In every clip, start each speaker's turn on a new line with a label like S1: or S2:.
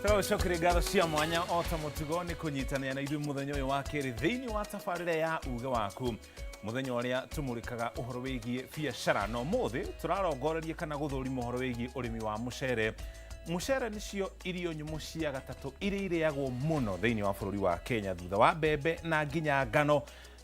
S1: Tũragũcokeria ngatho cia mwanya o ta mũtugo nĩ kũnyitanĩra na ithuĩ mũthenya ũyũ wa kerĩ thĩinĩ wa tabarĩra ya uge waku, mũthenya ũrĩa tũmũrĩkaga ũhoro wĩgiĩ biacara. Na ũmũthĩ tũrarongoreria kana gũthũrima ũhoro wĩgiĩ ũrĩmi wa mũcere. Mũcere nĩcio irio nyũmũ cia gatatũ iria irĩagwo mũno thĩinĩ wa bũrũri wa Kenya thutha wa mbembe na nginya ngano.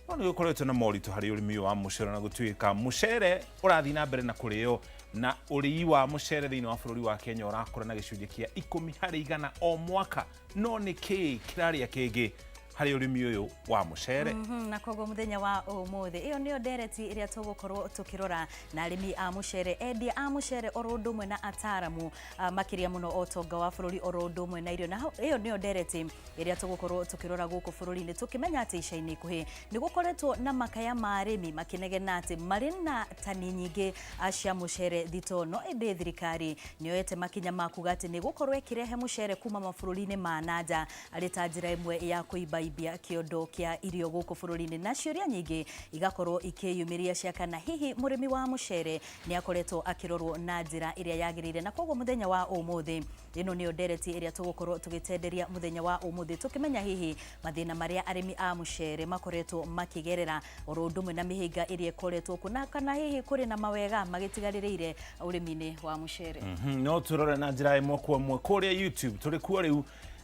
S1: No nĩ gũkoretwo na moritũ harĩ ũrĩmi ũyũ wa mũcere, na gũtuĩka mũcere ũrathiĩ na mbere na kũrĩo, na ũrĩi wa mũcere thĩinĩ wa bũrũri wa Kenya ũrakũra na gĩcunjĩ kĩa 10% o mwaka. No nĩ kĩĩ kĩrarĩa kĩngĩ harĩ ũrĩmi ũyũ wa mũcere?
S2: Na koguo mũthenya wa ũmũthĩ ĩyo nĩyo ndereti ĩrĩa tũgũkorwo tũkĩrora na arĩmi a mũcere, endia a mũcere, oro ũndũ ũmwe na ataramu, makĩria mũno ũtonga wa bũrũri oro ũndũ ũmwe na irio. Na ĩyo nĩyo ndereti ĩrĩa tũgũkorwo tũkĩrora gũkũ bũrũri-inĩ, tũkĩmenya atĩ ica-inĩ ikuhĩ nĩ gũkoretwo na makaya ma arĩmi makĩnegena atĩ marĩ na tani nyingĩ cia mũcere thito, no ĩndĩ thirikari nĩyoete makinya ma kuga atĩ nĩ ĩgũkorwo ĩkĩrehe mũcere kuma mabũrũri-inĩ ma na nja arĩ ta njĩra ĩmwe ya kũimbaimbia kĩondo kĩa irio gũkũ bũrũri-inĩ. Na ciũria nyingĩ igakorwo ikĩyumĩria cia kana hihi mũrĩmi wa mũcere nĩ akoretwo akĩrorwo na njĩra ĩrĩa yagĩrĩire. Na koguo mũthenya wa ũmũthĩ ĩno nĩyo ndereti ĩrĩa tũgũkorwo tũgĩtenderia mũthenya wa ũmũthĩ, tũkĩmenya hihi mathĩna marĩa arĩmi a mũcere makoretwo makĩgerera oro ũndũ ũmwe na mĩhĩnga ĩrĩa ĩkoretwo kuo, na kana hihi kũrĩ na mawega magĩtigarĩrĩire ũrĩmi-inĩ wa mũcere.
S1: No twĩrore na njĩra ĩmwe kwa ĩmwe kũrĩa YouTube, tũrĩ kuo rĩu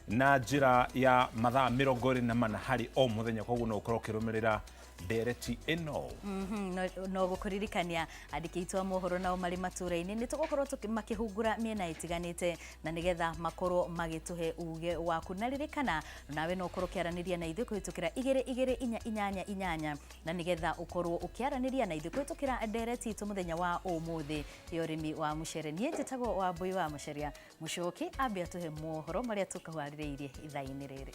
S1: na njĩra ya mathaa 24 harĩ o mũthenya, koguo no ũkorwo ũkĩrũmĩrĩra ndereti ĩno.
S2: No gũkũririkania andĩki aitũ a mohoro nao marĩ matũra-inĩ nĩ tũgũkorwo makĩhungura mĩena ĩtiganĩte na nĩgetha makorwo magĩtũhe uge waku. Na ririkana nawe no ũkorwo ũkĩaranĩria na ithuĩ kũhĩtũkĩra 22488 na nĩgetha ũkorwo ũkĩaranĩria na ithuĩ kũhĩtũkĩra ndereti itũ mũthenya wa ũmũthĩ ya ũrĩmi wa mũcere. Niĩ njĩtagwo Wambui wa Macharia. Mũcoki ambe atũhe mohoro marĩa tũkũharĩrĩirie ithaa-inĩ rĩrĩ.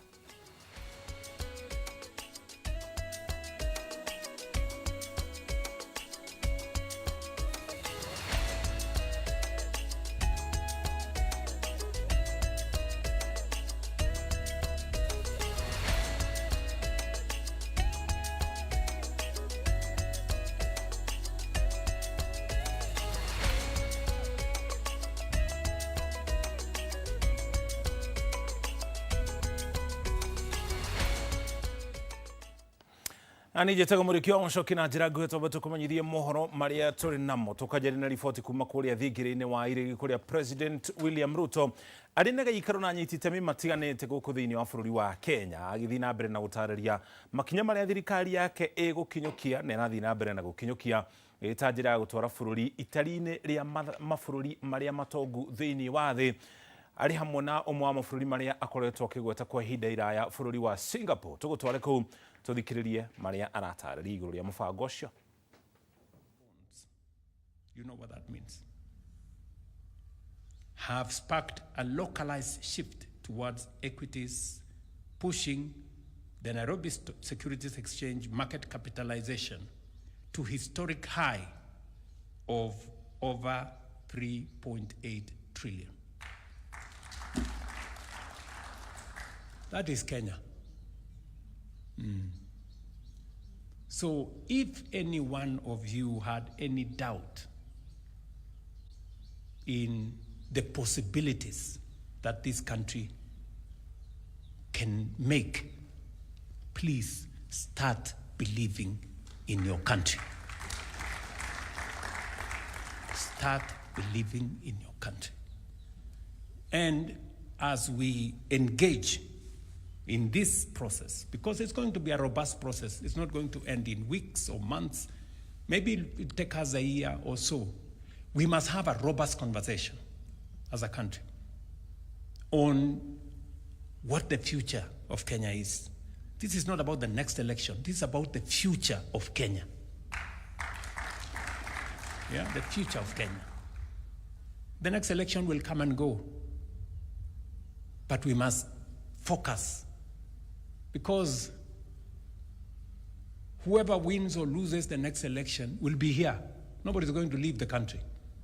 S1: Na nĩ njĩtagwo Mũrĩki wa Mũcoki. Na njĩra nguhĩ twambe tũkũmenyithie mohoro marĩa tũrĩ namo, tũkanjĩrĩ na riboti kuma kũrĩa thingĩrĩ-inĩ wa iregi kũrĩa President William Ruto arĩ na gĩikaro na anyiti itemi matiganĩte gũkũ thĩinĩ wa bũrũri wa Kenya, agĩthiĩ na mbere na gũtarĩria makinya marĩa thirikari yake ĩgũkinyũkia na ĩrathiĩ na mbere na gũkinyũkia ĩ ta njĩra ya gũtwara bũrũri itari-inĩ rĩa mabũrũri marĩa matongu thĩinĩ wa thĩ, arĩ hamwe na ũmwe wa mabũrũri marĩa akoretwo akĩgweta kwa ihinda iraya, bũrũri wa Singapore. Tũgũtware kũu tũthikĩrĩrie marĩa aratarĩria igũrũ rĩa mũbango ũcio.
S3: You know what that means. Have sparked a localized shift towards equities, pushing the Nairobi Securities Exchange market capitalization to historic high of over 3.8 trillion. That is Kenya. So if any one of you had any doubt in the possibilities that this country can make, please start believing in your country. Start believing in your country. And as we engage in this process, because it's going to be a robust process, it's not going to end in weeks or months, maybe it'll take us a year or so. We must have a robust conversation as a country on what the future of Kenya is. This is not about the next election. This is about the future of Kenya. Yeah, the future of Kenya. The next election will come and go. But we must focus, because whoever wins or loses the next election will be here. Nobody's going to leave the country.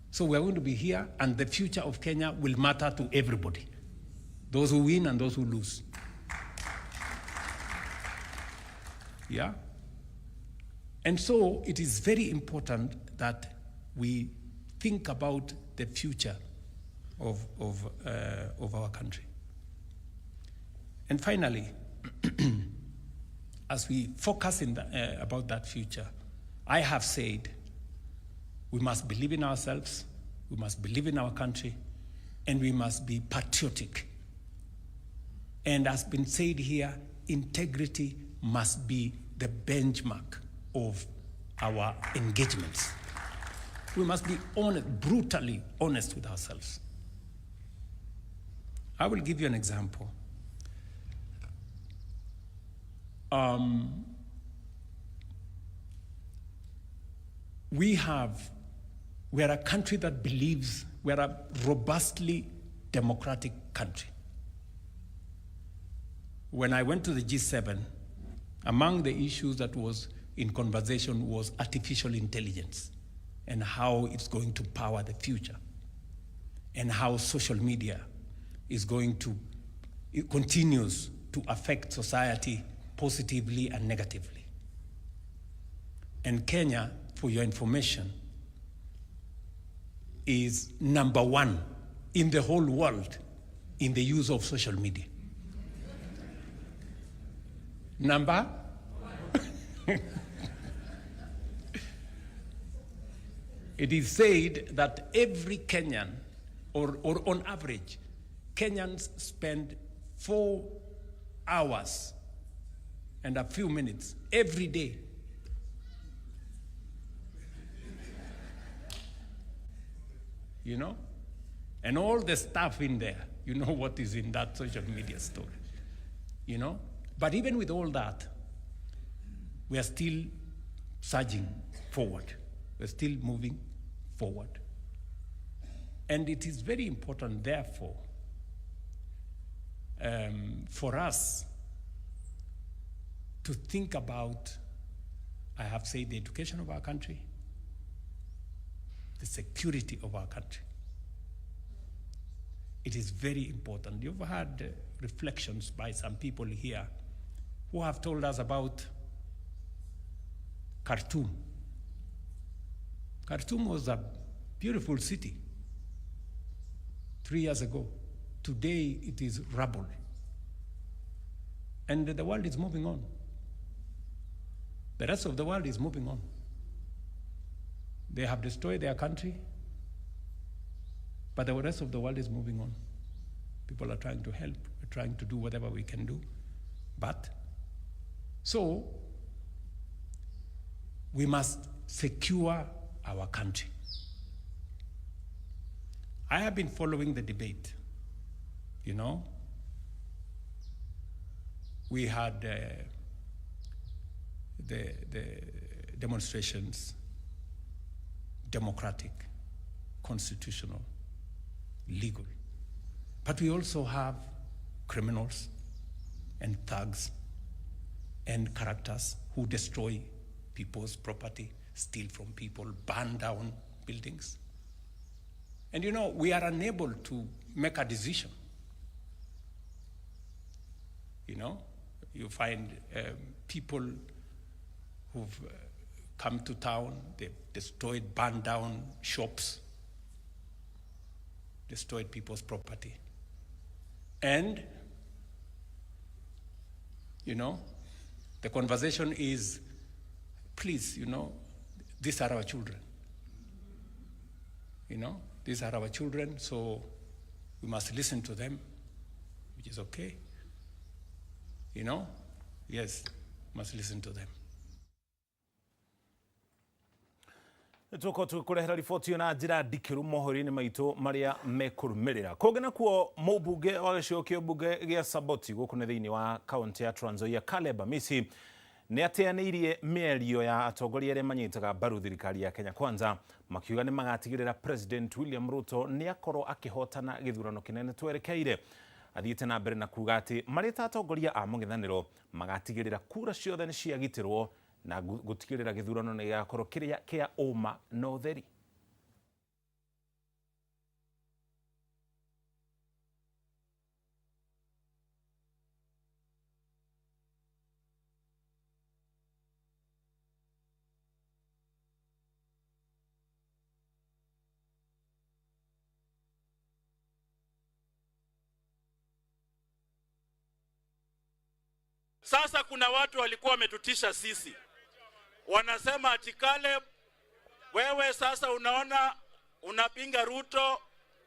S3: So we are going to be here, and the future of Kenya will matter to everybody, those who win and those who lose. Yeah? And so it is very important that we think about the future of our country. And finally, as we focus about that future, I have said we must believe in ourselves, we must believe in our country, and we must be patriotic. And as been said here, integrity must be the benchmark of our engagements. We must be honest, brutally honest with ourselves. I will give you an example. We are a country that believes we are a robustly democratic country. When I went to the G7, among the issues that was in conversation was artificial intelligence and how it's going to power the future and how social media is going to, it continues to affect society positively and negatively. And Kenya, for your information, is #1 in the whole world in the use of social media. Number? It is said that every Kenyan, or on average, Kenyans spend 4 hours and a few minutes every day. You know? And all the stuff in there, you know what is in that social media story. You know? But even with all that, we are still surging forward. We're still moving forward. And it is very important, therefore, for us to think about, I have said, the education of our country, the security of our country. It is very important. You've had reflections by some people here who have told us about Khartoum. Khartoum was a beautiful city 3 years ago. Today it is rubble. And the world is moving on. The rest of the world is moving on. They have destroyed their country, but the rest of the world is moving on. People are trying to help. We're trying to do whatever we can do. But, so, we must secure our country. I have been following the debate, you know. We had the demonstrations, democratic, constitutional, legal. But we also have criminals and thugs and characters who destroy people's property, steal from people, burn down buildings. And you know, we are unable to make a decision. You know, you find people who've come to town, they've destroyed, burned down shops, destroyed people's property. And, you know, the conversation is, please, you know, these are our children. You know, these are our children, so we must listen to them, which is okay. You know, yes, must listen to them.
S1: Nĩtũkorwo tũgĩkũrehera riboti ĩyo na njĩra ndikĩru mohoro-inĩ maitũ marĩa mekũrũmĩrĩra. Kũngĩ nakuo mũmbunge wa gĩcigo kĩa mbunge gĩa Saboti gũkũ nĩ thĩinĩ wa kaũntĩ ya Trans Nzoia Caleb Amisi nĩ ateanĩirie mĩario ya atongoria arĩa manyitaga mbaru thirikari ya Kenya Kwanza makiuga nĩ magatigĩrĩra President William Ruto nĩ akorwo akĩhotana gĩthurano kĩnene twerekeire. Athiĩte na mbere na kuga atĩ marĩ ta atongoria a mũng'ethanĩro magatigĩrĩra kura ciothe nĩ ciagitĩrwo na gutigirira githurano nĩ gĩgakorwo kĩrĩa kĩa ũma na ũtheri.
S4: Sasa kuna watu walikuwa wametutisha sisi, wanasema ati Caleb, wewe sasa unaona unapinga Ruto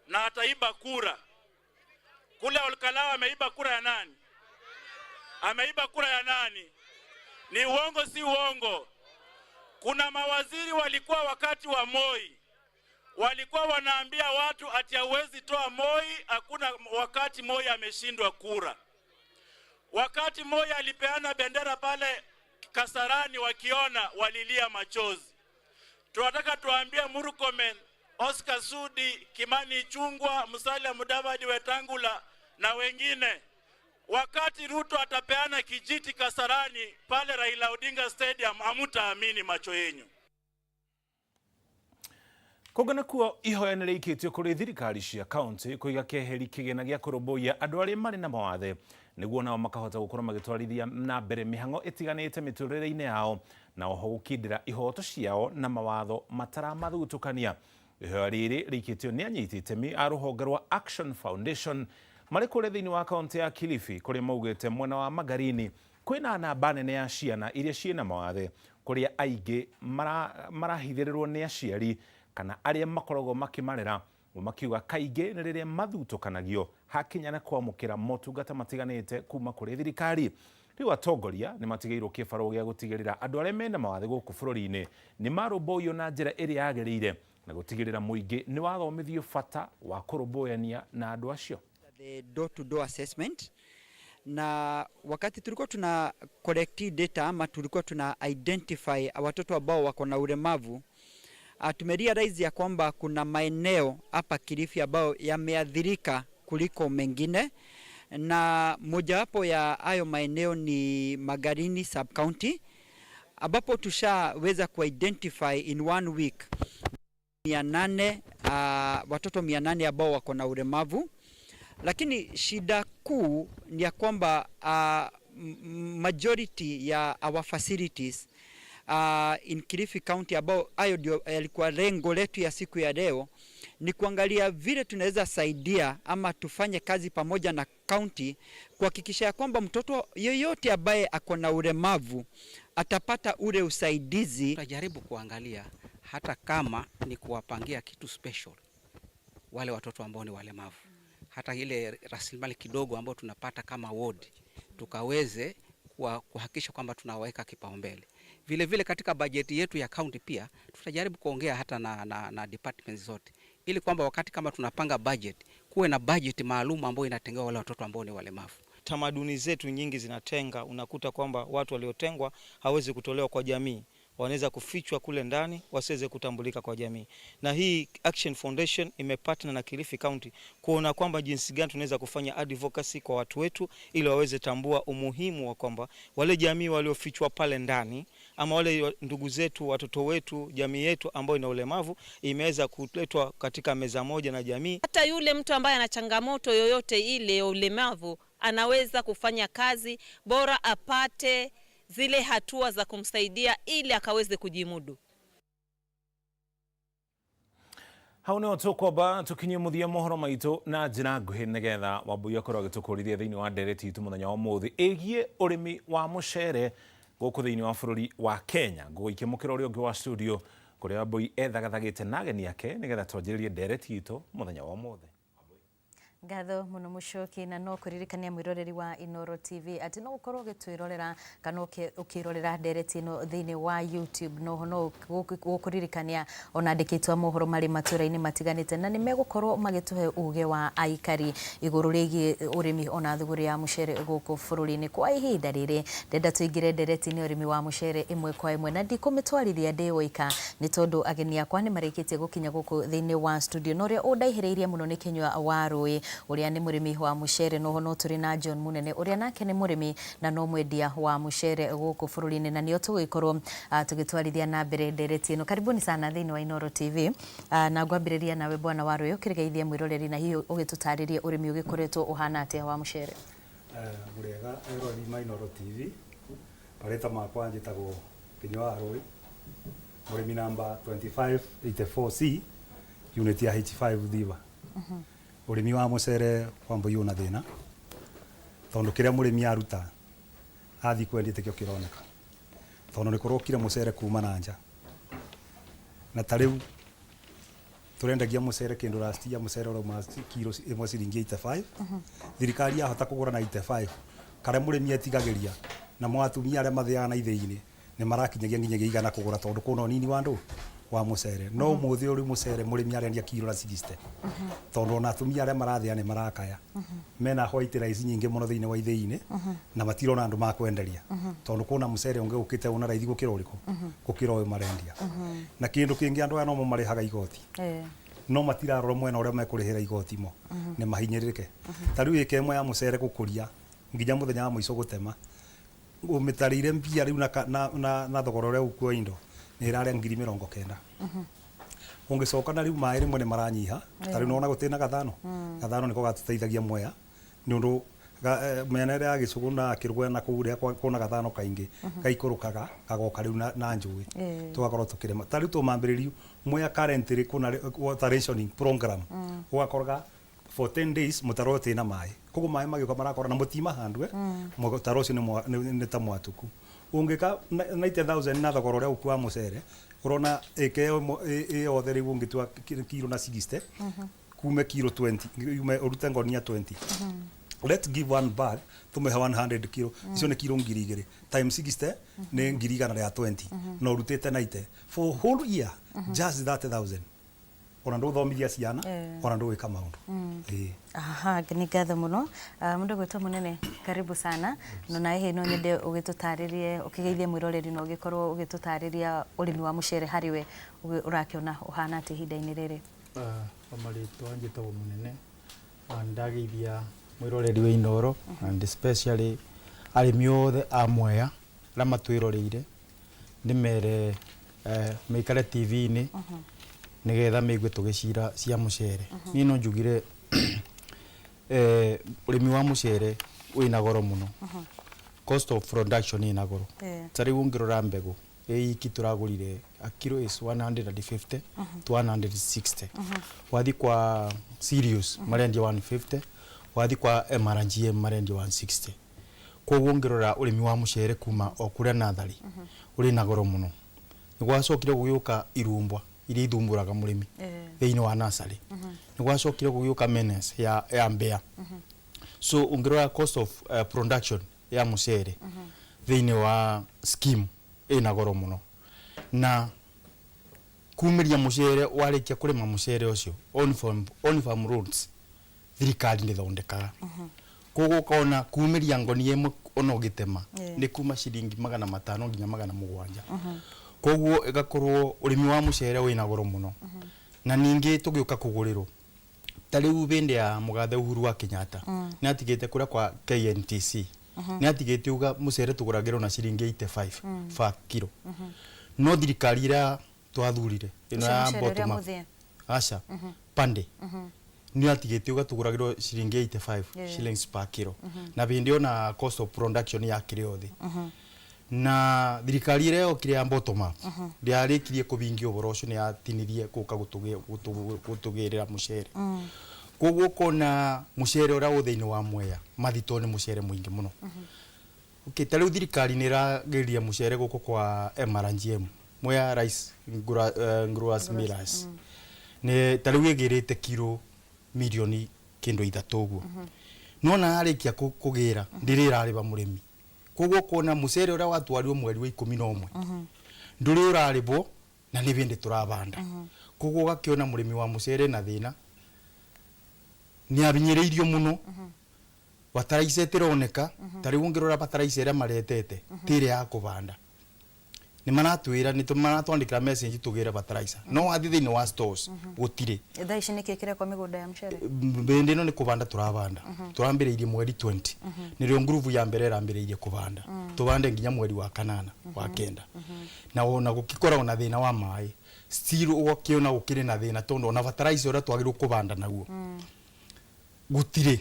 S4: na ataiba kura. Kule Olkalou ameiba kura ya nani? Ameiba kura ya nani? Ni uongo si uongo? Kuna mawaziri walikuwa wakati wa Moi walikuwa wanaambia watu ati hauwezi toa Moi, hakuna wakati Moi ameshindwa kura. Wakati Moi alipeana bendera pale Kasarani, wakiona walilia machozi. Tunataka tuambie Murkomen, Oscar Sudi, Kimani Ichung'wah, Musalia Mudavadi, Wetangula na wengine, wakati Ruto atapeana kijiti Kasarani pale Raila Odinga Stadium, hamutaamini macho yenyu.
S1: Kũngĩ nakuo, ihoya nĩ rĩikĩtio kũrĩ thirikari cia kaunti kũiga keheri kĩgĩna gĩa kũrũmbũiya andũ arĩa marĩ na mawathe, nĩguo nao makahota gũkorwo magĩtwarithia na mbere mĩhang'o ĩtiganĩte mĩtũrĩre-inĩ yao, na oho gũkindĩra ihoto ciao na mawatho mataramathutũkania. Ihoya rĩrĩ rĩikĩtio nĩ anyiti itemi a rũhonge rwa Action Foundation marĩ kũrĩa thĩinĩ wa kaunti ya Kilifi, kũrĩa maugĩte mwena wa Magarini kwĩna namba nene ya ciana iria ciĩna mawathe, kũrĩa aingĩ marahithĩrĩrwo nĩ aciari kana arĩa makoragwo makĩmarera, makiuga kaingĩ nĩ rĩrĩa mathutũkanagio hakinya na kwamũkĩra motungata matiganĩte kuma kũrĩ thirikari. Rĩu atongoria nĩ matigĩirwo kĩbarũa gĩa gũtigĩrĩra andũ arĩa mena mawathe gũkũ bũrũri-inĩ nĩ marũmbũiyo na njĩra ĩrĩa yagĩrĩire, na gũtigĩrĩra mũingĩ nĩ wathomithio bata wa kũrũmbũyania na andũ acio.
S5: The door to door assessment, na wakati tulikuwa tuna collect data ama tulikuwa tuna identify watoto ambao wako na ulemavu, tumerealize ya kwamba kuna maeneo hapa Kilifi ambayo yameathirika kuliko mengine, na mojawapo ya hayo maeneo ni Magarini sub county, ambapo tushaweza kuidentify in one week 800, watoto 800 ambao wako na ulemavu. Lakini shida kuu ni ya kwamba majority ya our facilities in Kilifi County, ambao hayo ndio yalikuwa lengo letu ya siku ya leo, ni kuangalia vile tunaweza saidia ama tufanye kazi pamoja na county kuhakikisha ya kwamba mtoto yeyote ambaye ako na ulemavu atapata ule usaidizi.
S6: Tutajaribu kuangalia hata kama ni kuwapangia kitu special wale watoto ambao ni walemavu, hata ile rasilimali kidogo ambayo tunapata kama ward tukaweze kuhakikisha kwamba tunaweka kipaumbele. Vile vile katika bajeti yetu ya county pia tutajaribu kuongea hata na departments zote, ili kwamba wakati kama tunapanga budget kuwe na budget maalum ambayo inatengewa wale watoto ambao ni walemavu.
S7: Tamaduni zetu nyingi zinatenga, unakuta kwamba watu waliotengwa hawezi kutolewa kwa jamii, wanaweza kufichwa kule ndani wasiweze kutambulika kwa jamii. Na hii Action Foundation imepartner na Kilifi County kuona kwamba jinsi gani tunaweza kufanya advocacy kwa watu wetu ili waweze tambua umuhimu wa kwamba wale jamii waliofichwa pale ndani ama wale ndugu zetu, watoto wetu, jamii yetu ambayo ina ulemavu imeweza kuletwa katika meza moja na jamii.
S8: Hata yule mtu ambaye ana changamoto yoyote ile ya ulemavu anaweza kufanya kazi, bora apate zile hatua za kumsaidia ili akaweze kujimudu.
S1: Hau nĩho tũkwamba tũkinyie mũthia mohoro maitũ na njĩra nguhĩ, nĩgetha Wambui akorwo agĩtũkũrithia thĩinĩ wa ndereti itũ mũthenya wa ũmũthĩ ĩgiĩ ũrĩmi wa mũcere gũkũ thĩinĩ wa bũrũri wa Kenya. Ngũgũikia mũkĩra ũrĩa ũngĩ wa studio, kũrĩa Wambui ethagathagĩte na ageni ake, nĩgetha twanjĩrĩrie ndereti itũ mũthenya wa ũmũthĩ.
S2: Ngatho muno, Mucoki. Na no kuririkania mwiroreri wa Inoro TV ati no ukorwo ugitwirorera kana ukirorera ndereti ino thiini wa YouTube. No gukuririkania ona andĩkĩtwo a mohoro marĩ matũra-inĩ matiganĩte na nĩ megũkorwo magĩtũhe uge wa aikari igũrũ rĩgiĩ ũrĩmi ona thũgũrĩ ya mũcere gũkũ bũrũri-inĩ. Kwa ihinda rĩrĩ, ndenda tũingĩre ndereti-inĩ ũrĩmi wa mũcere ĩmwe kwa ĩmwe, na ndikũmĩtwarithia ndĩ woika, nĩ tondũ ageni akwa nĩ marĩkĩtie gũkinya gũkũ thĩinĩ wa studio, na ũrĩa ũndaihĩrĩirie mũno nĩ Kĩnyua wa Rũĩ, ũrĩa nĩ mũrĩmi wa mũcere. Noho no tũrĩ na John Munene, ũrĩa nake nĩ mũrĩmi na no mwendia wa mũcere gũkũ bũrũri-inĩ, na nĩo tũgũgĩkorwo tũgĩtwarithia na mbere ndereti ĩno. Karibuni sana thĩinĩ wa Inoro TV. Na ngwambĩrĩria nawe, bwana wa Rũĩ, ũkĩrĩgeithie mwĩroreri na hihi ũgĩtũtarĩrie ũrĩmi ũgĩkoretwo ũhana atĩa wa mũcere.
S9: Mũrĩega eroreri ma Inoro TV. Marĩtwa makwa njĩtagwo Kĩnyua wa Rũĩ, mũrĩmi namba 2584C, unit ya H5 Thiba. Ũrĩmi wa mũcere Wambui ũna thĩna, tondũ kĩrĩa mũrĩmi aruta Athiĩ kwendia tikĩo kĩroneka tondũ nĩ kũrokire mũcere kuma na nja. Na ta rĩu tũrendagia mũcere kĩndũ last year, mũcere ũrauma kiro ĩmwe ciringi 85. Thirikari yahota kũgũra na 85, karĩa mũrĩmi etigagĩria namo atumia arĩa mathĩaga na ithĩi-inĩ nĩ marakinyagia nginyagia 100 kũgũra, tondũ kwĩna ũnini wa ndũ wa mũcere. No ũmũthĩ ũrĩ mũcere mũrĩmi arendia kiro na 60, tondũ ona atumia arĩa marathĩa nĩ marakaya mena white rice nyingĩ mũno thĩinĩ wa ithĩi-inĩ na matirona andũ makwenderia, tondũ kwĩna mũcere ũngĩ ũkĩte ũna raithi gũkĩra ũrĩkũ, gũkĩra ũyũ marendia. Na kĩndũ kĩngĩ, andũ aya nomo marĩhaga igoti, no matirarora mwena ũrĩa mekũrĩhĩra igoti mo nĩ mahinyĩrĩrĩke. Ta rĩu ĩka ĩmwe ya mũcere gũkũria nginya mũthenya wa mũico gũtema, ũmĩtarĩire mbia rĩu na thogora ũrĩa ũkuo indo nĩ ĩrarĩa 90,000. Ũngĩcoka na rĩu maĩ rĩmwe nĩ maranyiha. Ta rĩu nĩwona gũtirĩ na gathano. Gathano nĩko gatũteithagia Mwea, nĩ ũndũ mĩena ĩrĩa ya Gĩcũgũ na Kĩrũgũya na kũu ũrĩa kwĩna gathano kaingĩ gaikũrũkaga gagoka rĩu na njũĩ, tũgakorwo tũkĩrĩma. Ta rĩu tũmambĩrĩrio Mwea currently kwĩna water rationing program, ũgakoraga for 10 days mũtaro ũyũ ũtĩ na maĩ, koguo maĩ magĩũka marakora na mũtimahandwe mũtaro ũcio nĩ ta mwatũku. Ũngĩka 90,000 na thogora ũrĩa ũkuo wa mũcere, ũrona ĩka ĩ yothe rĩu ũngĩtua kiro na 60 kume kiro 20, yume ũrute ngonia 20. Let's give one bag, tũmĩhe 100 kilo, icio nĩ kiro 2,000 times 60 nĩ 120,000, na ũrutĩte 90 for whole year, just 30,000. Ona ndũthomithia ciana, ona ndũgwĩka maũndũ. Ĩĩ.
S2: Aha, nĩ ngatho mũno. Mũndũ gwĩtwo Mũnene, karibu sana. No nawe hihi no nyende ũgĩtũtarĩrie, ũkĩgeithie mwĩroreri na ũgĩkorwo ũgĩtũtarĩria ũrĩmi wa mũcere harĩ we ũrakĩona ũhana atĩa ihinda-inĩ rĩrĩ?
S10: Kwa marĩtwa njĩtagwo Mũnene na ndageithia mwĩroreri wa Inooro and especially arĩmi othe a Mwea arĩa matwĩroreire, ndĩmere maikare TV-inĩ nĩgetha maigue tũgĩcira cia mũcere. Niĩ no njugire ũrĩmi wa mũcere wĩna goro mũno, cost of production ĩna goro. Ta rĩu ũngĩrora mbegũ ĩ iki tũragũrire, a kilo is 150 to 160. Wathi kwa Sirius marendia 150, wathi kwa MRGM marendia 160. Koguo ũngĩrora ũrĩmi wa mũcere kuma o kũrĩa natharĩ ũrĩ na goro mũno. Nĩ gwacokire gũgĩũka irumbwa iria ithumbũraga mũrĩmi thĩinĩ wa nursery. Nĩ gwacokire gũgĩũka menace ya mbĩa. So ũngĩrora cost of production ya mũcere thĩinĩ wa scheme ĩna goro mũno. Na kumĩria mũcere, warĩkia kũrĩma mũcere ũcio on farm roads thirikari ndĩthondekaga, koguo ũkona kumĩria ngonia ĩmwe ona ũgĩtema nĩ kuma ciringi 500 nginya 700. Koguo ĩgakorwo ũrĩmi wa mũcere wĩna goro mũno. Na ningĩ tũgĩũka kũgũrĩrwo, ta rĩu hĩndĩ ya mũgathe Uhuru wa Kenyatta nĩ atigĩte kũrĩa kwa KNTC, nĩ atigĩte uga mũcere tũgũragĩrwo na ciringi 85 per kilo, no thirikari ĩrĩa twathurire ĩno
S2: Ũcio
S10: ya
S2: mũcere ũrĩa
S10: bottom up
S2: mũthĩe.
S10: Aca, pande nĩ atigĩte uga tũgũragĩrwo ciringi 85 shillings per kilo, na hĩndĩ ona cost of production yakĩrĩ o thĩ. Na thirikari ĩrĩa yokire ya bottom up ndĩarĩkirie kũhingia ũhoro ũcio, nĩ yatinirie gũka gũtũgĩrĩra mũcere. Koguo ũkona mũcere ũrĩa wĩ thĩinĩ wa Mwea mathito nĩ mũcere mũingĩ mũno. Okay, ta rĩu thirikari nĩ ĩrageria mũcere gũkũ kwa MRGM, Mwea Rice Growers Millers, nĩ ta rĩu ĩgĩrĩte kiro mirioni kĩndũ 3 ũguo, nona yarĩkia kũgĩra ndĩrĩ ĩrarĩba mũrĩmi. Koguo ũkona mũcere ũrĩa watwarirwo mweri wa 11 ndũrĩ ũrarĩbwo na nĩ hĩndĩ tũrabanda. Koguo ũgakĩona mũrĩmi wa mũcere na thĩna, nĩ abinyĩrĩirio mũno. Bataraica ĩtĩroneka. Ta rĩu ũngĩrora bataraica ĩrĩa maretete ti ĩrĩa ya kũbanda. Nĩ maratwĩra, nĩ maratwandĩkĩra message tũgĩre bataraica, no wathiĩ thĩinĩ wa stores gũtirĩ.
S2: Thaa ici nĩkĩ kĩrekwo mĩgũnda ya mũcere?
S10: Hĩndĩ ĩno nĩ kũbanda tũrabanda. Tũrambĩrĩirie mweri 20, nĩrĩo ngurubu ya mbere ĩrambĩrĩirie kũbanda. Tũbande nginya mweri wa kanana, wa kenda, na ona gũkĩkoragwo na thĩna wa maĩ, still ũgakĩona gũkĩrĩ na thĩna, tondũ ona bataraica ũrĩa twagĩrĩirwo kũbanda naguo gũtirĩ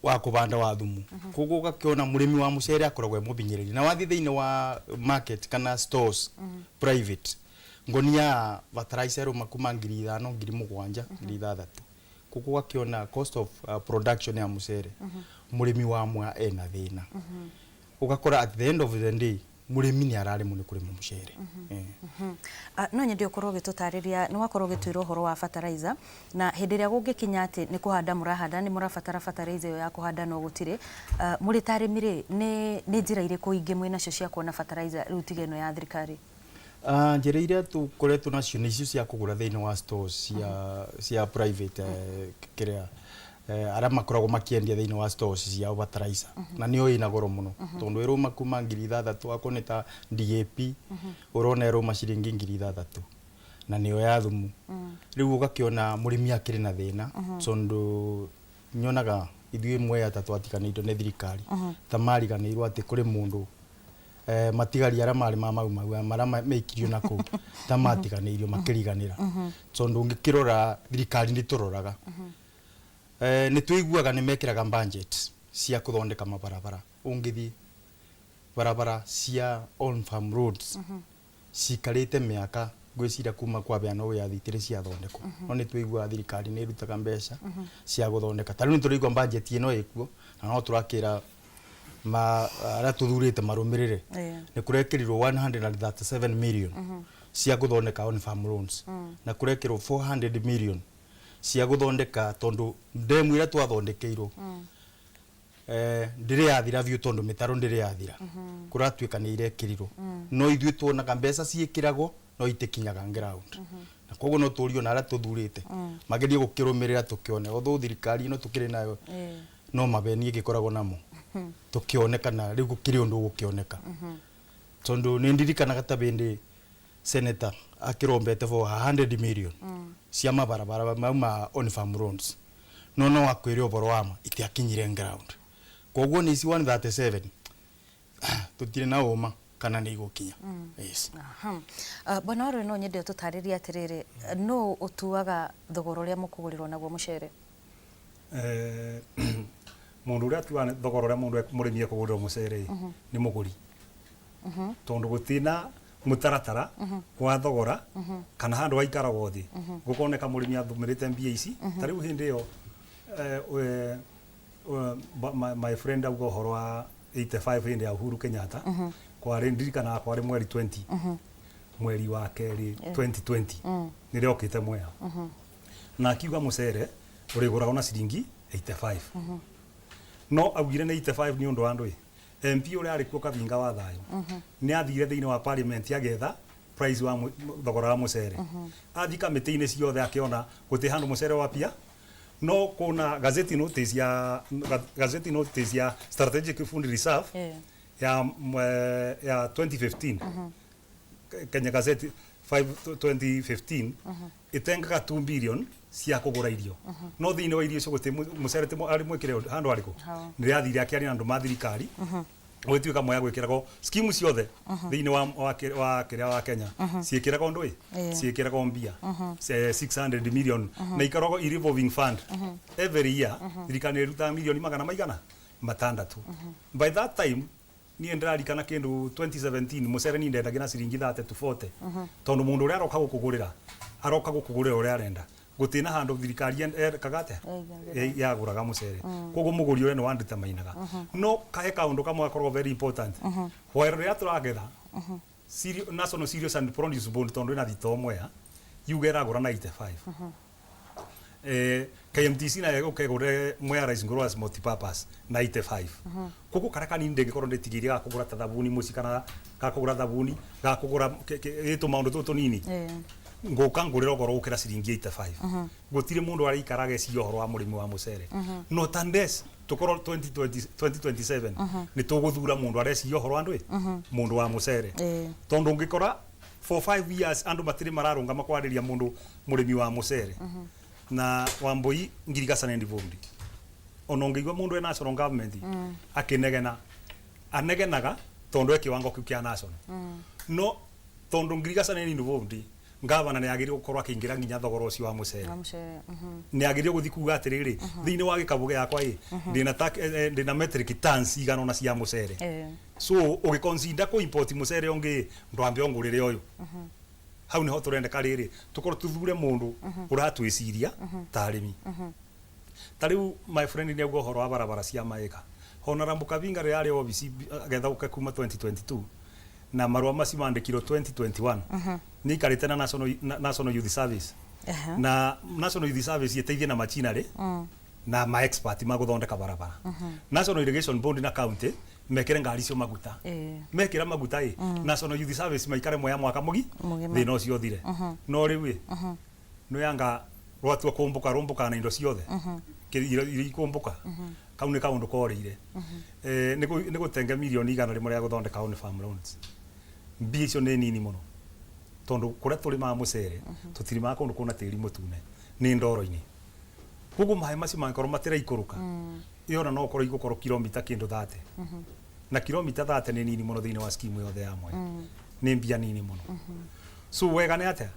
S10: wa kũbanda wa thumu. Koguo ũgakĩona mũrĩmi wa mũcere akoragwo e mũbinyĩrĩri. Na wathiĩ thĩinĩ wa market kana stores private, ngonia ya fertilizer ĩrauma kuma 5,000, 7,000, 6,000. Koguo ũgakĩona cost of production ya mũcere, mũrĩmi wa Mwea ena thĩna. Ũgakora at the end of the day mũrĩmi nĩ araremwo nĩ kũrĩma mũcere.
S2: No nyende ũkorwo ũgĩtũtarĩria, nĩ wakorwo ũgĩtwĩra ũhoro wa fertilizer, na hĩndĩ ĩrĩa gũngĩkinya atĩ nĩ kũhanda mũrahanda, nĩ mũrabatara fertilizer ĩyo ya kũhanda no gũtirĩ, mũrĩ ta arĩmi rĩ, nĩ njĩra irĩkũ ingĩ mwĩ nacio cia kuona fertilizer rĩu tiga ĩno ya thirikari?
S10: Njĩra iria tũkoretwo nacio nĩ icio cia kũgũra thĩinĩ wa stores cia private, kĩrĩa arĩa makoragwo makĩendia thĩinĩ wa stores cia fertilizer, na nĩyo ĩna goro mũno tondũ ĩrũma kuma 6,000, akorwo nĩ ta DAP ũrona ĩrũma ciringi 6,000 na nĩyo ya thumu. Rĩu ũgakĩona mũrĩmi akĩrĩ na thĩna tondũ nyonaga ithuĩ Mwea ta twatiganĩirio nĩ thirikari, ta mariganĩirwo atĩ kũrĩ mũndũ, matigari arĩa marĩ ma Mau Mau marĩa meikirio na kũu, ta matiganĩirio makĩriganĩra, tondũ ũngĩkĩrora thirikari ndĩtũroraga. Nĩ tũiguaga nĩ mekĩraga budget cia kũthondeka mabarabara. Ũngĩthiĩ barabara cia on farm roads cikarĩte mĩaka, ngwĩciria kuma kwabeanwo wĩyathi itirĩ ciathondekwo, no nĩ tũiguaga thirikari nĩ ĩrutaga mbeca cia gũthondeka. Ta rĩu nĩ tũraigua budget ĩno ĩkuo, na no tũrakĩra ma arĩa tũthurĩte marũmĩrĩre. Nĩ kũrekĩrirwo 137 million cia gũthondeka on farm roads, na kũrekĩrwo 400 million cia gũthondeka, tondũ ndemu ĩrĩa twathondekeirwo ndĩrĩ yathira biũ, tondũ mĩtaro ndĩrĩ yathira. Kũratuĩka nĩ irekĩrirwo, no ithuĩ tuonaga mbeca ciĩkĩragwo no itikinyaga ground, na koguo no tũrio na arĩa tũthurĩte magerie gũkĩrũmĩrĩra tũkĩone, although thirikari ĩno tũkĩrĩ nayo no mabeni ĩgĩkoragwo namo, tũkĩone kana rĩu gũkĩrĩ ũndũ ũgũkĩoneka, tondũ nĩ ndirikanaga ta bĩndĩ senator akĩrombete for 100 million cia mabarabara mau ma on farm roads, no akwĩre ũhoro wa ma itiakinyire ground. Koguo nĩ ici 137 tũtirĩ na ũma kana nĩ igũkinya, yes.
S2: Aha. Bwana Warũĩ, no nyende ũtũtarĩrie atĩrĩrĩ, nũ ũtuaga thogora ũrĩa mũkũgũrĩrwo naguo mũcere?
S9: Mũndũ ũrĩa atuaga thogora ũrĩa mũndũ mũrĩmi ekũgũrĩrwo mũcere nĩ mũgũri, tondũ gũtina mũtaratara wa thogora kana handũ haikaragwo thĩ gũkoneka mũrĩmi athũmĩrĩte mbia ici. Ta rĩu hĩndĩ ĩyo my friend auga ũhoro wa 85 hĩndĩ ya Uhuru Kenyatta, kwarĩ, ndirikanaga kwarĩ mweri 20 mweri wa kerĩ 2020 nĩrĩo okĩte Mwea na akiuga mũcere ũrĩgũragwo na ciringi 85, no augire nĩ 85 nĩ ũndũ wa ndũĩ MP ũrĩa arĩ kuo Kabinga wa Thayũ nĩ athire thĩinĩ wa parliament agetha price wa thogora wa mũcere. Athiĩ kamĩtĩ-inĩ ciothe akĩona gũtirĩ handũ mũcere wapia, no kuna gazeti notice ya Strategic Food Reserve ya 2015, Kenya Gazette 5 2015, itengaga 2 billion cia kũgũra irio, no thĩinĩ wa irio icio gũtirĩ mũcere ti arĩ mwĩkĩre handũ harĩkũ. Nĩ athire akĩaria na andũ ma thirikari, gũgĩtuĩka Mwea gwĩkĩragwo scheme ciothe thĩinĩ wa kĩrĩa wa Kenya ciĩkĩragwo ndũĩ ciĩkĩragwo mbia 600 million na ikoragwo i revolving fund. Every year thirikari nĩ ĩrutaga milioni magana maigana matandatũ. By that time niĩ ndĩrarikana kĩndũ 2017 mũcere niĩ ndendagia na ciringi 30 to 40, tondũ mũndũ ũrĩa aroka gũkũgũrĩra aroka gũkũgũrĩra ũrĩa arenda. Gũtirĩ na handũ thirikari ekaga atĩa yagũraga mũcere, koguo mũgũri ũrĩa nĩ wandeterminaga. No kahe kaũndũ kamwe gakoragwo very important while rĩrĩa tũragetha, National Cereals and Produce Board, tondũ ĩna thitoo Mwea, yuge ĩragũra na 85, KMTC nayo ĩgũka ĩgũre Mwea Rice Growers Multipurpose na 85. Koguo karĩa kanini ndĩngĩkorwo ndĩtigĩirie ga kũgũra ta thabuni mũciĩ kana ga kũgũra thabuni ga kũgũra tũmaũndũ tũtũ tũnini, ngũka ngũrĩra goro gũkĩra ciringi 85. Gũtirĩ mũndũ araikara ageciria ũhoro wa mũrĩmi wa mũcere, no tandes tũkorwo 2020 2027 nĩ tũgũthura mũndũ areciria ũhoro wa ndũĩ mũndũ wa mũcere, tondũ ũngĩkora for 5 years andũ matirĩ mararũngama kwarĩria mũndũ mũrĩmi wa mũcere. Na Wambui, ngirigaca nĩ devolved. Ona ũngĩigua mũndũ e national government akĩnegena, anegenaga tondũ e kĩwango kĩu kĩa national, no tondũ ngirigaca nĩ involved, ngavana nĩ agĩrĩirwo gũkorwo akĩingĩra nginya thogora ũcio wa mũcere.
S2: Wa mũcere.
S9: Nĩ agĩrĩirwo gũthiĩ kuga atĩrĩrĩ, thĩinĩ wa gĩkabũ gĩakwa ĩ ndĩna metric tons igana ũna cia mũcere, so ũgĩconsider kũ import mũcere ũngĩ, ndwambe ũngũrĩre ũyũ. Hau niho tũrendeka rĩrĩ tũkorwo tuthure mũndũ ũratwĩciria ta arĩmi. Ta rĩu my friend nĩ auga ũhoro wa barabara cia maĩka. Honorable Kabinga rä arä obici agetha gũke kuma 2022 na marũa macio mandĩkirwo 2021. Nĩ ikarĩte na National Youth Service na National Youth Service ĩteithie na machinery na ma expert ma gũthondeka barabara. National Irrigation Board na county mekĩre ngari icio maguta. Mekĩra maguta ĩ, National Youth Service maikare Mwea mwaka mũgi
S2: Mũgima.
S9: Thĩna ũcio ũthire. No rĩu ĩ, nĩ yanga rwatua kũmbũka rũmbũkaga na indo ciothe. Iria ikũmbũka kau nĩ kaũndũ korĩire. Nĩ gũtenge mirioni 100 rĩa gũthondeka on farm loans. Mbia icio nĩ nini mũno tondũ kũrĩa tũrĩmaga mũcere tũtirimaga kũndũ kwĩna tĩri mũtune, nĩ ndoro-inĩ, koguo maĩ macio mangĩkorwo matiraikũrũka ĩyo no ũkorwo igũkorwo kilomita kĩndũ 30, na kilomita 30 nĩ nini mũno thĩinĩ wa scheme yothe ya Mwea, nĩ mbia nini mũno. So wega nĩ atĩa?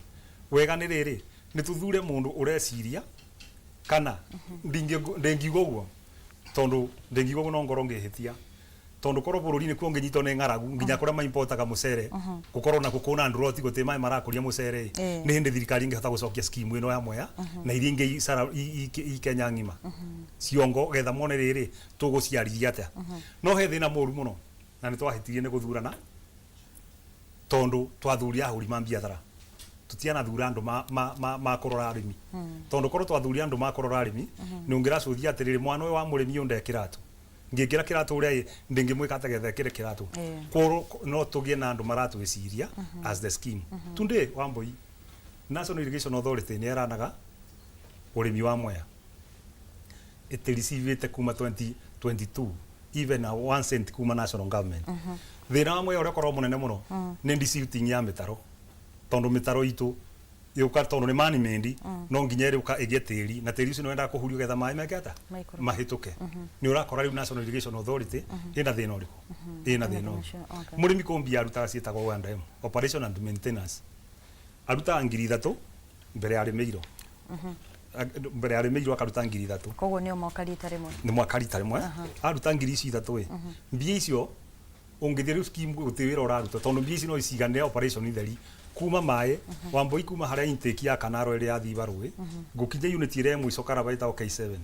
S9: Wega nĩ rĩrĩ, nĩ tũthure mũndũ ũreciria kana ndingiuga ũguo, tondũ ndingiuga ũguo no ngorwo ngĩhĩtia, tondũ korwo bũrũri-inĩ kuo ũngĩnyitwo nĩ ng'aragu nginya kũrĩa maimportaga mũcere gũkorwo na kũna nduroti gũtĩ maĩ marakũria mũcere ĩ, nĩ hĩndĩ thirikari ĩngĩhota gũcokia scheme ĩno ya Mwea na iria ingĩ i Kenya ng'ima ciongo getha mone rĩrĩ tũgũciarithia atĩa. No he thĩna mũru mũno na nĩ twahĩtirie nĩ gũthurana, tondũ twathuria ahũri ma biathara, tũtianathura andũ ma kũrora arĩmi, tondũ korwo twathuria andũ ma kũrora arĩmi nĩ ũngĩracũthia atĩrĩrĩ, mwana ũyũ wa mũrĩmi ũyũ ndekĩratũ, ngĩkĩra kĩratũ ũrĩa ĩ ndĩngĩmwĩka atĩa getha ekĩre kĩratũ. Kwoguo no tũgĩe na andũ maratwĩciria as the scheme. Today, Wambui, National Irrigation Authority nĩ ĩranaga ũrĩmi wa Mwea ĩtĩricivĩte kuma 2022 even a 1 cent kuma national government. Thĩna wa Mwea ũrĩa ũkoragwo mũnene mũno nĩ desilting ya mĩtaro, tondũ mĩtaro itũ yũka tondũ nĩ man made, no nginya ĩrĩũka ĩgĩe tĩri, na tĩri ũcio nĩ wendaga kũhurio getha maĩ meke atĩa?
S2: Maikũrũke.
S9: Mahĩtũke. Nĩ ũrakora rĩu National Irrigation Authority ĩna thĩna ũrĩkũ? Ĩna thĩna ũyũ.
S2: Ũcio, okay.
S9: Mũrĩmi kũmbia arutaga ciĩtagwo O&M, operation and maintenance, arutaga 3,000 mbere ya arĩmĩirwo, mbere ya arĩmĩirwo akaruta 3,000.
S2: Koguo nĩ o mwaka rita rĩmwe?
S9: Nĩ mwaka rita rĩmwe. Aruta ngiri ici ithatũ ĩ, mbia icio ũngĩthiĩ rĩu scheme gũtirĩ wĩra ũrarutwo, tondũ mbia ici no iciganĩre operation theri kuma maĩ, Wambui, kuma harĩa intake ya Kanaro ĩrĩa yathiĩ Barũĩ gũkinya unit ĩrĩa ĩ mũico Karaba ĩtagwo K7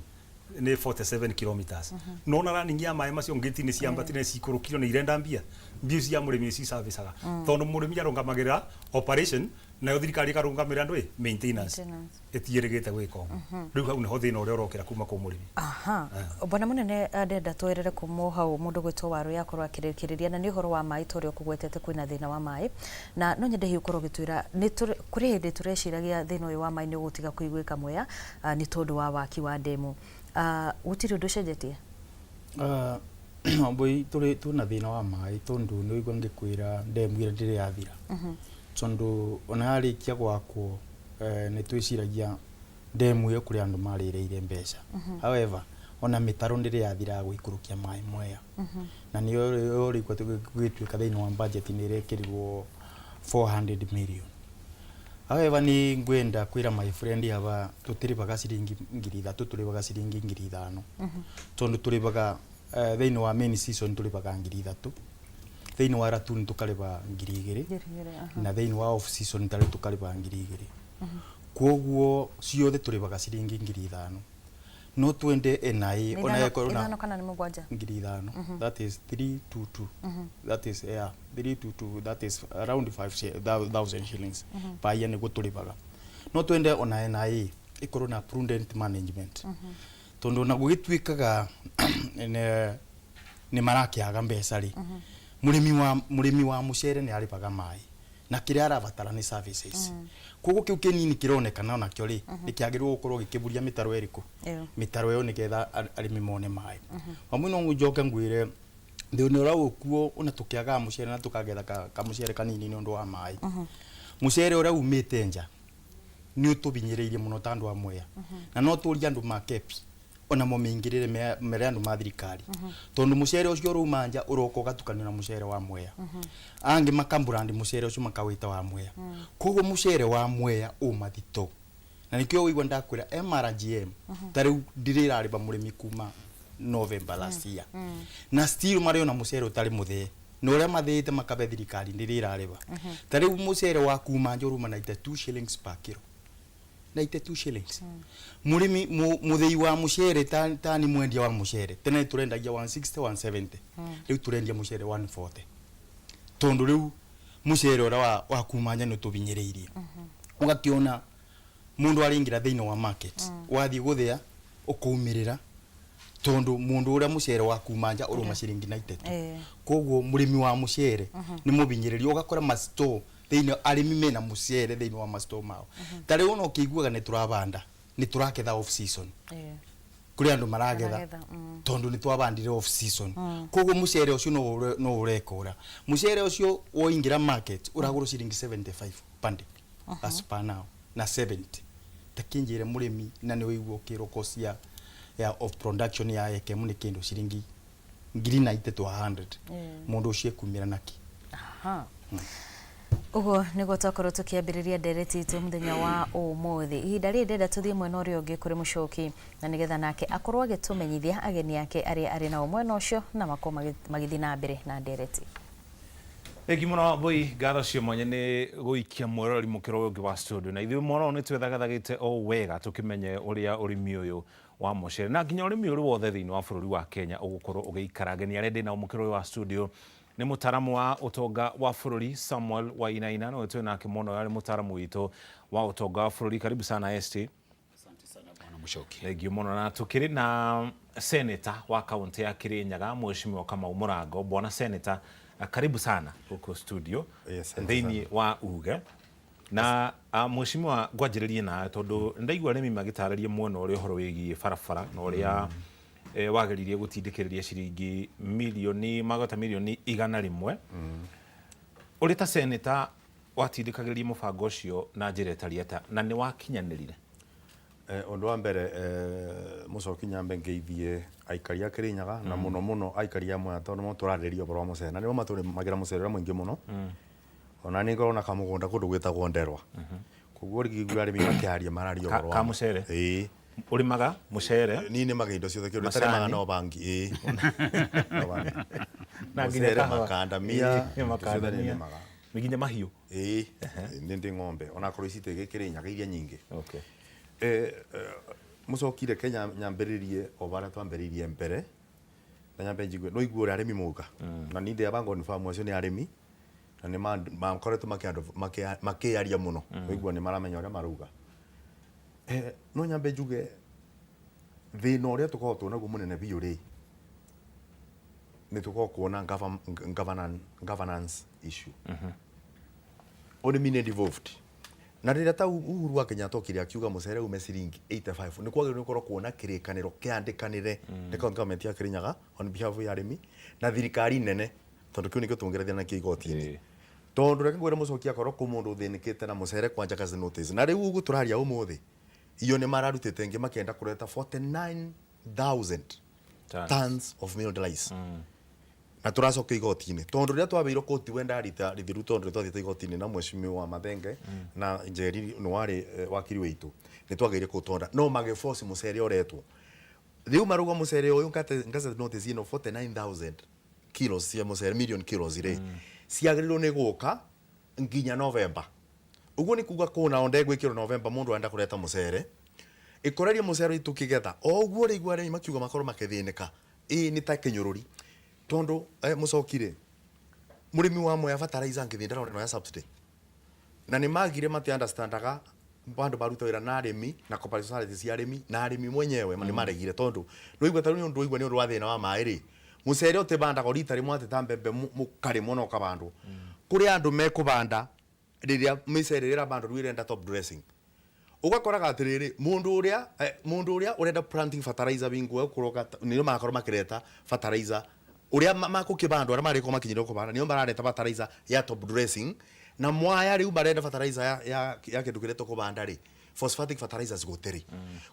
S9: nĩ 47 kilometers. No na running ya maĩ macio ngĩti nĩ ciambatire, nĩ cikũrũkiro, nĩ irenda mbia. Mbia ici cia mũrĩmi nĩ ciservicaga, tondũ mũrĩmi arũngamagĩrĩra operation nayo thirikari ĩkarũngamĩrĩra ndũĩ maintenance.
S2: Maintenance.
S9: Ĩtiĩrĩgĩte gwĩka ũguo. Rĩu hau nĩho thĩna ũrĩa ũrokĩra kuma kwĩ mũrĩmi.
S2: Aha, bwana munene, ndenda twerere kuma hau mundu gwitwo Waru yakorwo akĩrĩkĩrĩria na nĩ ũhoro wa maĩ ta ũrĩa ũkũgwetete kwĩna thĩna wa maĩ, na no nyende hihi ũkorwo ũgĩtwĩra nĩ kũrĩ hĩndĩ tũreciragia thĩna ũyũ wa maĩ nĩ ũgũtiga kũiguĩka Mwea, nĩ tondũ wa waki wa ndemu. Gũtirĩ ũndũ ũcenjetie?
S10: Wambui, tũrĩ twĩna thĩna wa maĩ tondũ nĩ ũigua ngĩkwĩra ndemu ĩrĩa ndĩrĩ yathira, tondũ ona yarĩkia gwakwo, nĩ twĩciragia ndemu ĩyo kũrĩ andũ marĩrĩire mbeca. However, ona mĩtaro ndĩrĩ yathira ya gũikũrũkia maĩ Mwea, na nĩyo ũrĩigua gũgĩtuĩka thĩinĩ wa budget nĩ ĩrekĩrirwo 400 million. However, nĩ ngwenda kwĩra my friend aba tũtirĩbaga ciringi 3,000, tũrĩbaga ciringi 5,000, tondũ tũrĩbaga thĩinĩ wa main season tũrĩbaga 3,000, thĩinĩ wa ratuni tũkarĩba 2,000,
S2: 2,000, aha.
S10: Na thĩinĩ wa off season tarĩu tũkarĩba 2,000. Koguo ciothe tũrĩbaga ciringi 5,000. No twende NIA
S2: Nĩ
S10: ona ĩkorwo na
S2: 5 kana nĩ 7?
S10: 5,000, that is 322, that is, yeah, 322, that is around 5,000 shillings per year nĩguo tũrĩbaga. No twende ona NIA ĩkorwo na prudent management, tondũ ona gũgĩtuĩkaga nĩ marakĩaga mbeca rĩ, mũrĩmi wa mũcere nĩ arĩbaga maĩ na kĩrĩa arabatara nĩ services. Koguo kĩu kĩnini kĩronekana onakĩo rĩ, nĩ kĩagĩrĩirwo gũkorwo gĩkĩburia mĩtaro ĩrĩkũ?
S2: Ĩyo.
S10: Mĩtaro ĩyo nĩgetha arĩmi mone maĩ. Wamwe no njoke ngwĩre thĩna ũrĩa ũkuo ona tũkĩagaga mũcere na tũkagetha kamũcere kanini nĩ ũndũ wa maĩ. Mũcere ũrĩa umĩte nja nĩ ũtũbinyĩrĩirie mũno ta andũ a Mwea, na no tũrie andũ ma KEPI onamo meingĩrĩre mere andũ ma thirikari, tondũ mũcere ũcio ũrauma nja ũroka ũgatukanio na mũcere wa Mwea, angĩ makamburandi mũcere ũcio makawĩta wa Mwea. Koguo mũcere wa Mwea uma thito, na nĩkĩo ũigua ndakwĩra MRGM ta rĩu ndirĩ ĩrarĩba mũrĩmi kuma November last year, na still marĩ ona mũcere ũtarĩ mũthee na ũrĩa mathĩĩte makabe thirikari ndĩrĩ ĩrarĩba. Ta rĩu mũcere wa kuma nja ũruma 92 shillings per kilo. 92 shillings. Murimi muthei wa mucere tani mwendia wa mucere tene turendagia 160 170, riu turendia mucere 140 tondu riu mucere uria wa kuma nja ni tubinyiriirie. Ugakiona mundu aringira thiini wa market wathie guthia ukuumirira tondu mundu uria mucere wa kuma nja uruma ciringi 92. Koguo murimi wa mucere ni mubinyiririe, ugakora masto thiini arimi mena mucere thiini wa masto mao. Ta riu no kiiguaga ni turabanda ni turaketha off season, kuri andu maragetha tondu ni twabandire off season. Koguo mucere ucio no urekora mucere ucio woingira market uragurwo ciringi 75 pande as per now na 70. Takinjire murimi na ni wiguo ukirwo cost ya of production ya ekemu ni kindu ciringi 9300. Mundu ucio ekumira naki.
S2: Aha. Uguo niguo twakorwo tukiambiriria ndereti itu muthenya wa umuthi. Ihinda riri ndenda tuthie mwena uria ungi kuri Muchoki na nigetha nake akorwo agitumenyithia ageni ake aria ari nao mwena ucio na makorwo magithii na mbere na ndereti.
S1: Thengi muno Mbui, ngatho cio mwanya ni guikia mwerori mukiro ungi wa studio na ithuĩ mwana nĩ twethagathagĩte o wega tukimenye uria urimi uyu wa mucere na nginya urimi uri wothe thiini wa bururi wa Kenya ugukorwo ugiikara. Ageni aria ndĩ nao mukiro uyu wa studio nĩ mũtaramu wa ũtonga wa bũrũri Samuel Wainaina, no twĩ nake mũno arĩ mũtaramu witũ wa ũtonga wa bũrũri. Karibu sana ST.
S11: Asante sana bwana Muchoki.
S1: Thengiũ mũno. Na tukĩrĩ na senator wa kaunti ya Kirinyaga Mheshimiwa Kamau Mũrango. Bwana senator, karibu sana huko studio thĩinĩ wa Uge. Na mheshimiwa, ngwanjĩrĩrie nawe tondũ ndaigua arĩmi magĩtarĩria mwena ũrĩa ũhoro wĩgiĩ barabara na ũrĩa wagĩrĩirie gũtindĩkĩrĩria ciringi milioni magota milioni 100. Ũrĩ ta senator watindĩkagĩrĩria mũbango ũcio na njĩra ĩtariĩ atĩa na nĩ wakinyanĩrire?
S11: Ũndũ wa mbere Muchoki, nyambe ngeithie aikari a Kirinyaga na muno muno aikari a Mwea tondu mo turarĩrĩria ũhoro wa mũcere na nĩmo matũrĩmagĩra mũcere ũrĩa mũingĩ mũno. Ona nĩ ngoragwo na kamũgũnda kũndũ gwĩtagwo Nderwa, koguo rĩngĩ arĩmi makĩaria mararia ũhoro
S1: wa mũcere. Ĩĩ, ũrĩmaga mũcere?
S11: Niĩ nĩmaga indo ciothe, kĩndũ itarĩmaga no bangi. Ĩĩ, no bangi na nginya makandamia, ciothe nĩnĩmaga
S1: nginya mahiũ.
S11: Ĩĩ, nĩ ndĩ ng'ombe onakorwo ici gĩkĩrĩ iria nyingĩ.
S1: Okay.
S11: Muchoki, reke nyambĩrĩrie o barĩa twambĩrĩirie mbere na nyambe njigue no igue ũrĩa arĩmi mauga na niĩ ndĩ abango farm acio nĩ arĩmi na nĩ makoretwo makĩaria mũno, ũigua nĩ maramenya ũrĩa marauga. No nyambe njuge thĩna ũrĩa tũkoragwo twĩnaguo mũnene biũ rĩ nĩ tũkoragwo kuona governance issue. Ũrĩmi nĩ devolved. Na rĩrĩa ta Uhuru wa Kenyatta okire akiuga mũcere ume ciringi 85 nĩ kwagĩrĩirwo nĩ gũkorwo kuona kĩrĩkanĩro kĩandĩkanĩre nĩ county government ya Kirinyaga on behalf ya arĩmi na thirikari nene tondu kĩu nĩkĩo tũngerethia nakĩo igoti-inĩ. Tondu reke ngwĩre Muchoki, akorwo kũ mũndũ ũthĩnĩkĩte na mũcere kwanja kazi notice na rĩu ũguo tũraria ũmũthĩ iyo nĩ mararutĩte ingĩ makĩenda kũreta 49,000 tons of milled rice na tũracoka igoti-inĩ tondu rĩrĩa twabeirwo koti wenda rita rithiru tondu twathiĩte igoti-inĩ na mheshimiwa Mathenge na Njeri nĩ warĩ wakiri witũ nĩ twagĩire kũtonda no magĩforce mũcere ũretwo rĩu marauga mũcere ũyũ ngate notice ĩno 49,000 kilos cia mũcere million kilos rĩ ciagĩrĩirwo nĩ gũka nginya November. Ũguo nĩ kuga kũna onde gwĩkĩrwo November mũndũ arenda kũreta mũcere ĩkorerie mũcere tũkĩgetha o ũguo rĩu arĩmi makiuga makorwo makĩthĩnĩka ĩ nĩ ta kĩnyũrũri tondu Muchoki rĩ mũrĩmi wa Mwea fertilizer ngĩthiĩ ndarona ya subsidy na nĩ magire mati understandaga bandu baruta wĩra na arĩmi na cooperative society cia arĩmi na arĩmi mwenyewe nĩ maregire tondu nĩwaigua ta rĩu nĩ ũndũ waigua nĩ ũndũ wa thĩna wa maĩ rĩ mũcere ũtĩbandagwo rita rĩmwe atĩ ta mbembe mũkarĩmwo na ũkabandwo kũrĩ andũ mekũbanda rĩrĩa mĩcere ĩrabandwo rĩu ĩrenda top dressing ugakoraga atiriri mundu uria urenda planting fertilizer wingu kuroka nio makorwo makireta fertilizer uria makukibandwo aria mariko makinyire kubanda nio marareta fertilizer ya top dressing na mwaya riu marenda fertilizer ya kindu kiria tukubanda ri phosphatic fertilizers gutiri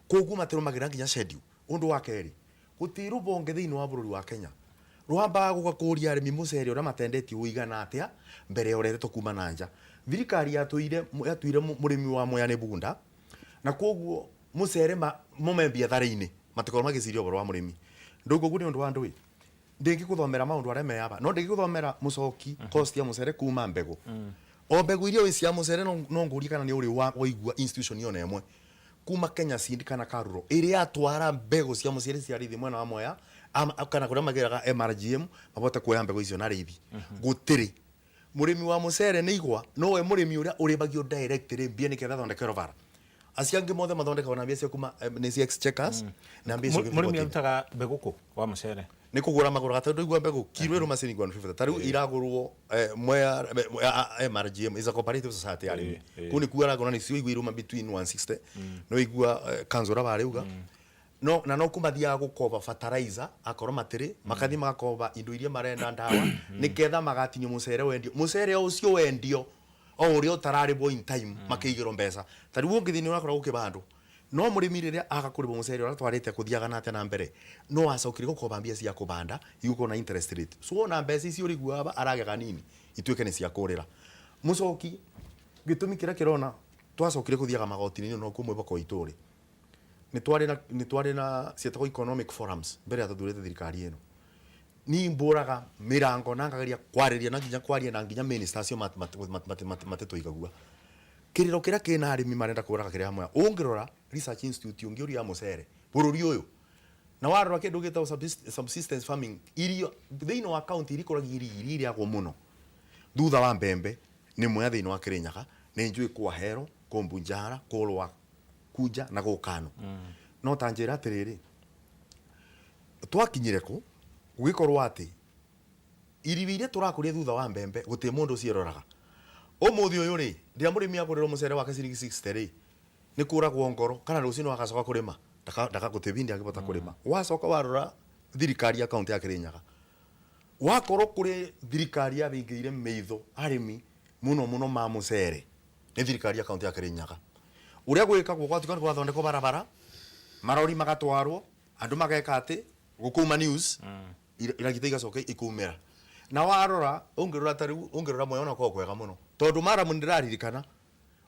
S11: koguo matirumagira nginya schedule. Undu wa keri gutiri rubonge thiini wa bururi wa Kenya rwambaga gugakuria arimi mucere uria matendetie uigana atia mbere ya uretetwo kuma na nja. Thirikari yatuire murimi wa Mwea ni bunda na koguo mucere mume biathara-ini matikorwo magiciria ũhoro wa mũrĩmi. Ndũguo ũguo nĩ ũndũ wa ndũĩ ndingĩgũthomera maũndũ arĩa me aba no ndingĩgũthomera Mũcoki cost ya mũcere kuma mbegũ o mbegũ iria wĩ cia mũcere no ngũrie kana nĩ ũrĩ waigua institution yona ĩmwe Kuma Kenya Seed kana Karuro ĩrĩ yatwara mbegũ cia mũcere cia rĩithi mwena wa Mwea kana kũrĩa magĩraga MRGM mabote kuoya mbegũ icio na rĩithi. Gũtirĩ mũrĩmi wa mũcere nĩ igwa nowe mũrĩmi ũrĩa ũrĩbagio directly mbia nĩketha athondekerwo bara. Acio angĩ mothe mathondekagwo na mbia cia kuma nĩ cia exchequers na mbia icio.
S1: Mũrĩmi arutaga mbegũ kũ wa mũcere?
S11: Nĩ kũgũra magũraga, tondũ igua mbegũ kiro ĩrũma ciringi 150. Ta rĩu iragũrwo Mwea MRGM is a cooperative society ya arĩmi. Kũu nĩkuo aragũra, nĩcio igua irũma between 160 no igua kanzũra warĩuga no na no kumathiaga gũkoba fertilizer akorwo matirĩ, makathiĩ magakoba indo iria marenda, ndawa, nĩketha magatinio mũcere wendio, mũcere o ũcio wendio o ũrĩa ũtararĩbwo in time makĩigĩrwo mbeca. Ta rĩu ũngĩthiĩ nĩ ũrakora gũkĩbandwo, no mũrĩmi rĩrĩa aga kũrĩbwo mũcere ũrĩa atwarĩte kũthiaga na atĩa na mbere, no acokire gũkoba mbia cia kũbanda igũkorwo na interest rate, so ona mbeca icio ũrĩguo aba aragĩa nini ituĩke nĩ cia kũrĩra mũcoki. Gĩtũmi kĩrĩa kĩrona twacokire kũthiaga magoti-inĩ no kuo mwĩboko witũ rĩ, nĩ twarĩ na ciĩtagwo economic forums mbere ya tũthurĩte thirikari ĩno. Ni mbũraga mĩrango na ngageria kwarĩria na nginya kwaria na nginya minister acio matĩtũigagua. Kĩrĩro kĩrĩa kĩna arĩmi marenda kũraga kĩrĩa hamwe, ũngĩrora research institute ũngĩũria ya mũcere bũrũri ũyũ na warora kĩndũ gĩtagwo subsistence farming, irio thĩinĩ wa county iria ikũragia irio iria irĩagwo mũno thutha wa mbembe nĩ Mwea thĩinĩ wa Kĩrĩnyaga, nĩ njũĩ kwa Hero, kũ Mbunjara, kũ Kunja na gũkano. No ta njĩra atĩrĩrĩ, twakinyire kũ gũgĩkorwo atĩ irio iria tũrakũria thutha wa mbembe gũtirĩ mũndũ ũciĩroraga. Ũmũthĩ ũyũ rĩ, rĩrĩa mũrĩmi agũrĩrwo mũcere wake ciringi 60 rĩ, nĩ kũragwo ngoro kana rũciũ no agacoka kũrĩma ndaka gũtirĩ bindi angĩbota kũrĩma. Wacoka warora thirikari ya kaunti ya Kĩrĩnyaga, wakorwo kũrĩ thirikari yabingĩire mĩitho arĩmi mũno mũno ma mũcere nĩ thirikari ya kaunti ya Kĩrĩnyaga. Ũrĩa gwĩkagwo, gwatuĩka nĩ gwathondekwo barabara, marori magatwarwo, andũ mageka atĩ gũkuma news iragita igacoka ikumĩra. Na warora ũngĩrora ta rĩu ũngĩrora Mwea ona korwo kwega mũno, tondũ maramu nĩndĩraririkana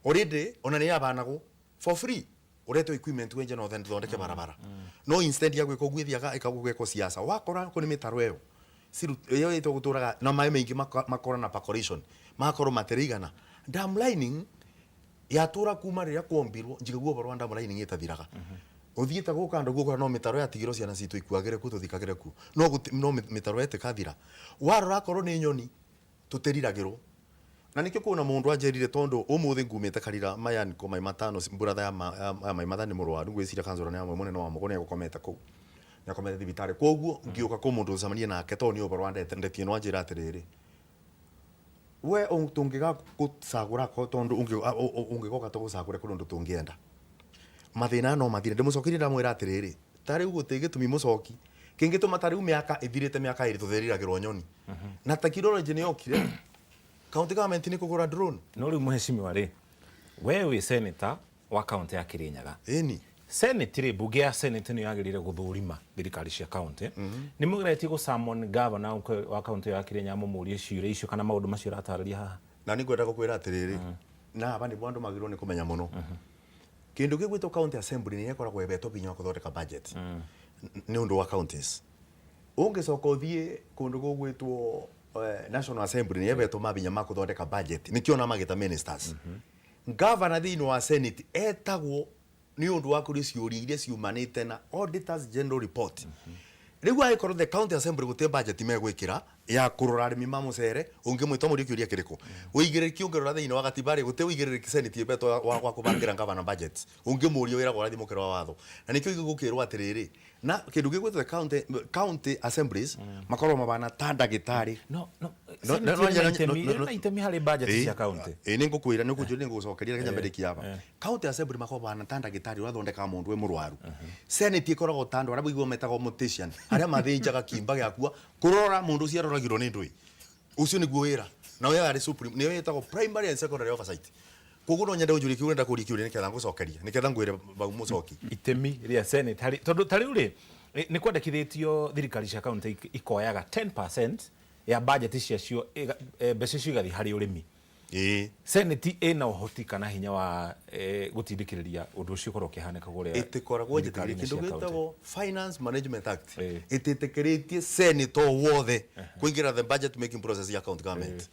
S11: already ona nĩ yabanagwo for free, ũretwo equipment wenje na ũthondeke barabara, no instead ya gwĩka ũguo ĩthiaga ĩkagwĩkwo siasa. Wakora kũrĩ mĩtaro ĩyo ĩyo ĩtwo gũtũraga na maĩ maingĩ makora na percolation magakorwo matirigana. Dam lining yatũra kuma rĩrĩa kwombirwo njigagua ũhoro wa dam lining ĩtathiraga. Ũthiĩte gũka andũ guokora no mĩtaro yatigirwo ciana citũ ikuagĩre kuo, tũthikagĩre kuo, no no mĩtaro ĩtĩkathira. Warora akorwo nĩ nyoni tũtĩriragĩrwo na nikio kuna mundu anjĩrire, tondu umuthi ngumĩte karira maya niko mai matano mburatha ya mai matha nĩ mũrwaru, ngwĩciria kanzũra nĩ amwe mũnene wa mũgo nĩ egũkomete kũu, nĩ akomete thibitarĩ. Koguo ngĩũka kũ mũndũ ũcemanie nake tondũ nĩ ũhoro wa ndeti ĩno, anjĩra atĩrĩrĩ, we tũngĩgagũcagũra ko tondu ũngĩgoka tũgũcagũre kũrĩ ũndũ tũngĩenda mathĩna no mathire. Ndĩmũcokerie ndamwĩra atĩrĩrĩ, ta rĩu gũtĩ gĩtũmi mũcoki kĩngĩtũma ta rĩu mĩaka ĩthirĩte mĩaka 2 tũthĩriragĩrwo nyoni na tekinoronjĩ nĩ yokire, county government nĩ kũgũra drone.
S1: No rĩu mheshimiwa rĩ, we wĩ senator wa kaunti ya Kirinyaga.
S11: Ĩni.
S1: Senate rĩ, mbunge ya Senate nĩ yagĩrĩire gũthũrima thirikari cia kaunti. Nĩ mũgeretie gũ summon governor wa kaunti ya Kirinyaga mũmũrie ciũria icio kana maũndũ macio ũratarĩria haha?
S11: Na nĩ ngwenda gũkwĩra atĩrĩrĩ, na aba nĩguo andũ magĩrĩirwo nĩ kũmenya mũno, kĩndũ gĩgwĩtwo county assembly nĩ ĩkoragwo ĩhetwo hinya wa gũthondeka budget nĩ ũndũ wa counties. Ũngĩcoka ũthiĩ kũndũ gũgwĩtwo National Assembly, nĩ ĩhetwo mabinya ma gũthondeka budget, nĩkĩo na magĩta ministers. Governor thĩinĩ wa Senate etagwo nĩ ũndũ wa kũrĩ ciũria iria ciumanĩte na auditors general report. Rĩu angĩkorwo the county assembly gũtirĩ budget megwĩkĩra ya kũrora arĩmi ma mũcere, ũngĩmwĩta mũrie kĩũria kĩrĩkũ? Ũigĩrĩrĩki ũngĩrora thĩinĩ wa gatiba rĩ, gũtirĩ ũigĩrĩrĩki Senate ĩbetwo wa kũbangĩra governor budget. Ũngĩmũria wĩragwo ũrathiĩ mũkĩro wa watho, na nĩkĩo gũkĩrwo atĩrĩrĩ, na kĩndũ gĩgwĩtwo the county assemblies makorwo mabana ta ndagĩtarĩ.
S1: No. Senate ĩrĩ na ĩrĩ na itemi harĩ budget cia kaunti.
S11: Ĩ, nĩ ngũkwĩra, nĩ ngũnjũria, nĩ ngũgũcokeria nginya mbere kiaba. County assembly makoragwo bahana ta ndagĩtarĩ ũrĩa ũthondekaga mũndũ wĩ mũrwaru. Senate ĩkoragwo ta andũ arĩa mũigua metagwo mortician, arĩa mathĩnjaga kimba gĩakua kũrora mũndũ ũcio aroragirwo nĩ ndũĩ. Ũcio nĩguo wĩra na ũyũ arĩ supreme, nĩyo ĩtagwo primary and secondary oversight. Koguo no nyende ũnjũrie kĩũria, ndenda kũria kĩũria nĩketha ngũcokeria, nĩketha ngwĩre bau mũcoki.
S1: Itemi rĩa Senate harĩ, tondũ ta rĩu rĩ, nĩ kwendekithĩtio thirikari cia kaunti ikoyaga 10% ya budget ciacio, mbeca icio igathiĩ harĩ ũrĩmi. Senate ĩna ũhoti kana hinya wa gũtindĩkĩrĩria ũndũ ũcio ũkorwo ũkĩhanĩka kũrĩa
S11: ĩtĩkoragwo njĩtĩkĩrie
S1: thirikari-inĩ
S11: kĩndũ
S1: cia kaunti?
S11: Gĩtagwo Finance Management Act ĩtĩtĩkĩrĩtie senator wothe kũingĩra the budget making process ya county government.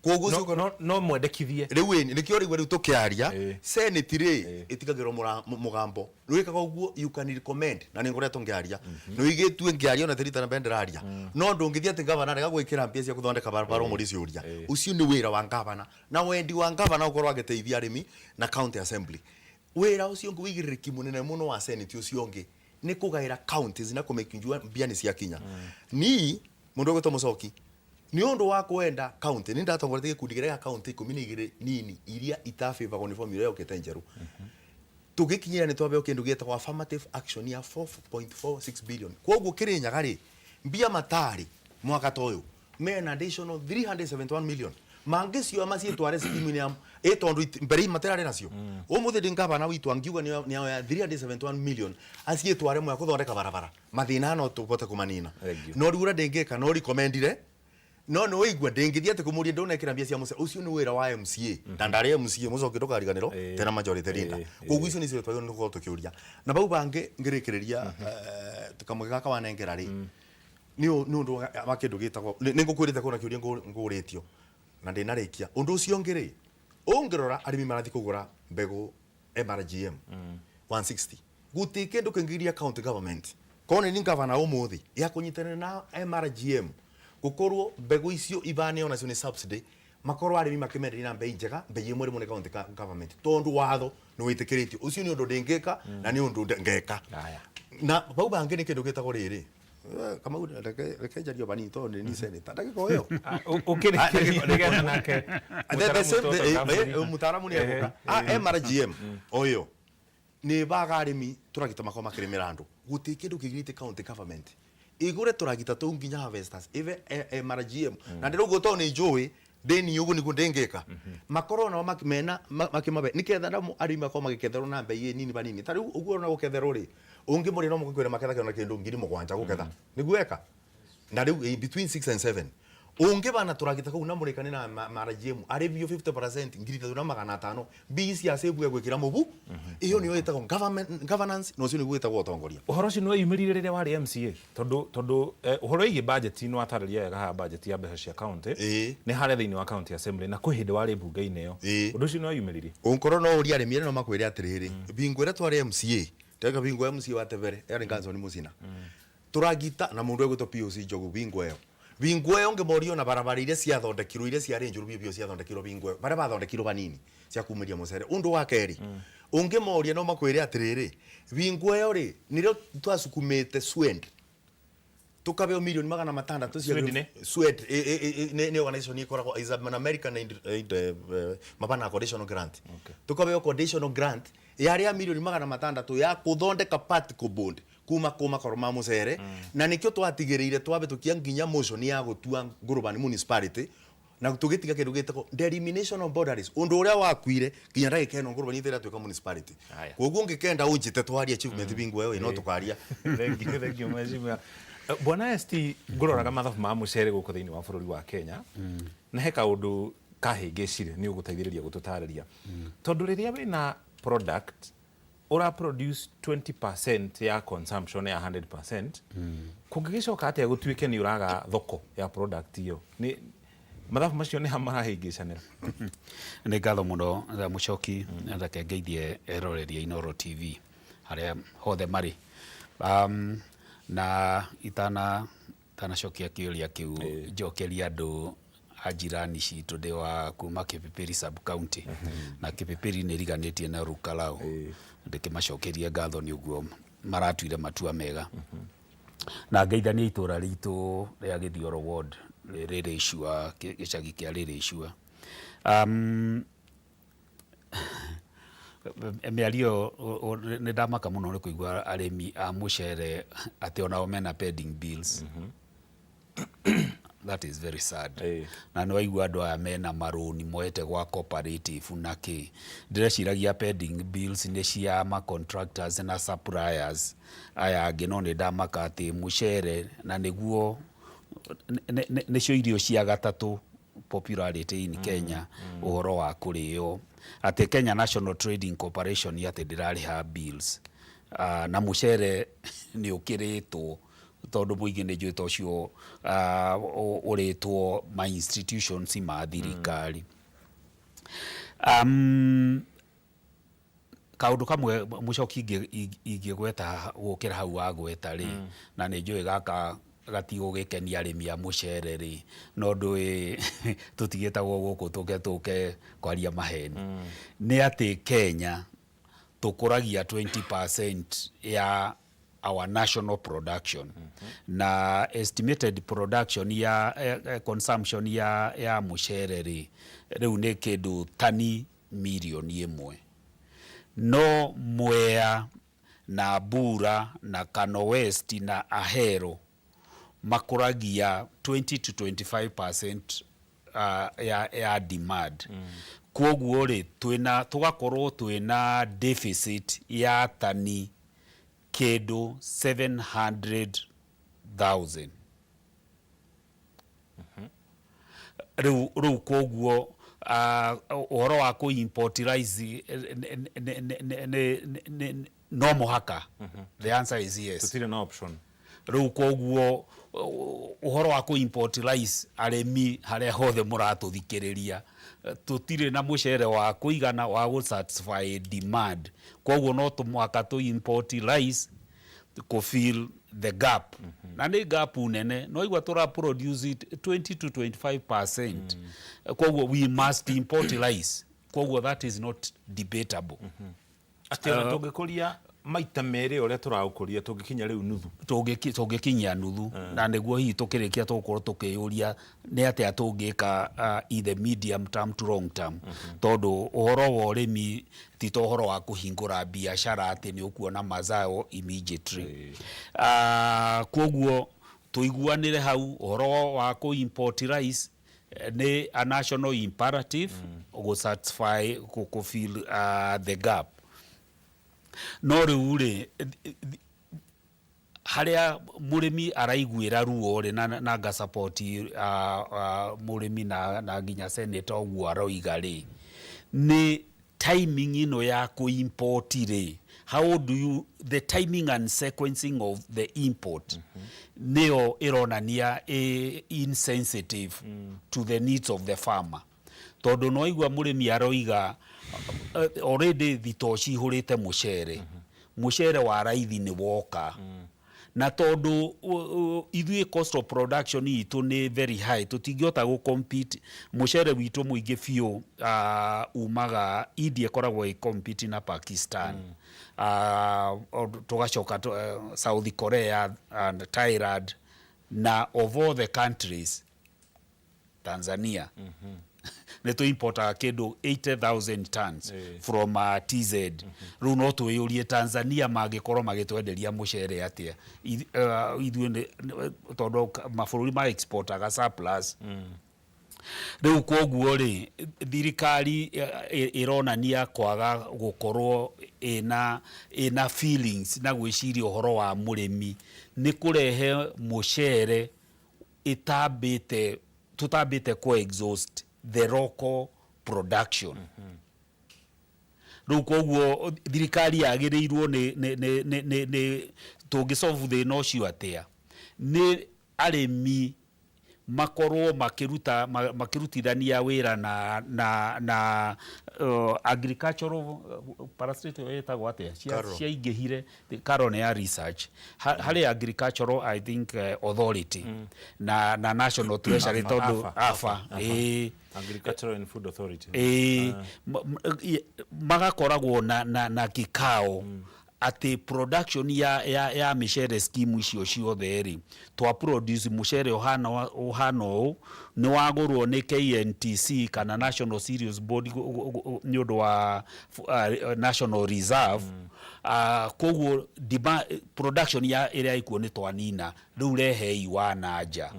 S11: Koguo
S1: no mwendekithie
S11: riu ĩ nikio riu riu tukiaria senate ri itigagirwo mugambo rwikaga uguo, you can recommend na ni ngoretwo ngiaria no igitue ngiaria ona tirita na benderaria no ndungithia ati gavana rega gwikira mbia cia kuthondeka barabara muri ciuria ucio ni wira wa gavana na wendi wa gavana ukorwo agiteithia arimi na county assembly. Wira ucio ungi wigiriki munene muno wa senate ucio ungi ni kugaira counties na kumake mbia ni ciakinya. Ni mundu ugwitwo Mucoki ni undu wa kwenda county ni ndatongoretie gikundi kiria county 12 nini iria itafavagwo ni formula yokite njeru. Tugikinyira ni twabeo kindu gietagwo affirmative action ya 4.46 billion. Koguo Kirinyaga ri mbia matari mwaka ta uyu mena additional 371 million mangi cio maciitware scheme ya tondu mbere matirari nacio. Umuthi ndi ngavana witu angiuga ni ya 371 million aciitware mwa kuthondeka barabara mathina no tubote kumanina no riu uria ndingika no recommendire no no igua ndingithia ati kumuria ndunekira mbia cia muce ucio ni wira wa MCA na ndari MCA mucoki ndukariganirwo tena majority leader. Koguo icio nicio twagĩrĩirwo nĩ gũkorwo tũkĩũria na bau bangi ngĩrĩkĩrĩria kamweke gaka wanengera rĩ ni undu wa kindu gitagwo ni ngukwirite kuna kiuria nguritio na ndinarikia undu ucio ungi ri ungirora arimi marathi kugura mbegu MRGM 160 guti kindu kingiria county government kone ni governor umuthi ya kunyitanira na MRGM gukorwo mbegu icio ibaneo nacio ni subsidy makorwo arimi makimenderia na mbei njega mbei imwe rimwe ni county government tondu watho ni witikiritio ucio ni undu ndingika na ni undu ngeka na bau bangi ni kindu gitagwo riri Kamau reke njarie banini tondu ni senator ndagika o ĩyo
S1: ukirikia nake
S11: mutaaramu ni eguka MRGM o ĩyo ni baga arimi turagita makorwo makirimira andu guti kindu kigirite county government igure turagita tuu nginya harvesters ive MRGM na ndiruguo tondu ni njui ndini uguo niguo ndingika makorwo nao mena makimabe niketha namo arimi makorwo magiketherwo na mbei nini banini ta riu uguo na guketherwo ri ungi muri no mukwira maketha kiona kindu 7,000 guketha niguo eka na riu between 6 and 7 ungi bana turagita kuu na murikane na MRGM ari bio 50% 3,500 mbia cia save gwikira mubu iyo niyo itagwo government governance no cio niguo itagwo utongoria.
S1: Uhoro ucio niweyumĩrire rĩrĩa warĩ MCA tondu tondu uhoro wĩgiĩ budget no atarĩria wega haha budget ya mbeca cia county nĩ harĩa thĩinĩ wa county assembly na kwĩ hĩndĩ warĩ mbunge-inĩ ĩyo ũndũ ũcio nĩweyumĩririe.
S11: Unkorwo no ũrie arĩmi arĩa no makwĩre atĩrĩrĩ bingo ĩrĩa twarĩ MCA teka bingo MCA wa Tebere yarĩ Ganson Musina turagita na mundu egwitwo POC Njogu bingo ĩyo bingo ĩyo ngĩmorio na barabara iria ciathondekirwo iria ciarĩ njũru biũ biũ ciathondekirwo bingo ĩyo barĩa bathondekirwo banini cia kumĩria mũcere ũndũ wa kerĩ ũngĩmoria no makwĩre atĩrĩrĩ bingo ĩyo rĩ nĩrĩo twacukumĩte Swed tukabeo milioni 600 cia Swed nĩ organization ĩkoragwo is an American aid mabana conditional grant tukabeo conditional grant yarĩ ya milioni 600 ya kuthondeka particle board kuma kuma koro ma mucere na nikio twatigiriire twabitukia nginya motion ya gutua Ngurubani municipality na tugitiga kindu gitagwo delimination of boundaries undu uria wakuire nginya ndagika ino Ngurubani ithira tuika municipality. Koguo ngikenda unjite twarie achievement bingo wewe no tukaria.
S1: Thank you mheshimiwa. Bwana ST nguroraga mathabu ma mucere guku thiini wa bururi wa Kenya na he kaundu kahingicire ni uguteithiriria gututariria tondu riria wina product ura produce 20% ya consumption ya 100% kungigicoka atia gutuike ni uraga thoko ya product iyo ni mathabu macio ni hamarahingicanira.
S12: Ni ngatho muno Mucoki reke ngeithie eroreria Inooro TV haria hothe mari na itana tanacokia kiuria kiu njokeria andu a jirani citũ ndĩ wa kuma Kipipiri sub county na Kipipiri nĩ riganĩtie na Rukarau ndĩkĩmacokeria ngatho nĩ ũguo maratuire matua mega na ngeithania itũra ritũ rĩa Gĩthioro ward rĩrĩ icua gĩcagi kĩa rĩrĩ icua. Mĩario nĩ ndamaka mũno nĩ kũigua arĩmi a mũcere atĩ onao mena pending bills. That is very sad. Na nĩ waigua andũ aya mena marũni moete gwa cooperative na kĩ ndĩreciragia pending bills nĩ cia ma contractors na suppliers aya angĩ no nĩ ndamaka atĩ mũcere na nĩguo nĩcio irio cia gatatũ popularity in Kenya ũhoro wa kũrĩo atĩ Kenya National Trading Corporation atĩ ndĩrarĩha bills na mũcere nĩ ũkĩrĩtwo Tondũ mũingĩ nĩ njũĩ ta ũcio ah, ũrĩtwo ma institutions ma thirikari. Kaũndũ kamwe mũcoki ingĩgweta gũkĩra hau wagweta rĩ, na nĩ njũĩ gaka gatigũgĩkenia arĩmi a mũcere rĩ, no ndũĩ tũtigĩtagwo gũkũ tũke tũke kwaria maheni, nĩ atĩ Kenya tũkũragia 20% ya our national production, na estimated production ya consumption ya mũcere rĩ, rĩu nĩ kĩndũ tani mirioni 1, no Mwea na Bura na Kano West na Ahero makũragia 20 to 25% ya demand. Kwoguo rĩ, twĩna tũgakorwo twĩna deficit ya tani kĩndũ 700,000 rĩu. Kwoguo ũhoro wa kũ import rice no mũhaka. The answer is yes.
S1: Tũtirĩ na option.
S12: Rĩu koguo ũhoro wa kũ import rice, arĩmi harĩa hothe mũratũthikĩrĩria, tũtirĩ na mũcere wa kũigana wa gũ satisfy demand. Koguo no tũmũhaka tũ import rice kũ fill the gap, na nĩ gap nene. No igua tũra produce it 20 to 25%, koguo we must import rice. Koguo that is not debatable.
S1: Atĩ ona tũngĩkũria maita merĩ ũrĩa tũraũkũria, tũngĩkinya rĩu nuthu.
S12: Tũngĩkinyia nuthu, na nĩguo hihi tũkĩrĩkia tũgũkorwo tũkĩyũria nĩ atĩa tũngĩka in the medium term to long term, tondũ ũhoro wa ũrĩmi ti ta ũhoro wa kũhingũra biacara atĩ nĩ ũkuona mazao immediately. Koguo tũiguanĩre hau, ũhoro wa kũ import rice nĩ a national imperative gũ satisfy kũ fill the gap. No rĩu rĩ, harĩa mũrĩmi araiguĩra ruo rĩ, na nga support mũrĩmi na nginya senator ũguo aroiga rĩ, nĩ timing ĩno ya kũ import rĩ. How do you, the timing and sequencing of the import nĩyo ĩronania insensitive to the needs of the farmer, tondũ no igua mũrĩmi aroiga already thitoo cihũrĩte mũcere, mũcere wa raithi nĩ woka, na tondũ ithuĩ cost of production itũ nĩ very high, tũtingĩhota gũ compete. Mũcere witũ mũingĩ biũ umaga India, ĩkoragwo ĩ compete na Pakistan, tũgacoka South Korea and Thailand, na of all the countries, Tanzania. Nĩ tũ importaga kĩndũ 80,000 tons from TZ. Rĩu no twĩyũrie, Tanzania mangĩkorwo magĩtwenderia mũcere atĩa ithuĩ tondũ mabũrũri ma exportaga surplus? Rĩu koguo rĩ, thirikari ĩronania kwaga gũkorwo ĩna feelings na gwĩciria ũhoro wa mũrĩmi nĩ kũrehe mũcere ĩtambĩte tũtambĩte kũ exhaust the local production. Rĩu koguo thirikari yagĩrĩirwo nĩ tũngĩsolve thĩna ũcio atĩa? Nĩ arĩmi makorwo makĩruta makĩrutithania wĩra na agricultural parastatal ĩtagwo atĩa?
S11: Karo.
S12: Ciaingĩhire. Karo nĩ ya research. Harĩ agricultural, I think, authority na National Treasury.
S1: AFA.
S12: Tondũ
S1: AFA.
S12: AFA, ĩĩ.
S1: Agricultural and Food Authority.
S12: Ĩĩ, magakoragwo na kikao atĩ production ya mĩcere, scheme icio ciothe rĩ, twa produce mũcere ũhana ũũ, nĩ wagũrwo nĩ KNTC kana National Cereals Board nĩ ũndũ wa national reserve. Koguo production ya ĩrĩa ĩkuo nĩ twanina, rĩu rehei wa na nja.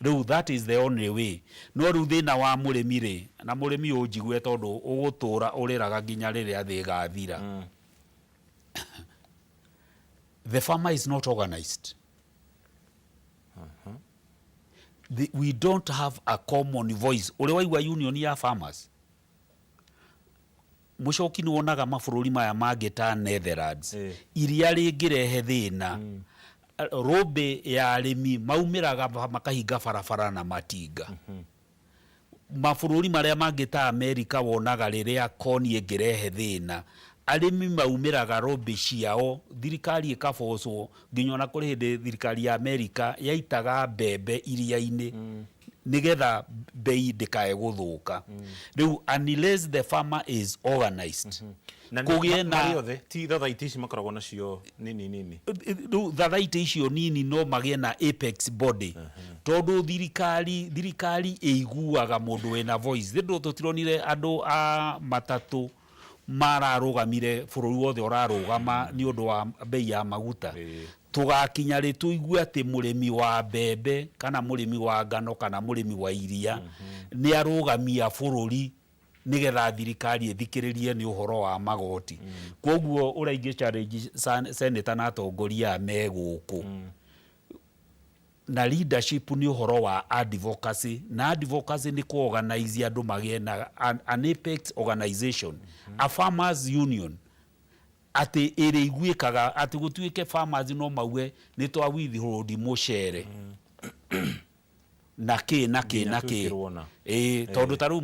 S12: Rĩu that is the only way. No rĩu thĩna wa mũrĩmi rĩ, na mũrĩmi ũnjigue, tondũ ũgũtũra ũrĩraga nginya rĩrĩa thĩ ĩgathira, the farmer is not organized. We don't have a common voice. Ũrĩ waigua union ya farmers? Mũcoki, nĩ wonaga mabũrũri maya mangĩ ta Netherlands, iria rĩngĩrehe thĩna. Lobby ya arĩmi maumĩraga makahinga barabara na matinga. Mabũrũri marĩa mangĩ ta Amerika, wonaga rĩrĩa koni ĩngĩrehe thĩna, arĩmi maumĩraga lobby ciao, thirikari ĩkabocwo. Nginya ona kũrĩ hĩndĩ thirikari ya Amerika yaitaga mbembe iria-inĩ nĩgetha bei ndĩkae gũthũka. Rĩu unless the farmer is organized,
S1: na
S12: kũgĩe na
S1: marĩ othe ti thathaiti ici makoragwo nacio nini nini.
S12: Rĩu thathaiti icio nini no magĩe na apex body, tondũ thirikari ĩiguaga mũndũ wĩna voice. Thĩndũ tũtironire andũ a matatũ mararũgamire, bũrũri wothe ũrarũgama nĩ ũndũ wa bei ya maguta. Tũgakinya rĩ tũigue atĩ mũrĩmi wa mbembe kana mũrĩmi wa ngano kana mũrĩmi wa iria nĩ arũgamia bũrũri nĩgetha thirikari ĩthikĩrĩrie nĩ ũhoro wa magoti? Koguo ũrĩa ingĩ challenge senator na atongoria aya me gũkũ na leadership nĩ ũhoro wa advocacy, na advocacy nĩ kũ-organize andũ magĩe na an apex organization, a farmers union, atĩ ĩrĩa iguĩkaga atĩ gũtuĩke farmers no mauge nĩ twa withhold mũcere na kĩ na kĩ
S1: nginya
S12: na kĩ.
S1: twĩkĩrwo na.
S12: Ĩĩ, tondũ ta rĩu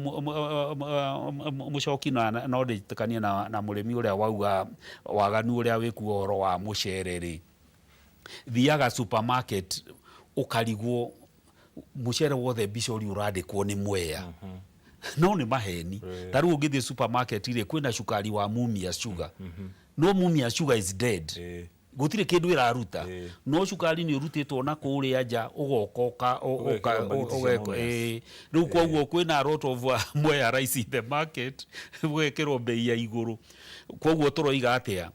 S12: mũcoki no ndĩtĩkanie na mũrĩmi ũrĩa wauga waganu ũrĩa wĩkuo ũhoro wa mũcere rĩ, thiaga supermarket ũkarigwo mũcere wothe mbicori ũrandĩkwo nĩ Mwea, no nĩ maheni. Ta rĩu ũngĩthiĩ supermarket rĩ, kwĩna cukari wa Mumias Sugar, no Mumias Sugar is dead, gũtirĩ kĩndũ ĩraruta, no cukari nĩ ũrutĩtwo na kũrĩa nja ũgoka
S1: ũgekĩrwo mbagiti cia Mumias.
S12: Ĩĩ. Rĩu koguo kwĩna a lot of Mwea rice in the market, ũgekĩrwo bei ya igũrũ. Koguo tũroiga atĩa,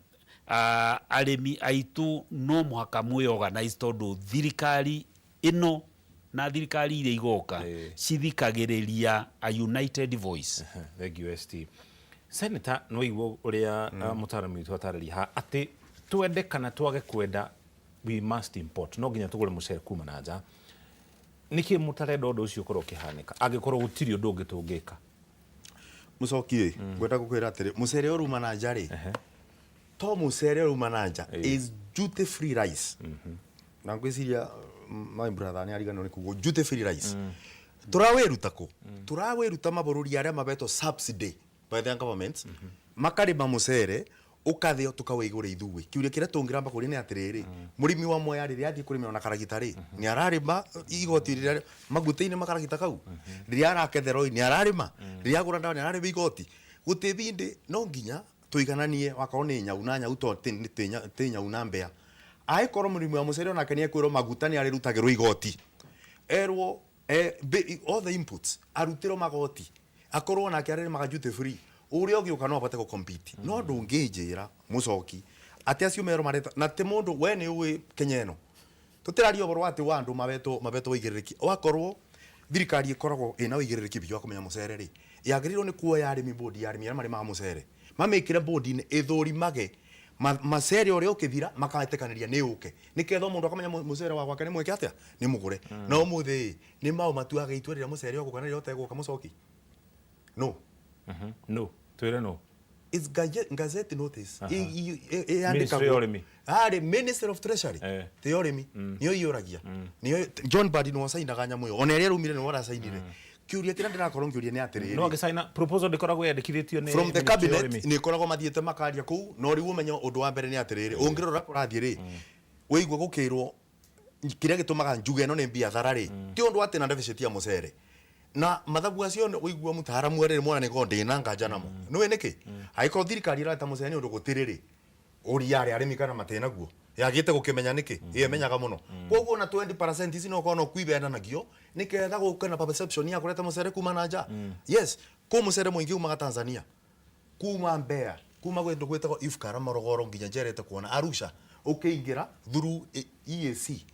S12: arĩmi aitũ no mũhaka mwĩ organize, tondũ thirikari ĩno na thirikari iria igoka cithikagĩrĩria a united voice.
S1: Thank you, ST. Senator, no igua ũrĩa mũtaaramu witũ atarĩria haha atĩ twende kana twage kwenda, we must import, no nginya tũgũre mũcere kuma na nja. Nĩkĩ mũtarenda ũndũ ũcio ũkorwo ũkĩhanĩka angĩkorwo gũtirĩ ũndũ ũngĩ tũngĩka?
S11: Mũcoki ĩ, ngwenda gũkwĩra atĩrĩ, mũcere ũruma na nja rĩ, to mũcere ũruma na nja is duty free rice, na ngwĩciria my brother nĩ ariganĩrwo nĩ kuga duty free rice. Tũrawĩruta kũ? Tũrawĩruta mabũrũri arĩa mabetwo subsidy by their governments, makarĩma mũcere ũkathĩo, tũkawĩgũra ithuĩ. Kĩũria kĩrĩa tũngĩramba kũria nĩ atĩrĩrĩ, mũrĩmi wa Mwea rĩrĩa athiĩ kũrĩmĩra na karagita rĩ, nĩ ararĩma igoti rĩrĩa maguta-inĩ makaragita kau? Rĩrĩa araketherwo nĩ ararĩma? Rĩrĩa agũra ndawa nĩ ararĩma igoti? Gũtĩ bindĩ no nginya tũigananie wakorwo nĩ nyau na nyau, to ti nyau na mbĩa. Angĩkorwo mũrĩmi wa mũcere onake nĩ ekwĩrwo maguta nĩ arĩrutagĩrwo igoti, erwo all the inputs arutĩrwo magoti, akorwo nake arĩrĩmaga duty free, ũrĩa ũgĩũka no abote gũ-compete. No ndũngĩnjĩra mũcoki atĩ acio merwo mareta na ti mũndũ we nĩ ũĩ Kenya ĩno tũtĩraria ũhoro wa atĩ wa andũ mabetwo ũigĩrĩrĩki. Wakorwo thirikari ĩkoragwo ĩna ũigĩrĩrĩki biũ wa kũmenya mũcere rĩ, yagĩrĩirwo nĩ kuoya arĩmi, bodi ya arĩmi arĩa marĩmaga mũcere, mamĩkĩre bodi-inĩ ĩthũrimage macere ũrĩa ũkĩthira, magetĩkanĩria nĩ ũke, nĩketha mũndũ akamenya mũcere wa gwake nĩ mwĩke atĩa, nĩ mũgũre. Na ũmũthĩ nĩ mao matuaga itua rĩrĩa mũcere ũgũka na rĩrĩa ũtegũka. Mũcoki, no.
S1: No twĩre no.
S11: It's gazette notice.
S1: Ministry ya ũrĩmi.
S11: Arĩ Ministry of Treasury, ti ya ũrĩmi, nĩyo iyũragia, nĩyo John Mbadi nĩwe ũcainaga nyamũ ĩyo, ona ĩrĩa ĩraumire nĩwe ũracainire. Kĩũria kĩrĩa ndĩrakorwo ngĩũria nĩ atĩrĩrĩ,
S1: no angĩcaina proposal ndĩkoragwo yandĩkithĩtio nĩ
S11: from the
S1: Ministry ya
S11: cabinet
S1: ũrĩmi.
S11: Nĩ ĩkoragwo mathiĩte makaria kũu. No rĩu ũmenye ũndũ wa mbere nĩ atĩrĩrĩ, ũngĩrora kũrathiĩ rĩ, wĩigua gũkĩrwo kĩrĩa gĩtũmaga njuge ĩno nĩ biathara rĩ, ti ũndũ atĩ na deficit ya mũcere na mathabu acio wĩigua mũtaaramu arĩ mwana nĩkorwo ndĩna nganja namo. Nĩũĩ nĩkĩ? Angĩkorwo thirikari ĩrareta mũcere nĩ ũndũ gũtirĩ rĩ, ũria arĩa arĩmi kana matĩnaguo yagĩte gũkĩmenya nĩkĩ ĩmenyaga mũno. Koguo ona 20% ici no korwo no kuibendanagio nĩketha gũke na perception ya kũreta mũcere kuma na nja. Yes, kũ mũcere mũingĩ umaga Tanzania, kuma Mbeya, kuma kũndũ gwĩtagwo Ifkara, Morogoro, nginya njerete kuona Arusha, ũkĩingĩra through EAC,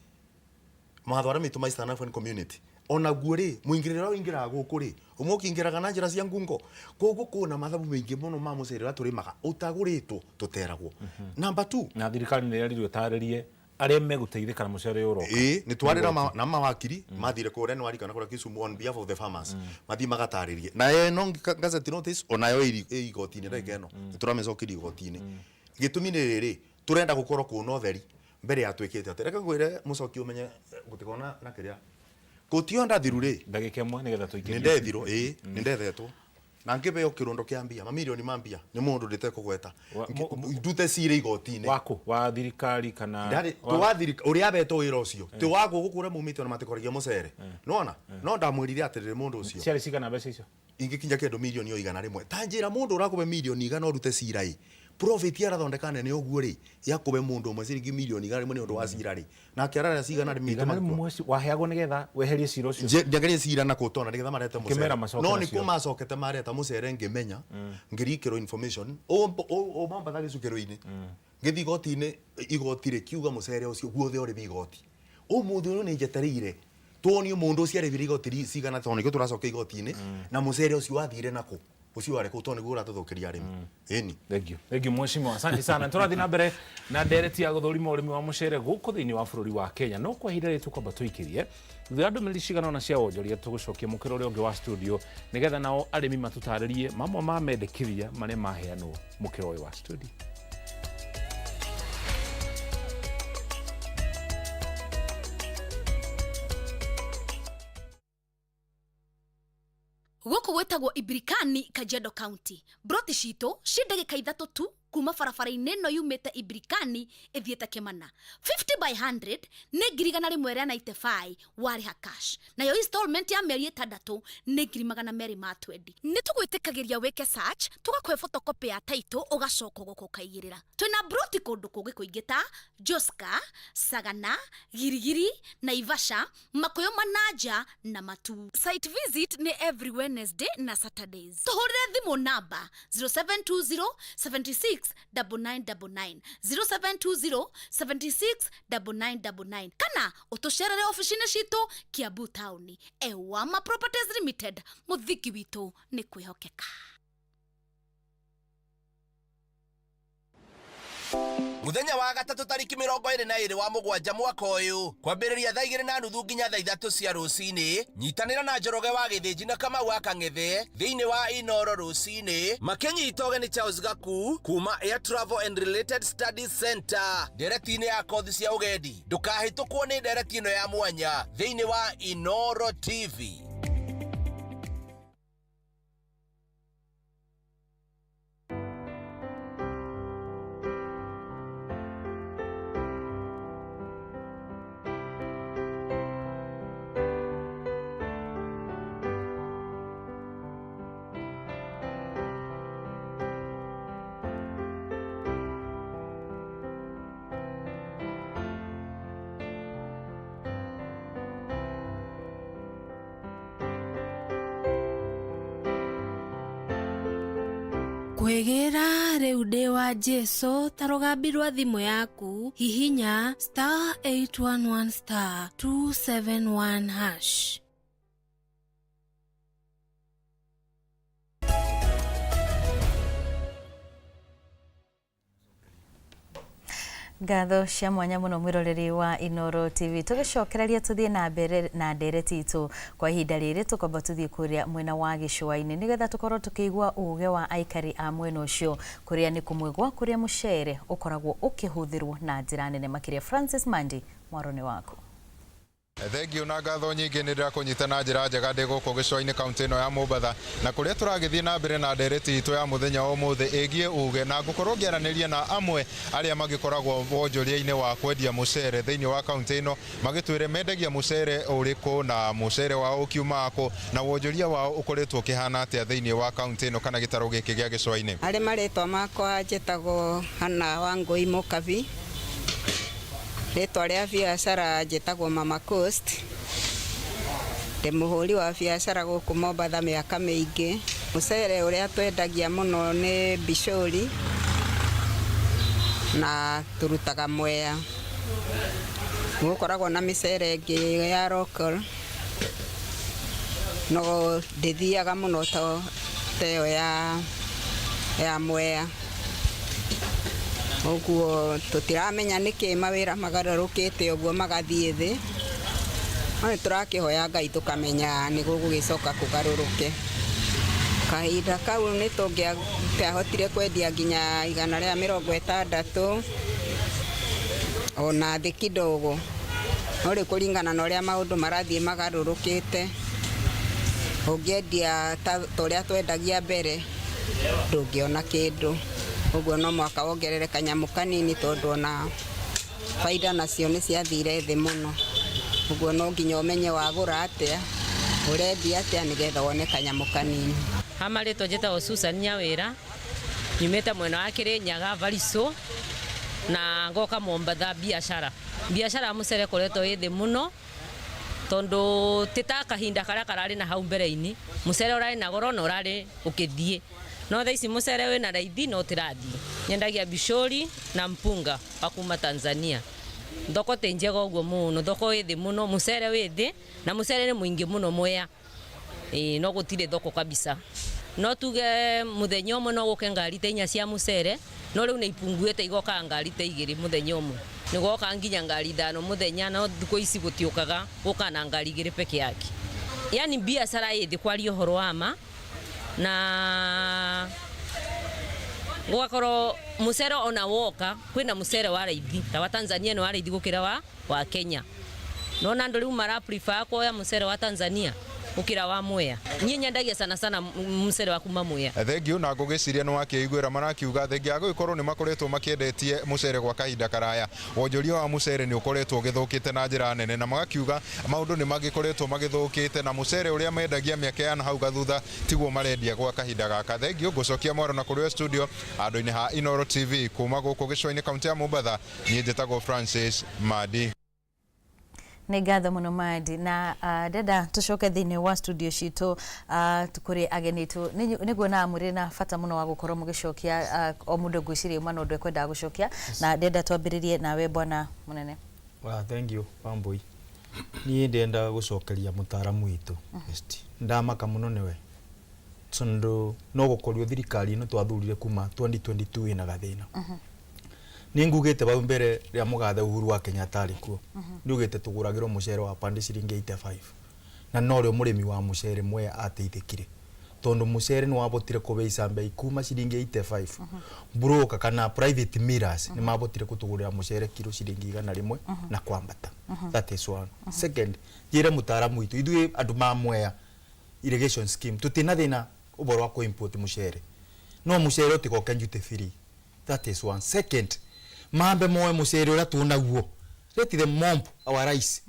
S11: mawatho arĩa maitũ ma Eastern African Community. Onaguo rĩ, mũingĩrĩre ũrĩa ũingĩraga gũkũ rĩ, ũmwe ũkĩingĩraga na njĩra cia ngungo. Koguo kwĩna mathabu maingĩ mũno ma mũcere ũrĩa tũrĩmaga ũtagũrĩtwo tũteragwo. Number two,
S1: na thirikari nĩ ĩrerirwo ĩtarĩrie arĩa megũteithĩka na mũcere ũyũ ũroka.
S11: Ĩĩ, nĩ twarĩra na mawakiri mathire kũrĩa, nĩ warikana kũrĩa Kisumu, on behalf of the farmers, mathiĩ magatarĩrie. Na ĩno gazette notice onayo ĩ igoti-inĩ ndagĩka ĩno, nĩ tũramĩcokeria igoti-inĩ. Gĩtũmi nĩ rĩrĩ, tũrenda gũkorwo kwĩna ũtheri. Mbere yatwĩkĩte atĩ reke ngwĩre mũcoki ũmenye gũtikona na kĩrĩa kũtio ndathiru rĩ
S1: ndagĩka ĩmwe nĩgetha tũingĩrie.
S11: Nĩndethirwo ĩĩ, nĩndethetwo na ngĩbeo kĩrũndo kĩa mbia, mamirioni ma mbia nĩ mũndũ ndĩtekũgweta, ndute cira igoti-inĩ.
S1: Waku wa thirikari kana
S11: Ndarĩ wa thirikari ũrĩa abetwo wĩra ũcio ti wa gũkũ kũrĩa mumĩte ona matikoragia mũcere, nĩwona? No ndamwĩrire atĩrĩrĩ, mũndũ ũcio
S1: ciarĩ cigana mbeca icio?
S11: Ingĩkinya kĩndũ mirioni o 100. Ta njĩra, mũndũ ũrakũbe mirioni 100 ũrute cira ĩ, profit arathondeka nene ũguo rĩ, yakũbe mũndũ ũmwe ciringi mirioni 100 nĩ ũndũ wa cira rĩ, nake ararĩa cigana rĩ?
S1: 100 waheagwo nĩgetha weherie cira ũcio?
S11: Njegerie cira na kũtona nĩgetha marete
S1: Ũkĩmera
S11: mũcere.
S1: macoke
S11: No
S1: nacio.
S11: nĩkuo macokete mareta mũcere, ngĩmenya ngĩrikĩrwo information o Mombatha gĩcukĩro-inĩ, ngĩthiĩ igoti-inĩ, igoti rĩkiuga mũcere ũcio guothe ũrĩmi igoti. Ũmũthĩ ũyũ nĩ njetereire tuonio mũndũ ũcio arĩhire igoti cigana, tondũ nĩkĩo tũracoka igoti-inĩ, na mũcere ũcio wathire nakũ, ũcio warĩ kũ, tondũ nĩguo ũratũthũkĩria arĩmi. Ĩni.
S1: Thank you. Thank you mheshimiwa. Asante sana. Tũrathiĩ na mbere na ndereti ya gũthũrima ũrĩmi wa mũcere gũkũ thĩinĩ wa bũrũri wa Kenya. No kwa ihinda rĩrĩ tũkwamba tũikĩrie thutha wa ndũmĩrĩri cigana ũna cia wonjoria, tũgũcokia mũkĩra ũrĩa ũngĩ wa studio nĩgetha nao arĩmi matũtarĩrie mamwe ma mendekithia marĩa maheanwo mũkĩra ũyũ wa studio.
S13: Gũkũ gwĩtagwo Ibirikani, Kajiado County. Broti citũ ci ndagĩka 3 tu kuma barabara-inĩ ĩno yumĩte Ibirikani ĩthiĩte Kĩmana. 50 by 100 nĩ 195,000 warĩha cash, nayo installment ya mĩeri 6 nĩ 220,000. Nĩ tũgwĩtĩkagĩria wĩke search, tũgakũhe photocopy ya title, ũgacoka ũgoka ũkaigĩrĩra. Twĩna broti kũndũ kũngĩ kũingĩ ta Joska, Sagana, Girigiri, Naivasha, Makuyu Manaja na Matu. Site visit nĩ every Wednesday na Saturdays. Tũhũrĩre thimũ namba 0720 76 9999, 0720 76 9999, kana ũtũcerere ofici-inĩ citũ Kiambu taũni. Ewama Properties Limited, mũthingi witũ nĩ kwĩhokeka.
S14: Muthenya wa gatatũ tariki 22 wa mũgwanja mwaka ũyũ, kwambĩrĩria thaa 2:30 nginya thaa 3 cia rũcinĩ, nyitanĩra na Njoroge wa Gĩthĩnji na Kamau wa Kang'ethe thĩinĩ wa Inoro rũcinĩ, makĩnyita ũgeni Charles Gaku kuma Air Travel and Related Studies Center ndereti-inĩ ya kothi cia ũgendi. Ndũkahĩtũkwo nĩ ndereti ĩno ya mwanya thĩinĩ wa Inoro TV.
S15: Kwĩgĩra rĩu ndĩ wa Jesu ta rũgambi rwa thimũ yaku, hihinya *811 *271#.
S2: Ngatho cia mwanya mũno mwĩroreri wa Inoro TV. Tũgĩcokereria tũthiĩ na mbere na ndereti itũ, kwa ihinda rĩrĩ tũkwamba tũthiĩ kũrĩa mwena wa gĩcũa-inĩ nĩgetha tũkorwo tũkĩigua ũge wa aikari a mwena ũcio, kũrĩa nĩ kũmwe gwa kũrĩa mũcere ũkoragwo ũkĩhũthĩrwo na njĩra nene makĩria. Francis Mandi, mwaro nĩ waku.
S16: Thengio na ngatho nyingĩ, nĩ ndĩrakũnyita na njĩra njega ndĩ gũkũ gĩcũa-inĩ kaunti ĩno ya Mombatha, na kũrĩa tũragĩthiĩ na mbere na ndereti itũ ya mũthenya wa ũmũthĩ ĩgiĩ uge, na ngũkorwo ngĩaranĩria na amwe arĩa magĩkoragwo wonjoria-inĩ wa kwendia mũcere thĩinĩ wa kaunti ĩno, magĩtwĩre mendagia mũcere ũrĩkũ na mũcere wao ũkiumaga kũ na wonjoria wao ũkoretwo ũkĩhana atĩa thĩinĩ wa kaunti ĩno kana gĩtarũ gĩkĩ gĩa gĩcũa-inĩ.
S17: Harĩ marĩtwa makwa njĩtagwo Hana Wangũi Mũkabi, rĩtwa rĩa biacara njĩtagwo Mama Coast, ndĩ mũhũri wa biacara gũkũ Mombatha mĩaka mĩingĩ. Mũcere ũrĩa twendagia mũno nĩ bicũri na tũrutaga Mwea. Nĩgũkoragwo na mĩcere ĩngĩ ya local, no ndĩthiaga mũno ta ĩyo ya Mwea. Ũguo tũtiramenya nĩkĩ mawĩra magarũrũkĩte ũguo magathiĩ thĩ, no nĩtũrakĩhoya Ngai tũkamenya nĩ gũgũgĩcoka kũgarũrũke. Kahinda kau nĩ tũngĩahotire kwendia nginya 160, Ona thĩ kidogo, no rĩu kũringana na ũrĩa maũndũ marathiĩ magarũrũkĩte, ũngĩendia ta ũrĩa twendagia mbere ndũngĩona kĩndũ. Ũguo no mũhaka wongerere kanyamũ kanini, tondũ ona baida nacio nĩ ciathire thĩ mũno. Ũguo no nginya ũmenye wagũra atĩa, ũrendia atĩa, nĩgetha wone kanyamũ kanini.
S18: Ha marĩtwa njĩtagwo Susan Nyawĩra, nyumĩte mwena wa Kĩrĩnyaga Variso na ngoka Mombatha biacara. Biacara ya mũcere ĩkoretwo ĩ thĩ mũno, tondũ ti ta kahinda karĩa kararĩ na hau mbere-inĩ. Mũcere ũrarĩ na goro na ũrarĩ ũkĩthiĩ, no thaa ici mũcere wĩna raithi no ũtĩrathiĩ. Nyendagia bishori na mpunga wa kuma Tanzania. Thoko ti njega ũguo mũno, thoko ĩ thĩ mũno, mũcere wĩ thĩ na mũcere nĩ mũingĩ mũno Mwea. Ĩĩ, no gũtirĩ thoko kabisa. No tuge mũthenya ũmwe no gũke ngari ta 4 cia mũcere, no rĩu nĩ ipunguĩte igokaga ngari ta 2 mũthenya ũmwe. Nĩ goka nginya ngari 5 mũthenya, no thikũ ici gũtiũkaga, gũkaga na ngari 2 peke yake. Yani biacara ĩ thĩ kwaria ũhoro wa ma, na gũgakorwo mũcere ona woka kwĩna mũcere wa raithi ta wa Tanzania nĩ wa raithi gũkĩra wa Kenya. Nona andũ rĩu mara prefer kuoya mũcere wa Tanzania gũkĩra wa Mwea. Niĩ nyendagia sana sana mũcere wa kuma Mwea.
S16: Thengiũ, na ngũgĩciria nĩ wakĩiguĩra marakiuga thengia ya gũgĩkorwo nĩ makoretwo makĩendetie mũcere gwa kahinda karaya. Wonjoria wa mũcere nĩ ũkoretwo ũgĩthũkĩte na njĩra nene, na magakiuga maũndũ nĩ magĩkoretwo magĩthũkĩte na mũcere ũrĩa mendagia mĩaka ya na hau gathutha tiguo marendia gwa kahinda gaka. Thengiũ, ngũcokia mwaro na kũrĩ studio andũ-inĩ ha Inooro TV kuma gũkũ gĩcũa-inĩ kaunti ya Mombatha. Niĩ njĩtagwo Francis Madi.
S2: Nĩ ngatho mũno Madi, na ndenda tũcoke thĩinĩ wa studio citũ kũrĩ ageni aitũ. Nĩ nguona mũrĩ na bata mũno wa gũkorwo mũgĩcokia, o mũndũ ngwĩciria uma na ũndũ ekwendaga gũcokia, na ndenda twambĩrĩrie nawe bwana mũnene.
S10: Well, thank you Wambui. Niĩ ndĩrenda gũcokeria mũtaaramu witũ Esti. Ndamaka mũno nĩwe, tondũ no gũkorio thirikari ĩno twathurire kuma 2022 ĩna gathĩna. Nĩ ngugĩte bau mbere rĩa mũgathe Uhuru wa Kenyatta arĩ kuo, nĩ tũgũragĩrwo mũcere wa pandi ciringi 85, na norĩo mũrĩmi wa mũcere Mwea ateithĩkire, tondũ mũcere nĩ wabotire kũbeica mbei kuma ciringi 85. Broker kana private millers nĩ mabotire kũtũgũrĩra mũcere kiro ciringi 100 na kwambata. That is one. Second, njĩre mũtaaramu witũ, ithuĩ andũ ma Mwea irrigation scheme tũtina thĩna ũboro wa kũ-import mũcere, no mũcere ũtigoke duty free. That is one. Second, mambe moe mũcere ũrĩa twĩnaguo, let them mop our rice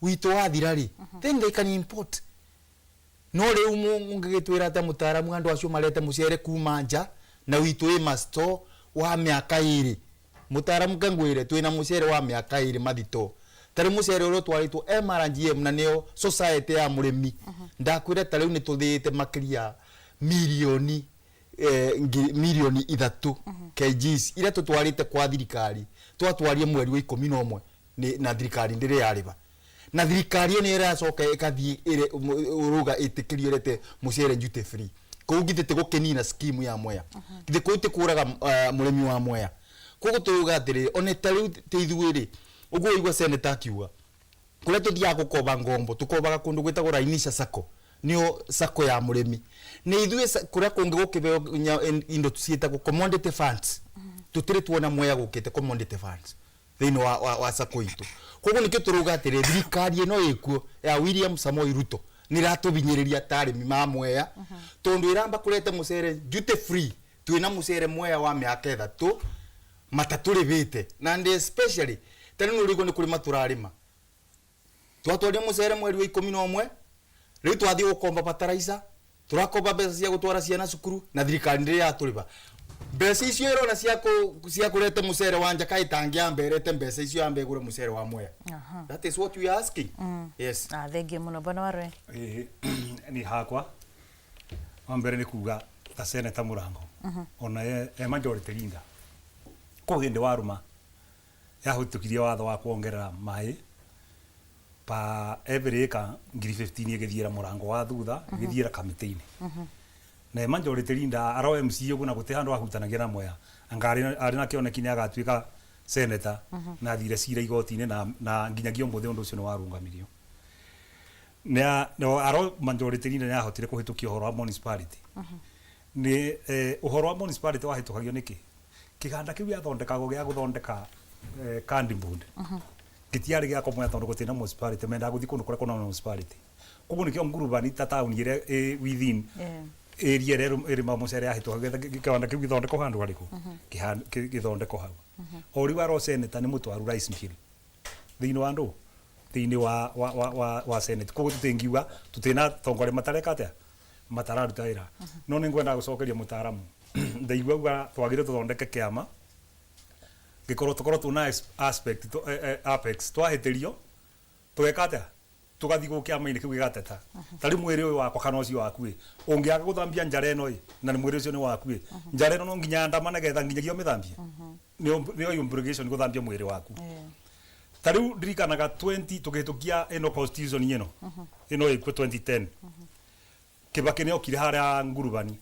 S10: witũ wathira rĩ, then they can import. No rĩu mũngĩgĩtwĩra atĩa mũtaaramu, andũ acio marete mũcere kuma nja na witũ ĩ masto wa mĩaka 2? Mũtaaramu, kangwĩre, twĩna mũcere wa mĩaka 2 mathito, tarĩ mũcere ũrĩa ũtwarĩtwo MRGM na nĩyo society ya mũrĩmi. Ndakwĩra ta rĩu nĩ tũthĩĩte makĩria mirioni 3 mirioni kgs iria tũtwarĩte kwa thirikari. Twatwarie mweri wa 11 na thirikari ndĩrĩ yarĩba, na thirikari ĩyo nĩ ĩracoka ĩkathiĩ ũruga ĩtĩkĩrio ĩrete mũcere duty free. Kũu githĩ ti gũkĩnina scheme ya Mwea? Githĩ kũu ti kũraga mũrĩmi wa Mwea? Koguo tũruga atĩrĩrĩ, one ta rĩu ti ithuĩ rĩ, ũguo ũigua senator akiuga kũrĩa tũthiaga gũkoba ngombo, tũkobaga kũndũ gwĩtagwo Rainisha Sacco, nĩyo sacco ya mũrĩmi. Nĩ ithuĩ kũrĩa kũngĩ gũkĩbeo indo ciĩtagwo commodity funds, tũtirĩ tuona Mwea gũkĩte commodity funds thĩinĩ wa sacco itũ. Koguo nĩkĩo tũrauga atĩrĩ, thirikari ĩno ĩkuo ya William Samoei Ruto nĩ ĩratũbinyĩrĩria ta arĩmi ma Mwea, tondũ ĩramba kũrete mũcere duty free, twĩna mũcere Mwea wa mĩaka 3 matatũrĩbĩte. Na and especially ta rĩu nĩ ũrĩigua nĩ kũrĩma tũrarĩma, twatwaria mũcere mweri wa 11, rĩu twathiĩ gũkomba bataraitha, tũrakomba mbeca cia gũtwara ciana cukuru, na thirikari ndĩrĩ yatũrĩba mbeca icio ĩrona cia kũrete mũcere wa nja. Kaĩ tangĩamba ĩrete mbeca icio yambe ĩgũre mũcere wa Mwea? That is what we are asking. Yes.
S2: Ah, thengiũ mũno bwana Warwe.
S9: Ĩĩ, ni hakwa wa mbere nĩ kuga ta seneta Murango ona e majority leader ko hĩndĩ warũma yahĩtũkirie watho wa kuongerera maĩ pa every acre 15,000, ĩgĩthiĩra mũrango wa thutha, ĩgĩthiĩra kamĩtĩ-inĩ. Na e majority leader aro MC ũguo, na gũtĩ handũ ahutanagia na Mwea, anga arĩ na kĩoneki nĩ agatuĩka senator. Na athire cira igoti-inĩ na nginyagia ũmũthĩ ũndũ ũcio nĩ warũngamirio. No aro majority leader nĩ ahotire kũhĩtũkia ũhoro wa municipality. Nĩ ũhoro wa municipality wahĩtũkagio nĩkĩ? Kĩganda kĩu gĩathondekagwo gĩa gũthondeka Cardboard gĩtiarĩ gĩa kũmoya tondũ gũtirĩ na municipality, mendaga gũthiĩ kũndũ kũrĩa kwĩna municipality. Koguo nĩkĩo Ngurubani ta taũni ĩrĩa ĩ within area ĩrĩa ĩrĩmaga mũcere yahĩtũka, kĩwanda kĩu gĩthondekwo handũ harĩkũ? Gĩthondekwo hau. O rĩu aro senator nĩ mũtwaru rice mill thĩinĩ wa ndũ thĩinĩ wa senate. Koguo tũtingiuga tũtirĩ atongoria matareka atĩa, matararuta wĩra. No nĩ ngwendaga gũcokeria mũtaaramu, ndaigua auga twagĩrĩire tũthondeke kĩama gĩkorwo tũkorwo tuna aspect apex, twahĩtĩrio tũgeka atĩa, tũgathiĩ gũkũ kĩama-inĩ kĩu gĩgateta. Ta rĩu mwĩrĩ ũyũ wakwa kana ũcio waku ĩ, ũngĩaga gũthambia njara ĩno ĩ, na nĩ mwĩrĩ ũcio nĩ waku ĩ, njara ĩno no nginya andama nĩgetha nginyagia ũmĩthambie. Nĩyo obligation gũthambia mwĩrĩ waku. Ta rĩu ndirikanaga 20 tũkĩhĩtũkia ĩno constitution ĩno ĩkuo 2010, Kibaki nĩ okire harĩa Ngurubani.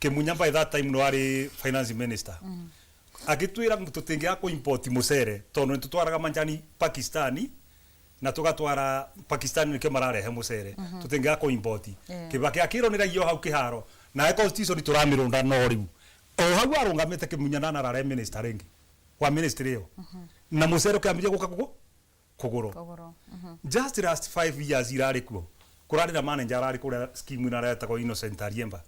S9: Kĩmunya by that time no arĩ finance minister, agĩtwĩra tũtingĩaga kũ import mũcere tondũ nĩ tũtwaraga manjani Pakistani, na tũgatwara Pakistani nĩkĩo mararehe mũcere, tũtingĩaga kũ import. Kibaki akĩrwo nĩ raia o hau kĩharo nawe constitution tũramĩrũnda, no rĩu o hau arũngamĩte Kĩmunya ndanarare minister rĩngĩ wa ministry ĩyo, na mũcere ũkĩambĩrĩria gũka kũgũrwo.
S2: Kũgũrwo.
S9: Just last 5 years irarĩ kuo, kũrarĩ na manager ararĩ kũrĩa scheme ĩno aretagwo Innocent Ariemba,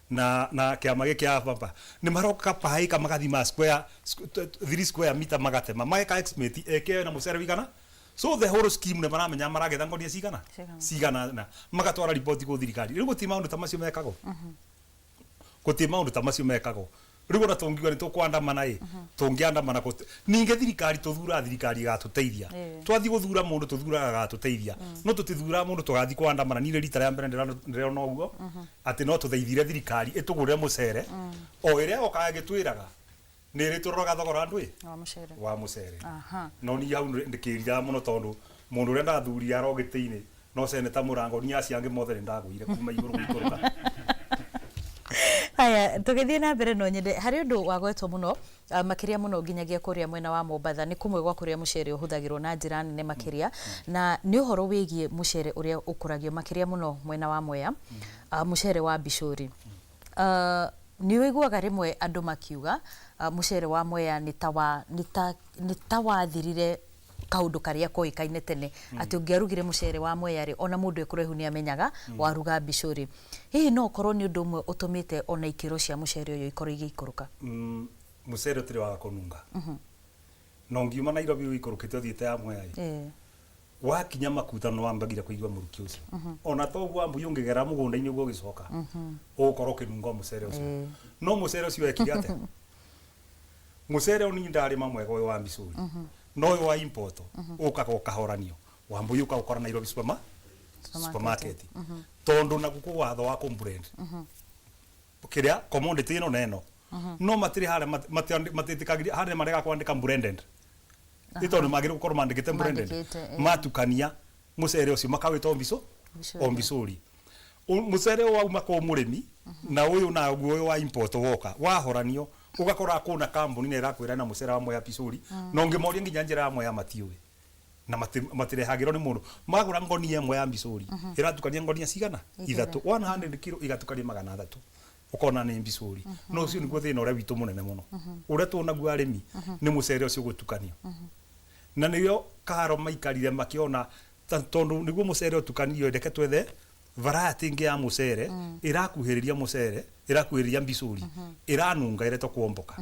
S9: na kĩama gĩkĩ ya baba nĩ maroka paika magathima square 3 square meter, magatema, mageka estimate eke na mũcere wigana. So the whole scheme nĩ maramenya maragetha ngonia cigana.
S2: Cigana.
S9: Cigana, na magatwara riboti gwĩ thirikari. Rĩu gũtirĩ maũndũ ta macio mekagwo, gũtirĩ maũndũ ta macio mekagwo. Rĩu ona tũngiuga nĩ tũkwandamana ĩ, tũngĩandamana kũ? Ningĩ thirikari, tũthuraga thirikari ĩgatũteithia. Twathiĩ gũthura mũndũ, tũthuraga agatũteithia, no tũtithuraga mũndũ tũgathiĩ kwandamana. Niĩ rita rĩa mbere ndĩrona ũguo atĩ no tũthaithire thirikari ĩtũgũrĩre mũcere o ĩrĩa yokaga ĩgĩtwĩraga nĩ ĩrĩ tũroraga thogora ndwĩ
S2: wa mũcere.
S9: Wa mũcere. No niĩ hau ndĩkĩriraga mũno tondũ mũndũ ũrĩa ndathurire aro gĩtĩ-inĩ no seneta Mũrango, niĩ acio angĩ mothe nĩ ndagũire kuma igũrũ gũikũrũka.
S2: Haya, tũgĩthiĩ na mbere, no nyende harĩ ũndũ wagwetwo mũno, makĩria mũno nginyagia kũrĩa mwena wa Mombatha, nĩ kũmwe gwa kũrĩa mũcere ũhũthagĩrwo na njĩra nene makĩria, na nĩ ũhoro wĩgiĩ mũcere ũrĩa ũkũragio makĩria mũno mwena wa Mwea, mũcere wa Mbicũri. Nĩ ũiguaga rĩmwe andũ makiuga mũcere wa Mwea nĩ ta wathirire, kaũndũ karĩa koĩkaine tene atĩ ũngĩarugire mũcere wa Mwea rĩ, ona mũndũ ekũraihu nĩ amenyaga waruga Mbicũri. Hihi no ũkorwo nĩ ũndũ ũmwe ũtũmĩte ona ikĩro cia mũcere ũyũ ikorwo igĩikũrũka?
S9: Mũcere ũtirĩ waga kũnunga. Na ũngiuma Nairobi ũikũrũkĩte ũthiĩte ya Mwea ĩ, wakinya makuta no wambagira kũigua mũrukĩ ũcio. Ona toguo wambui ũngĩgera mũgũnda-inĩ ũguo ũgĩcoka, ũgũkorwo ũkĩnunga o mũcere ũcio. No mũcere ũcio wekire atĩa? Mũcere ũyũ niĩ ndarĩma mwega ũyũ wa Mbicũri, no ũyũ wa import ũkaga ũkahoranio, wambui ũkaũkora Nairobi supermarket, tondũ naguo kwĩ watho wa kũ-blend kĩrĩa commodity ĩno na ĩno, no matirĩ harĩa matiĩtĩkagĩria harĩa marega kwandĩka blended, nĩ tondũ magĩrĩirwo gũkorwo mandĩkĩte blended.
S2: Mandĩkĩte, eh.
S9: Matukania mũcere ũcio makawĩta o mbico
S2: Mbicũri.
S9: O mbicũri. Mũcere ũyũ wauma kũ mũrĩmi na ũyũ naguo ũyũ wa import woka wahoranio, ũgakora kũna kambuni na ĩrakwĩra na mũcere wa Mwea Mbicũri, na ũngĩmoria nginya njĩra ya Mwea matiũĩ, na matirehagĩrwo nĩ mũndũ. Magũra ngonia ĩmwe ya mbicũri, ĩratukania ngonia cigana?
S2: Igĩrĩ.
S9: Ithatũ, 100 kilo igatukania 300, ũkona nĩ mbicũri. No ũcio nĩguo thĩna ũrĩa witũ mũnene mũno ũrĩa tuonaguo arĩmi, nĩ mũcere ũcio gũtukanio. Na nĩyo karo maikarire makĩona tondũ nĩguo mũcere ũtukanirio, reke twethe variety ĩngĩ ya mũcere ĩrakuhĩrĩria mũcere, ĩrakuhĩrĩria mbicũri, ĩranunga, ĩretwo kuomboka.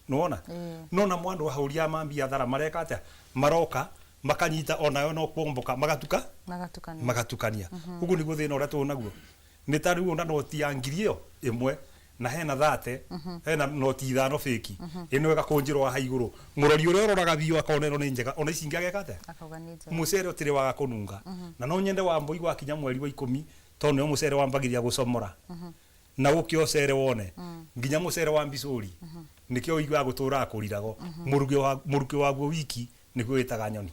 S9: Nĩwona? No na mwandu ahũri a mambiathara mareka atĩa? Maroka makanyita onayo no kuomboka, magatuka
S2: magatukania.
S9: Magatukania. Ũguo nĩguo thĩna ũrĩa tũnaguo. Nĩ ta rĩu ona noti ya 10,000 na hena 30, hena noti 5 fake, ĩno ĩgakũnjĩrwo haha igũrũ, mũrori ũrĩa ũroraga biũ akona ĩno nĩ njega, ona ici ingĩ ageka atĩa?
S2: Akauga nĩ njega.
S9: Mũcere ũtirĩ waga kũnunga. Na no nyende wambui wakinya mweri wa 10, tondũ nĩo mũcere wambagĩrĩria gũcomora, na ũke ũcere wone nginya mũcere wa mbicũri, nĩkĩo ũiguaga gũtũraga kũrirago mũrukĩ waguo wiki nĩguo wĩtaga nyoni.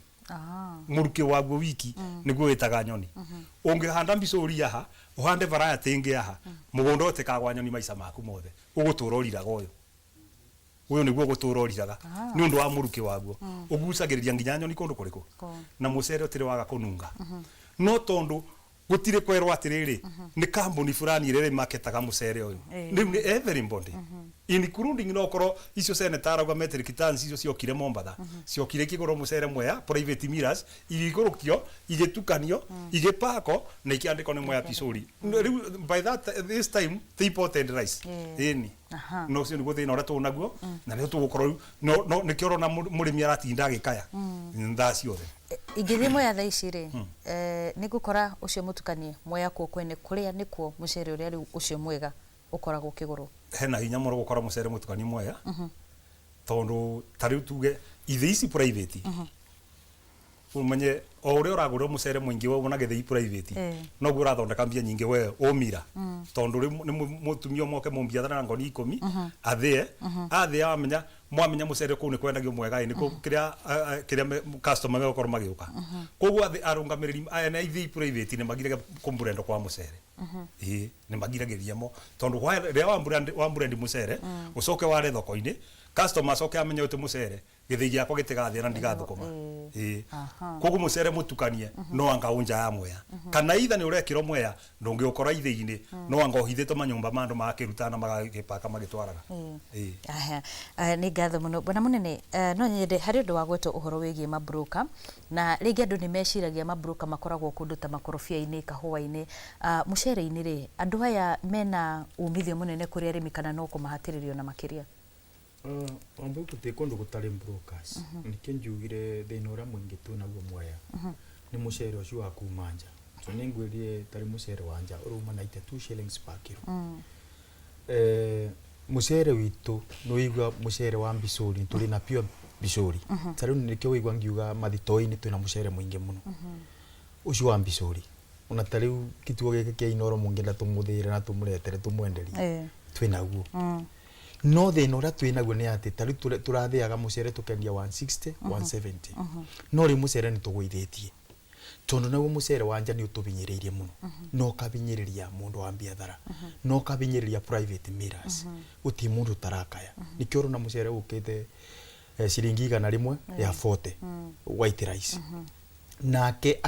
S9: Mũrukĩ waguo wiki nĩguo wĩtaga nyoni. Ũngĩhanda mbicũri haha, ũhande variety ĩngĩ haha, mũgũnda ũtĩkagwa nyoni maica maku mothe, ũgũtũra ũriraga ũyũ. Ũyũ nĩguo ũgũtũra ũriraga nĩ ũndũ wa mũrukĩ waguo, ũgucagĩrĩria nginya nyoni kũndũ kũrĩkũ. Na mũcere ũtirĩ waga kũnunga, no tondũ gũtirĩ kwerwo atĩrĩrĩ, nĩ kambuni fulani ĩrĩa ĩrĩ marketaga mũcere ũyũ. Rĩu nĩ everybody. Including no korwo icio senator arauga metric tons icio ciokire Mombatha, ciokire ikĩgũrwo mũcere Mwea private millers, igĩikũrũkio, igĩtukanio, igĩpakwo na ikĩandĩkwo nĩ Mwea Pisori. Rĩu by that this time ti imported rice. Ĩni. No ũcio nĩguo thĩna ũrĩa tũĩ naguo, na nĩho tũgũkorwo rĩu no nĩkĩo ũrona mũrĩmi aratinda agĩkaya thaa ciothe.
S2: Ingĩthiĩ Mwea thaa ici rĩ, nĩ ngũkora ũcio mũtukanie Mwea kuo kwene kũrĩa nĩkuo mũcere ũrĩa rĩu ũcio mwega ũkoragwo ũkĩgũrwo?
S9: Hena hinya mũno gũkora mũcere mũtukanie Mwea, tondũ ta rĩu tuge ithĩi ici private, ũmenye o ũrĩa ũragũra mũcere mũingĩ we na gĩthĩi private, noguo ũrathondeka mbia nyingĩ we ũmira, tondũ rĩu nĩ mũtumia ũmwe oke mũmbiathara na ngoni 10, athĩe athĩa, wamenya mwamenya mũcere kũu nĩ kwendagio mwega ĩ nĩkuo kĩrĩa kĩrĩa customer megũkorwo magĩũka. Koguo arũngamĩrĩri aya na ithĩi private nĩ magiragia kũmburendo kwa mũcere. Ĩĩ, nĩ magiragĩrĩria mo, tondũ rĩrĩa wa brand mũcere, ũcoke ware thoko-inĩ, customer acoke amenye ũyũ ti mũcere, gĩthĩi gĩakwa gĩtigathĩa na ndigathũkũma. Ĩĩ, koguo mũcere mũtukanie no anga ũ nja ya Mwea, kana itha nĩ ũrekĩrwo Mwea, ndũngĩũkora ithĩi-inĩ, no anga ũhithĩtwo manyũmba ma andũ magakĩruta na magagĩpaka magĩtwaraga. Ĩĩ.
S2: Aha, nĩ ngatho mũno bwana mũnene. No nyende harĩ ũndũ wa gwetwo ũhoro wĩgiĩ mabroka, na rĩngĩ andũ nĩ meciragia mabroka makoragwo kũndũ ta makorobia-inĩ, kahũa-inĩ, mũcere-inĩ rĩ, andũ aya mena umithio mũnene kũrĩ arĩmi kana no kũmahatĩrĩrio na makĩria?
S10: Wambui, gũtirĩ kũndũ gũtarĩ brokers. Nĩkĩo njugire thĩna ũrĩa mũingĩ twĩnaguo Mwea nĩ mũcere ũcio wa kuma nja. So nĩ ngwĩrire tarĩ mũcere wa nja ũrauma 92 shillings per kilo. Mũcere witũ nĩ wĩigua mũcere wa Mbicũri, tũrĩ na pure Mbicũri. Ta rĩu nĩkĩo wĩigua ngiuga mathitoo-inĩ twĩna mũcere mũingĩ mũno ũcio wa Mbicũri. Ona ta rĩu kituo gĩkĩ kĩa Inooro mũngĩenda tũmũthĩre na tũmũretere tũmwenderie, twĩnaguo. No thĩna ũrĩa twĩnaguo nĩ atĩ ta rĩu tũrathĩaga mũcere tũkendia 160, 170, no rĩu mũcere nĩ tũgũithĩtie, tondũ naguo mũcere wa nja nĩ ũtũbinyĩrĩirie mũno, na ũkabinyĩrĩria mũndũ wa biathara, na ũkabinyĩrĩria private millers. Gũtirĩ mũndũ ũtarakaya. Nĩkĩo ũrona mũcere ũkĩte ciringi 100 ya 40 white rice. Nake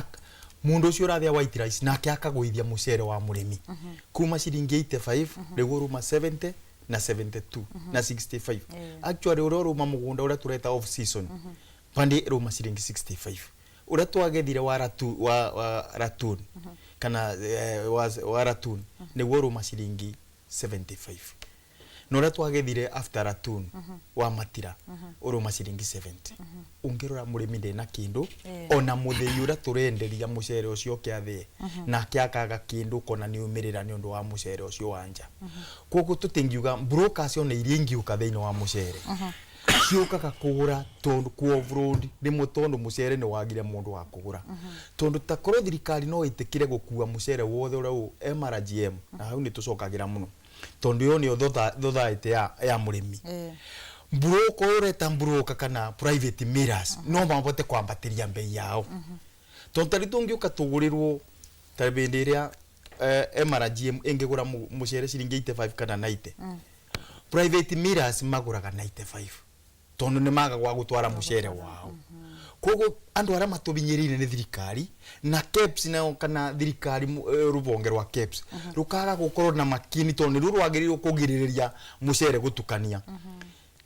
S10: mũndũ ũcio ũrathĩa white rice nake akagũithia mũcere wa mũrĩmi kuma ciringi 85, rĩu ũruma 70 na 72 na 65. Actually ũrĩa ũruma mũgũnda ũrĩa tũreta off season pandi ĩruma ciringi 65. Ũrĩa twagethire wa ratu, wa ratun kana wa ratun nĩguo ũruma ciringi 75, na ũrĩa twagethire after ratun wa matira ũruma ciringi 70. Ũngĩrora mũrĩmi ndena kĩndũ. Ona mũthĩi ũrĩa tũrenderia mũcere ũcio oke athĩe nake akaga kĩndũ, ũkona nĩ umĩrĩra nĩ ũndũ wa mũcere ũcio wa nja. Koguo tũtingiuga brokers ona iria ingĩũka thĩinĩ wa mũcere ciũkaga kũgũra tondũ ku offroad rĩmwe, tondũ mũcere nĩ wagire mũndũ wa kũgũra. Tondũ ta korwo thirikari no ĩtĩkĩre gũkua mũcere wothe ũrĩa ũ MRGM, na hau nĩ tũcokagĩra mũno, tondũ ĩyo nĩyo thothaitĩ ya mũrĩmi. Broker ũreta broker kana private millers no mabote kwambatĩria mbei yao, tondũ tarĩ tũngĩũka tũgũrĩrwo ta hĩndĩ ĩrĩa MRGM ĩngĩgũra mũcere ciringi 85 kana 90, private millers magũraga 95, tondũ nĩ maga gwa gũtwara mũcere wao. Koguo andũ arĩa matũbinyĩrĩire nĩ thirikari na KEBS nayo, kana thirikari rũbonge rwa KEBS rũkaga gũkorwo na makini, tondũ nĩruo rwagĩrĩirwo kũgirĩrĩria mũcere gũtukania.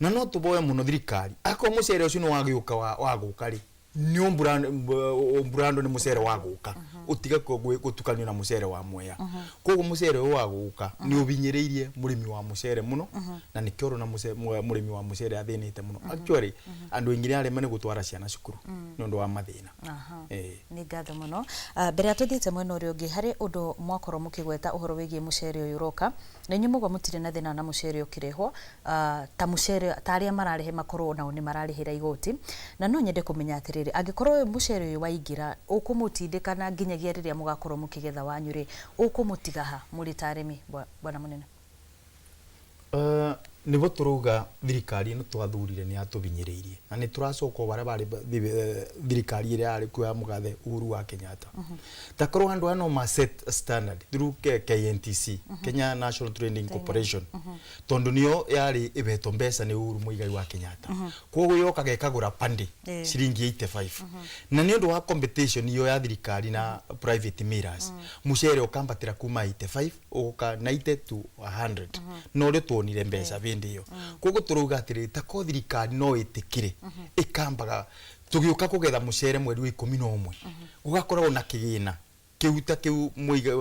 S10: Na no tũboe mũno thirikari, akorwo mũcere ũcio nĩ wagĩũka wa gũka rĩ, nĩ ũmburando nĩ mũcere wa gũka ũtige gũtukanio na mũcere wa Mwea. Koguo mũcere ũyũ wa gũka nĩ ũbinyĩrĩirie mũrĩmi wa mũcere mũno, na nĩkĩo ũrona mũrĩmi wa mũcere athĩnĩte mũno. Actually andũ aingĩ nĩ arema nĩ gũtwara ciana cukuru nĩ ũndũ wa mathĩna.
S2: Nĩ ngatho mũno. Mbere ya tũthiĩte mwena ũrĩa ũngĩ, harĩ ũndũ mwakorwo mũkĩgweta ũhoro wĩgiĩ mũcere ũyũ ũroka, na inyuĩ mũgwa mũtirĩ na thĩna na mũcere ũkĩrehwo, ta mũcere ta arĩa mararehe makorwo nao nĩ mararĩhĩra igoti. Na no nyende kũmenya atĩrĩrĩ, angĩkorwo ũyũ mũcere ũyũ waingĩra ũkũmũtindĩka na nginyagia rĩrĩa mũgakorwo mũkĩgetha wanyu rĩ, ũkũmũtiga ha mũrĩ ta arĩmi, bwana mũnene?
S10: Nĩguo tũrauga thirikari ĩno twathurire nĩ yatũbinyĩrĩirie, na nĩ tũracoka o barĩa barĩ thirikari ĩrĩa yarĩ kuo ya mũgathe Uhuru wa Kenyatta. Ta korwo andũ aya no ma set standard through KNTC, Kenya National Trading Corporation, tondũ nĩyo yarĩ ĩbetwo mbeca nĩ Uhuru Muigai wa Kenyatta. Koguo yokaga ĩkagũra pandi ciringi 85, na nĩ ũndũ wa competition iyo ya thirikari na private millers, mũcere ũkambatĩra kuma 85 ũgoka 90 to 100, no ũrĩa tuonire mbeca. Hĩndĩ ĩyo koguo tũrauga atĩrĩrĩ, tako thirikari no ĩtĩkĩre ĩkambaga tũgĩũka kũgetha mũcere mweri wa 11, gũgakoragwo na kĩgĩna kĩu ta kĩu mũiga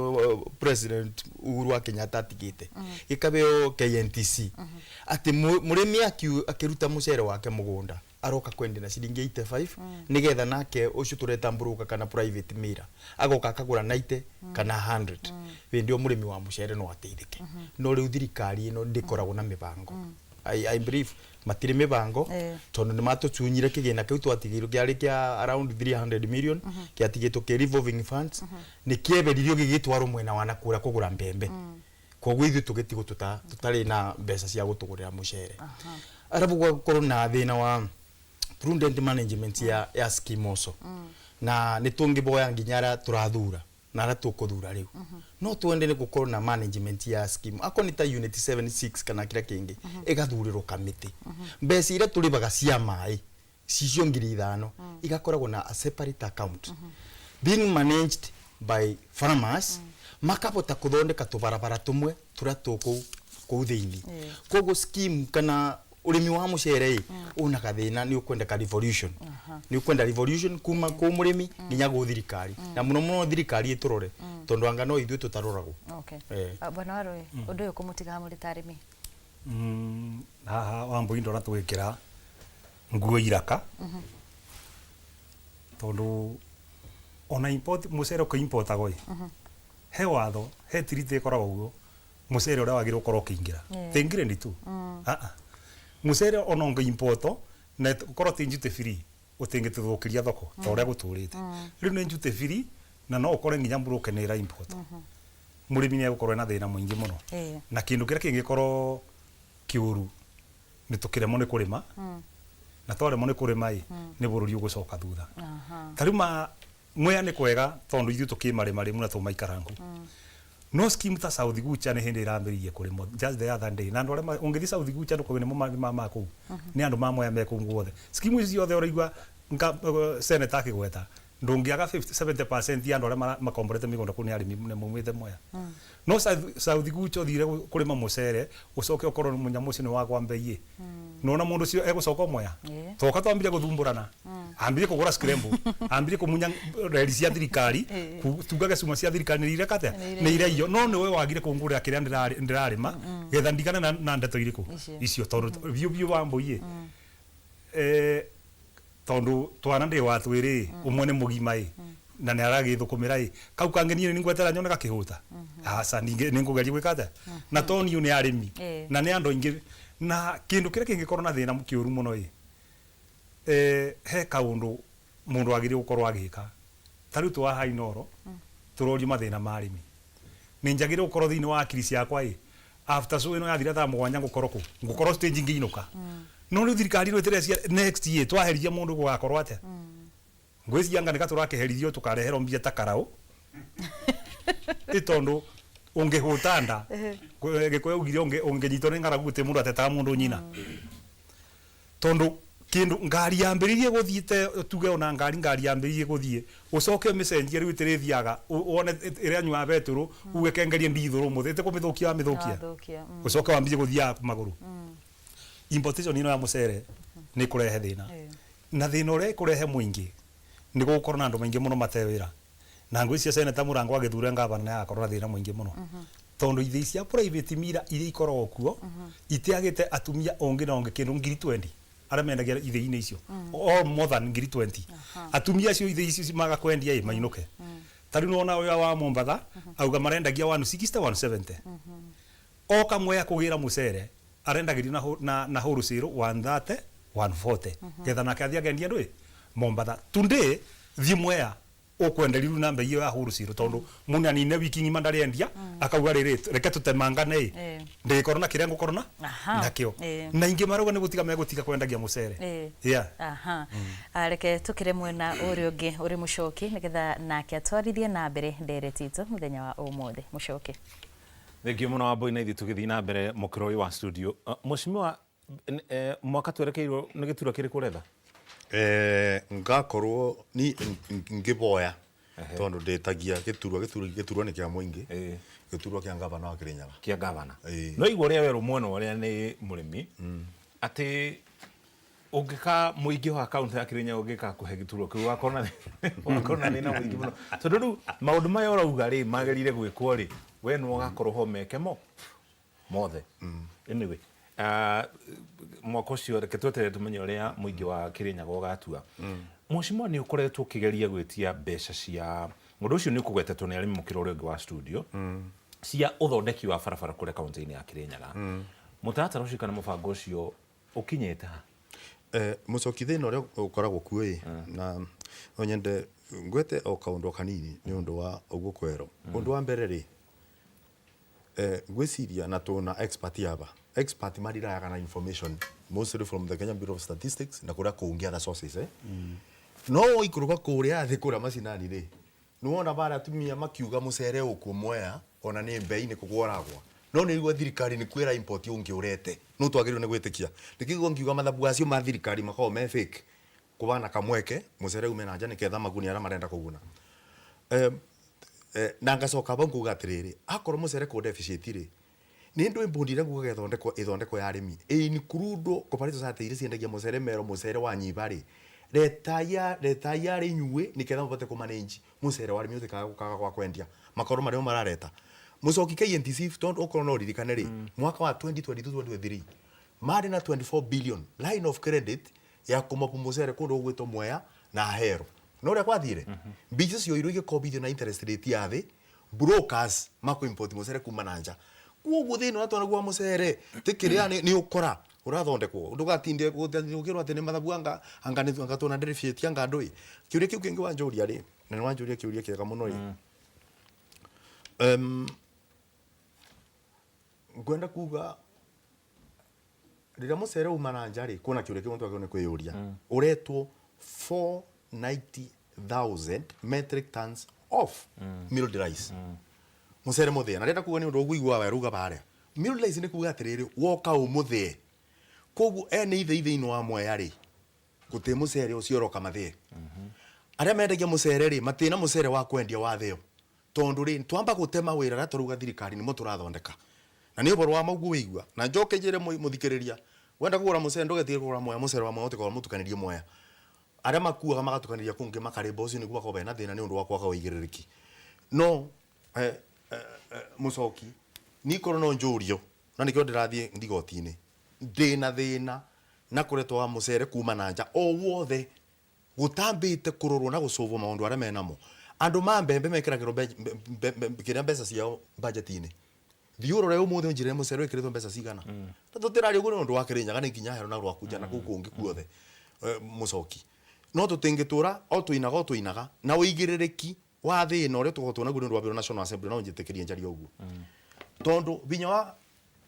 S10: President Uhuru wa Kenyatta atigĩte gĩkabeo KNTC, atĩ mũrĩmi akĩruta mũcere wake mũgũnda aroka kwendia na ciringi 85, nigetha nake ũcio tũreta broker kana private miller agoka akagũra 90 kana 100. Hĩndĩ ĩyo mũrĩmi wa mũcere no ateithĩke. No rĩu thirikari ĩno ndĩkoragwo na mĩbango. I believe matirĩ mĩbango, tondũ nĩ matũcunyire kĩgĩna kĩu twatigĩirwo kĩarĩ kĩa around 300 million, kĩatigĩtwo kĩ revolving funds, nĩ kĩeberirio gĩgĩtwarwo mwena wa nakũrĩa kũgũra mbembe. Koguo ithuĩ tũgĩtigwo tũtarĩ na mbeca cia gũtũgũrĩra mũcere. Arabu gũgakorwo na thĩna wa prudent management ya scheme also, na nĩ tũngĩboya nginya arĩa tũrathura na arĩa tũkũthura rĩu, no twende nĩ gũkorwo na management ya scheme, akorwo nĩ ta unit 76 kana kĩrĩa kĩngĩ, ĩgathurĩrwo kamĩtĩ. Mbeca iria tũrĩbaga cia maĩ cicio 5,000 igakoragwo na a separate account being managed by farmers, makabota kũthondeka tũbarabara tũmwe tũrĩa tũkũu kũu thĩinĩ. Koguo scheme kana ũrĩmi wa mũcere ĩ una gathĩna, nĩ ũkwendeka revolution, nĩ ũkwenda revolution kuma kũ mũrĩmi nginya gwĩ thirikari, na mũno mũno thirikari ĩtũrore, tondũ anga no ithuĩ tũtaroragwo.
S2: Bwana Warũĩ, ũndũ ũyũ kũmũtiga mũrĩ ta arĩmi?
S9: Haha Wambui ndona tũgĩkĩra nguo iraka, tondũ ona import mũcere ũkĩimportagwo ĩ, he watho, he treaty ĩkoragwo guo mũcere ũrĩa wagĩrĩirwo gũkorwo ũkĩingĩra, ti grade tu. Ah ah, mũcere ona ũngĩimportwo na ũkorwo ti duty free, ũtingĩtũthũkĩria thoko ta ũrĩa gũtũrĩte rĩu. Nĩ duty free, na no ũkore nginya broker nĩ ĩra import. Mũrĩmi nĩ egũkorwo ena thĩna mũingĩ mũno, na kĩndũ kĩrĩa kĩngĩkorwo kĩũru nĩ tũkĩremwo nĩ kũrĩma, na twaremwo nĩ kũrĩma ĩ, nĩ bũrũri ũgũcoka thutha. Ta rĩu ma Mwea nĩ kwega tondũ ithuĩ tũkĩmarĩma rĩmu na tũmaikarangu, no scheme ta South Gucha nĩ hĩndĩ ĩrambĩrĩirie kũrĩmwo just the other day, na andũ arĩa ũngĩthiĩ South Gucha ndũkauge nĩ ma kũu, nĩ andũ ma Mwea me kũu guothe. Scheme ici ciothe ũraigua senator akĩgweta, ndũngĩaga 50 70% ya andũ arĩa makomborete mĩgũnda kũu nĩ arĩmi nĩ maumĩte Mwea. No South Gucha ũthire kũrĩma mũcere, ũcoke ũkorwo mũnyamũ ũcio nĩ wagwa mbei ĩ, nona mũndũ ũcio egũcoka Mwea? Toka twambire gũthumbũrana, ambire kũgũra scramble, ambire kũmunya reri cia thirikari, tugage cuma cia thirikari nĩ ireka atĩa, nĩ ireiyo, no nĩwe wagire kũngũrĩra kĩrĩa ndĩrarĩma getha ndigane na ndeto irĩkũ icio, tondũ biũ biũ Wambui ĩ, tondũ twana ndĩ wa twĩrĩ, ũmwe nĩ mũgima ĩ na nĩ aragĩthũkũmĩra ĩ, kau kangĩ niĩ nĩ ngwetera nyone gakĩhũta, aca, ningĩ nĩ ngũgeria gwĩka atĩa, na to niĩ, nĩ arĩmi na nĩ andũ aingĩ. Na kĩndũ kĩrĩa kĩngĩkorwo na thĩna kĩũru mũno ĩ, he kaũndũ mũndũ agĩrĩirwo gũkorwo agĩka. Ta rĩu twa Inooro tũrorio mathĩna ma arĩmi, nĩ njagĩrĩirwo gũkorwo thĩinĩ wa akiri ciakwa ĩ, after show ĩno yathira thaa 7 ngũkorwo kũ, ngũkorwo stage ngĩinũka. No rĩu thirikari ĩno ĩtĩrecia next year twaherithia mũndũ gũgakorwo atĩa? Ngwĩciria anga nĩka tũrakĩherithio tũkareherwo mbia ta karaũ ĩ, tondũ ũngĩhũta nda, Gĩkũyũ augire ũngĩnyitwo nĩ ng'aragu gũtirĩ mũndũ atetaga mũndũ nyina, tondũ kĩndũ ngari yambĩrĩirie gũthiĩ te tuge ona ngari yambĩrĩirie gũthiĩ, ũcoke ũmĩcenjie rĩu ĩtĩrĩthiaga, wone ĩranyua betũrũ, uge kengerie ndithũrũ ũmũthĩ, ĩtĩkũmĩthũkia wamĩthũkia.
S2: Wathũkia.
S9: Ũcoke wambie gũthiaga magũrũ. Importation ĩno ya mũcere nĩ ĩkũrehe thĩna, na thĩna ũrĩa ĩkũrehe mũingĩ nĩ gũgũkorwo na andũ maingĩ mũno mate wĩra, na ngwĩciria Senator Mũrango agĩthure ngavana nĩ agakorwo na thĩna mũingĩ mũno, tondũ ithĩi cia private mira iria ikoragwo kuo itiagĩte atumia ũngĩ na ũngĩ kĩndũ 20,000 arĩa mendagia ithĩi-inĩ icio, all more than 20,000. Atumia acio ithĩi icio maga kwendia ĩ mainũke. Ta rĩu nĩwona ũyũ wa Mombatha auga marendagia 160 170, oka Mwea kũgĩra mũcere arendagĩrio na wholesale 130 140, getha nake athiĩ akendia ndũĩ Mombatha. Today thiĩ Mwea ũkwenderia rĩu na mbei ĩyo ya wholesale, tondũ mũndũ anine wiki ng'ima ndarĩendia, akauga rĩrĩ, reke tũtemangane ĩ, ndĩgĩkorwo na kĩrĩa ngũkorwo na nakĩo. Na ingĩ marauga nĩ gũtiga megũtiga kwendagia mũcere. Yeah.
S2: Aha. Reke tukire mwena ũrĩa ũngĩ ũrĩ Mũcoki, nĩgetha nake atwarithie na mbere ndereti itũ mũthenya wa ũmũthĩ. Mũcoki.
S1: Thengiũ mũno Wambui, na ithuĩ tũgĩthiĩ na mbere mũkĩro ũyũ wa studio. Mheshimiwa, mwaka twerekeirwo nĩ gĩturwa kĩrĩkũ ũretha?
S11: Ngakorwo ni ngĩboya Tondu ndĩtagia gĩturwa gĩturwa gĩturwa nĩ kĩa mũingĩ, gĩturwa kĩa ngavana wa Kĩrĩnyaga.
S1: Kĩa gavana. No igua ũrĩa werũ mwena ũrĩa nĩ mũrĩmi atĩ ũngĩka mũingĩ wa kaunti ya Kĩrĩnyaga ũngĩka kũhe gĩturwa kĩu ũgakorwo na thĩna mũingĩ mũno, tondũ rĩu maũndũ maya ũrauga rĩ magĩrĩire gwĩkwo rĩ, we nĩwe ũgakorwo ho meke mo mothe. Anyway, mwaka ũcio reke tweterere tũmenye ũrĩa mũingĩ wa Kĩrĩnyaga ũgatua. Mheshimiwa, nĩ ũkoretwo ũkĩgeria gwĩtia mbeca cia ũndũ ũcio, nĩ ũkũgwetetwo nĩ arĩmi mũkĩra ũrĩa ũngĩ wa studio, cia ũthondeki wa barabara kũrĩa kaunti-inĩ ya Kĩrĩnyaga. Mũtaratara ũcio kana mũbango ũcio ũkinyĩte ha?
S11: Mũcoki, thĩna ũrĩa ũkoragwo kuo ĩ, na no nyende ngwete o kaũndũ o kanini nĩ ũndũ wa ũguo kwerwo. Ũndũ wa mbere rĩ, ngwĩciria na tũna expert aba, expert marirayaga na information mostly from the Kenya Bureau of Statistics na kũrĩa kũngĩ, other sources, eh? No waikũrũka kũrĩa thĩ kũrĩa macinani rĩ, nĩwona barĩa atumia makiuga mũcere ũkuo Mwea ona nĩ mbei nĩ kũgwa ũragwa, no nĩ igua thirikari nĩ kwĩra import ũngĩ ũrete no twagĩrĩirwo nĩ gwĩtĩkia nĩkĩguo ngiuga mathabu acio ma thirikari makoragwo me fake kũbana kamweke mũcere ume na nja nĩketha maguni arĩa marenda kũguna. Na ngacoka bau nguga atĩrĩrĩ, akorwo mũcere kũ deficit rĩ, nĩ ndũ mbũndi ĩrĩa ngugaga ĩthondekwo ĩthondekwo ya arĩmi ĩ include cooperative society iria ciendagia mũcere mero mũcere wa nyiba rĩ, retai retai arĩ inyuĩ nĩketha mũbote kũ manage mũcere wa arĩmi ũtikaga gũkaga gwa kwendia makorwo marĩa marareta. Mũcoki, KNTC, tondũ okorwo no ũririkane rĩ, mwaka wa 2022 2023 marĩ na 24 billion line of credit ya kũmopu mũcere kũndũ gũgwĩtwo Mwea na Ahero, no ũrĩa kwathire mbica cioirwo igĩkombithio na interest rate ya thĩ, brokers makũ import mũcere kuma na nja. Koguo thĩna ũrĩa twanaguo wa mũcere ti kĩrĩa nĩ ũkora ũrathondekwo, ndũgatinde ũkĩrwo atĩ nĩ mathabu anga anga nĩ anga tũna deficit anga ndũĩ. Kĩũria kĩu kĩngĩ wanjũria rĩ, na nĩ wanjũria kĩũria kĩega mũno rĩ, ngwenda kuga rĩrĩa mũcere uma na nja rĩ, kwĩna kĩũria kĩmwe twagĩrĩirwo nĩ kwĩyũria. Ũretwo 490,000 metric tons of milled rice, mũcere mũthĩe, na ndĩrenda kuga nĩ ũndũ ũguigua weruga barĩa milled rice nĩ kuga atĩrĩrĩ, woka ũmũthĩe, koguo ene ithĩi thĩinĩ wa Mwea rĩ, gũtĩ mũcere ũcio ũroka mathĩe. Arĩa mendagia mũcere rĩ, matina mũcere wa kwendia wathĩo, tondũ rĩ, twamba gũtema wĩra ũrĩa tũrauga thirikari nĩmo tũrathondeka na nĩ ũhoro wa ma ũguo wĩigua. Na njoke njĩre mũthikĩrĩria, wenda kũgũra mũcere ndũgetigĩre kũgũra Mwea. Mũcere wa Mwea ũtĩkorwo mũtukanĩrie Mwea, arĩa makuaga magatukanĩria kũngĩ makarĩmba, ũcio nĩguo makoragwo mena thĩna nĩ ũndũ wa kwaga ũigĩrĩrĩki. No mũcoki, niĩ korwo no njũrio, na nĩkĩo ndĩrathiĩ igoti-inĩ, ndĩna thĩna na kũretwo wa mũcere kuma na nja o wothe gũtambĩte kũrorwo na gũcũvwo maũndũ arĩa menamo. Andũ ma mbembe mekĩragĩrwo kĩrĩa mbeca ciao budget-inĩ. Thiĩ ũrore ũmũthĩ ũnjĩre mũcere wĩkĩrĩtwo mbeca cigana. Na tũtĩraria ũguo nĩ ũndũ wa Kĩrĩnyaga, nĩ nginya Ahero na Rwakunja na kũu kũngĩ kuothe, mũcoki. No tũtingĩtũra o tũinaga o tũinaga na ũigĩrĩrĩki wa thĩna ũrĩa tũkoragwo naguo nĩ ũndũ wa mbere National Assembly. No njĩtĩkĩrie njarie ũguo, tondũ binya wa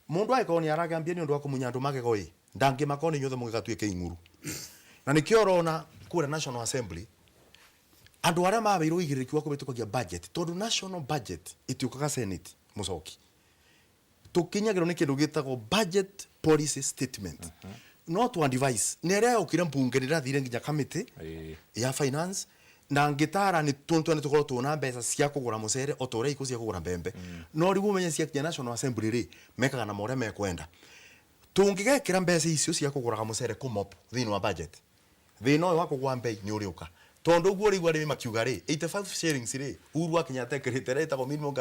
S11: mũndũ angĩkorwo nĩ aragambia nĩ ũndũ wa kũmunya andũ magego ĩ, ndangĩmaka nĩ inyuothe mũgĩgatuĩke ing'uru. Na nĩkĩo ũrona kũrĩa National Assembly andũ arĩa mabeirwo ũigĩrĩrĩki wa kũhĩtũkagia budget, tondũ national budget ĩtiũkaga Senate, mũcoki, tũkinyagĩrwo nĩ kĩndũ gĩtagwo budget policy statement. No twa advice nĩ ĩrĩa yokire mbunge, nĩ ĩrathire nginya committee ya finance na ngĩtara nĩ twene tũkorwo twona mbeca cia kũgũra mũcere o ta ũrĩa ikũ cia kũgũra mbembe. No rĩu ũmenye ciakinya National Assembly rĩ, mekaga na ũrĩa mekwenda. Tũngĩgekĩra mbeca icio cia kũgũraga mũcere kũmop thĩinĩ wa budget, thĩna ũyũ wa kũgwa mbei nĩ ũrĩũka, tondũ ũguo rĩu arĩmi makiuga rĩ, 85 shillings rĩ, Uhuru wa Kenyatta ekĩrĩte ĩrĩa ĩtagwo minimum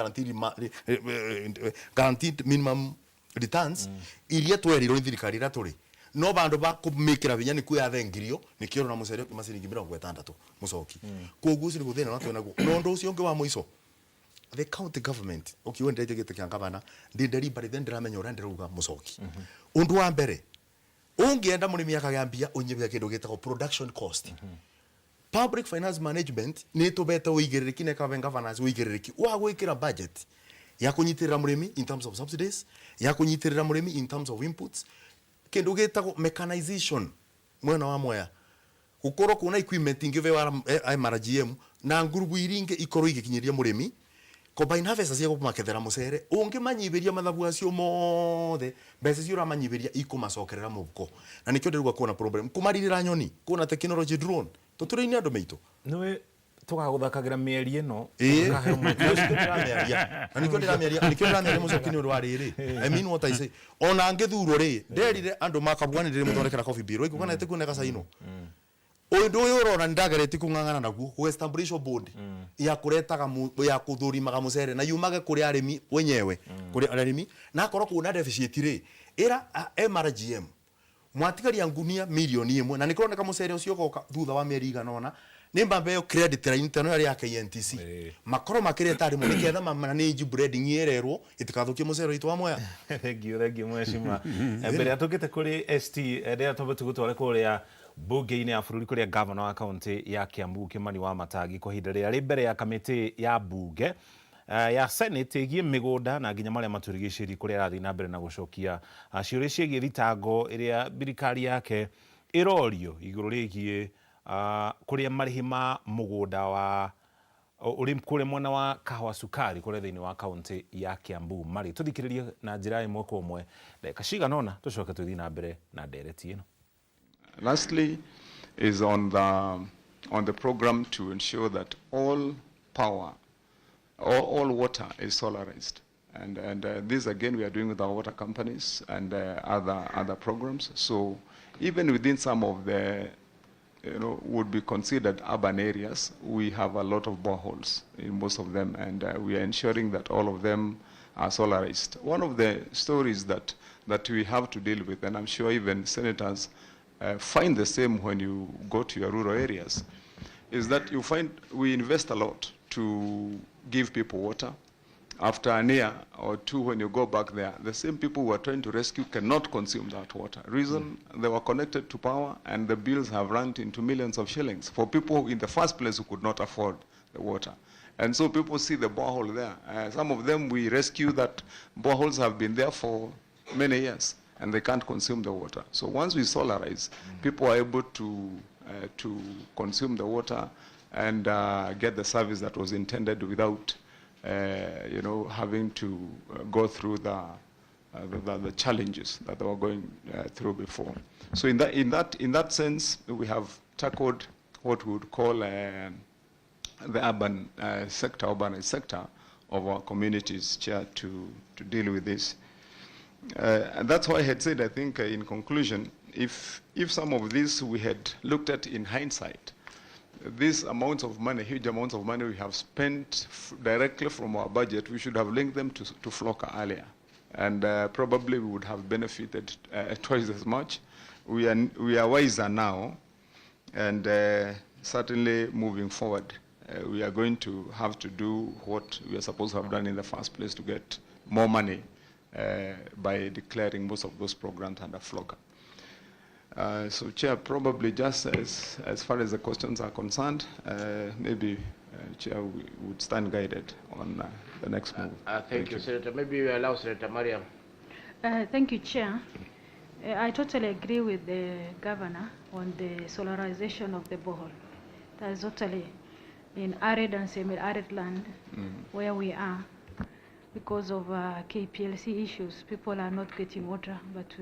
S11: guaranteed minimum returns iria twerirwo nĩ thirikari ĩrĩa tũrĩ, no bandũ ba kũmĩkĩra hinya nĩ kwĩyathengirio. Nĩkĩo ũrona mũcere ũkiuma ciringi 60, mũcoki. Koguo ũcio nĩguo thĩna ũrĩa twĩ naguo. Na ũndũ ũcio ũngĩ wa mũico, the county government, ũkiuga ndĩraita gĩtĩ kĩa gavana, ndĩ deliberately ndĩramenya ũrĩa ndĩrauga, mũcoki. Ũndũ wa mbere, ũngĩenda mũrĩmi akagĩa mbia, ũnyihia kĩndũ gĩtagwo production cost. Public finance management nĩ ĩtũbete ũigĩrĩrĩki na ĩkabe governance ũigĩrĩrĩki wa gwĩkĩra budget ya kũnyitĩrĩra mũrĩmi in terms of subsidies, ya kũnyitĩrĩra mũrĩmi in terms of inputs, kĩndũ gĩtagwo mechanization mwena wa Mwea, gũkorwo kuna equipment ingĩbewa MRGM na ngurubu iria ingĩ ikorwo igĩkinyĩria mũrĩmi combine harvester cia kũmakethera mũcere. Ũngĩmanyihĩria mathabu acio mothe, mbeca icio ũramanyihĩria ikũmacokerera mũhuko, na nĩkĩo ndĩrauga kwĩna problem kũmarirĩra nyoni, kwĩna technology drone tũtũrĩ-inĩ andũ maitũ.
S1: Nĩwe Tũgagũthakagĩra mĩeri ĩno.
S11: Ĩĩ.
S1: Ũkaheo mweke.
S11: Nĩkĩo ndĩramĩaria. Na nĩkĩo ndĩramĩaria, nĩkĩo ndĩramĩaria mũcoki nĩ ũndũ wa rĩrĩ. I mean what I say. Ona ngĩthurwo rĩ, nderire andũ makabwa nĩ ndĩrĩmũthondekera coffee bill. Waigua kana ĩtikuoneka caino. Ũndũ ũyũ ũrona nĩndageretie kũng'ang'ana naguo gũ establish board ya kũretaga ya kũthũrimaga mũcere na yumage kũrĩ arĩmi wenyewe, kũrĩ arĩmi, na akorwo kwĩna deficit rĩ, ĩra MRGM mwatigaria ngunia 1 million na nĩkũroneka mũcere ũcio ũgoka thutha wa mĩeri igana ũna, nĩ mbambe credit line ta ĩno ĩrĩa ya KNTC makorwo makĩreta arĩmũ nĩgetha manage breading ĩrerwo ĩtikathũkie mũcere witũ wa Mwea.
S1: Thank you, thank you mheshimiwa. Mbere ya tũkĩte kũrĩ ST, ndĩrenda twambe tũgũtware kũrĩa mbunge-inĩ ya bũrũri kũrĩa gavana wa kaunti ya Kiambu Kimani wa Matangi kwa ihinda rĩrĩa rĩ mbere ya kamĩtĩ ya mbunge ya Senate ĩgiĩ mĩgũnda na nginya marĩa matũrigicĩirie, kũrĩa arathiĩ na mbere na gũcokia ciũria ciĩgiĩ thitango ĩrĩa thirikari yake ĩrorio igũrũ rĩgiĩ kũrĩa marĩhi ma mũgũnda wa ũrĩ kũrĩa mwena wa Kahawa Sukari kũrĩa thĩinĩ wa kaunti ya Kiambu marĩ. Tũthikĩrĩrie na njĩra ĩmwe kwa ĩmwe ndagĩka cigana ũna, tũcoke tũthiĩ na mbere na ndereti ĩno.
S19: Lastly, is on the program to ensure that all power, all water is solarized. And this again we are doing with our water companies and other programs. So even within some of the would be considered urban areas, we have a lot of boreholes in most of them, and we are ensuring that all of them are solarized. One of the stories that we have to deal with, and I'm sure even senators find the same when you go to your rural areas, is that you find we invest a lot to give people water. After a year or two, when you go back there, the same people who are trying to rescue cannot consume that water. Reason, they were connected to power and the bills have run into millions of shillings for people who in the first place who could not afford the water. And so people see the borehole there. Some of them we rescue that boreholes have been there for many years and they can't consume the water. So once we solarize, people are able to consume the water and get the service that was intended without having to go through the challenges that they were going through before. So in that sense, we have tackled what we would call the urban sector, urbanized sector of our communities, Chair, to deal with this. And that's why I had said, I think, in conclusion, if some of this we had looked at in hindsight, these amounts of money, huge amounts of money we have spent directly from our budget, we should have linked them to FLLoCA earlier. And probably we would have benefited twice as much. We are wiser now, and certainly moving forward, we are going to have to do what we are supposed to have done in the first place to get more money by declaring most of those programs under FLLoCA. So, Chair, probably just as far as the questions are concerned, maybe, Chair, we would stand guided on the next move.
S20: Thank you, Senator. Maybe we allow Senator Mariam.
S21: Thank you, Chair. I totally agree with the governor on the solarization of the borehole. That is totally in arid and semi-arid land where we are. Because of KPLC issues, people are not getting water. But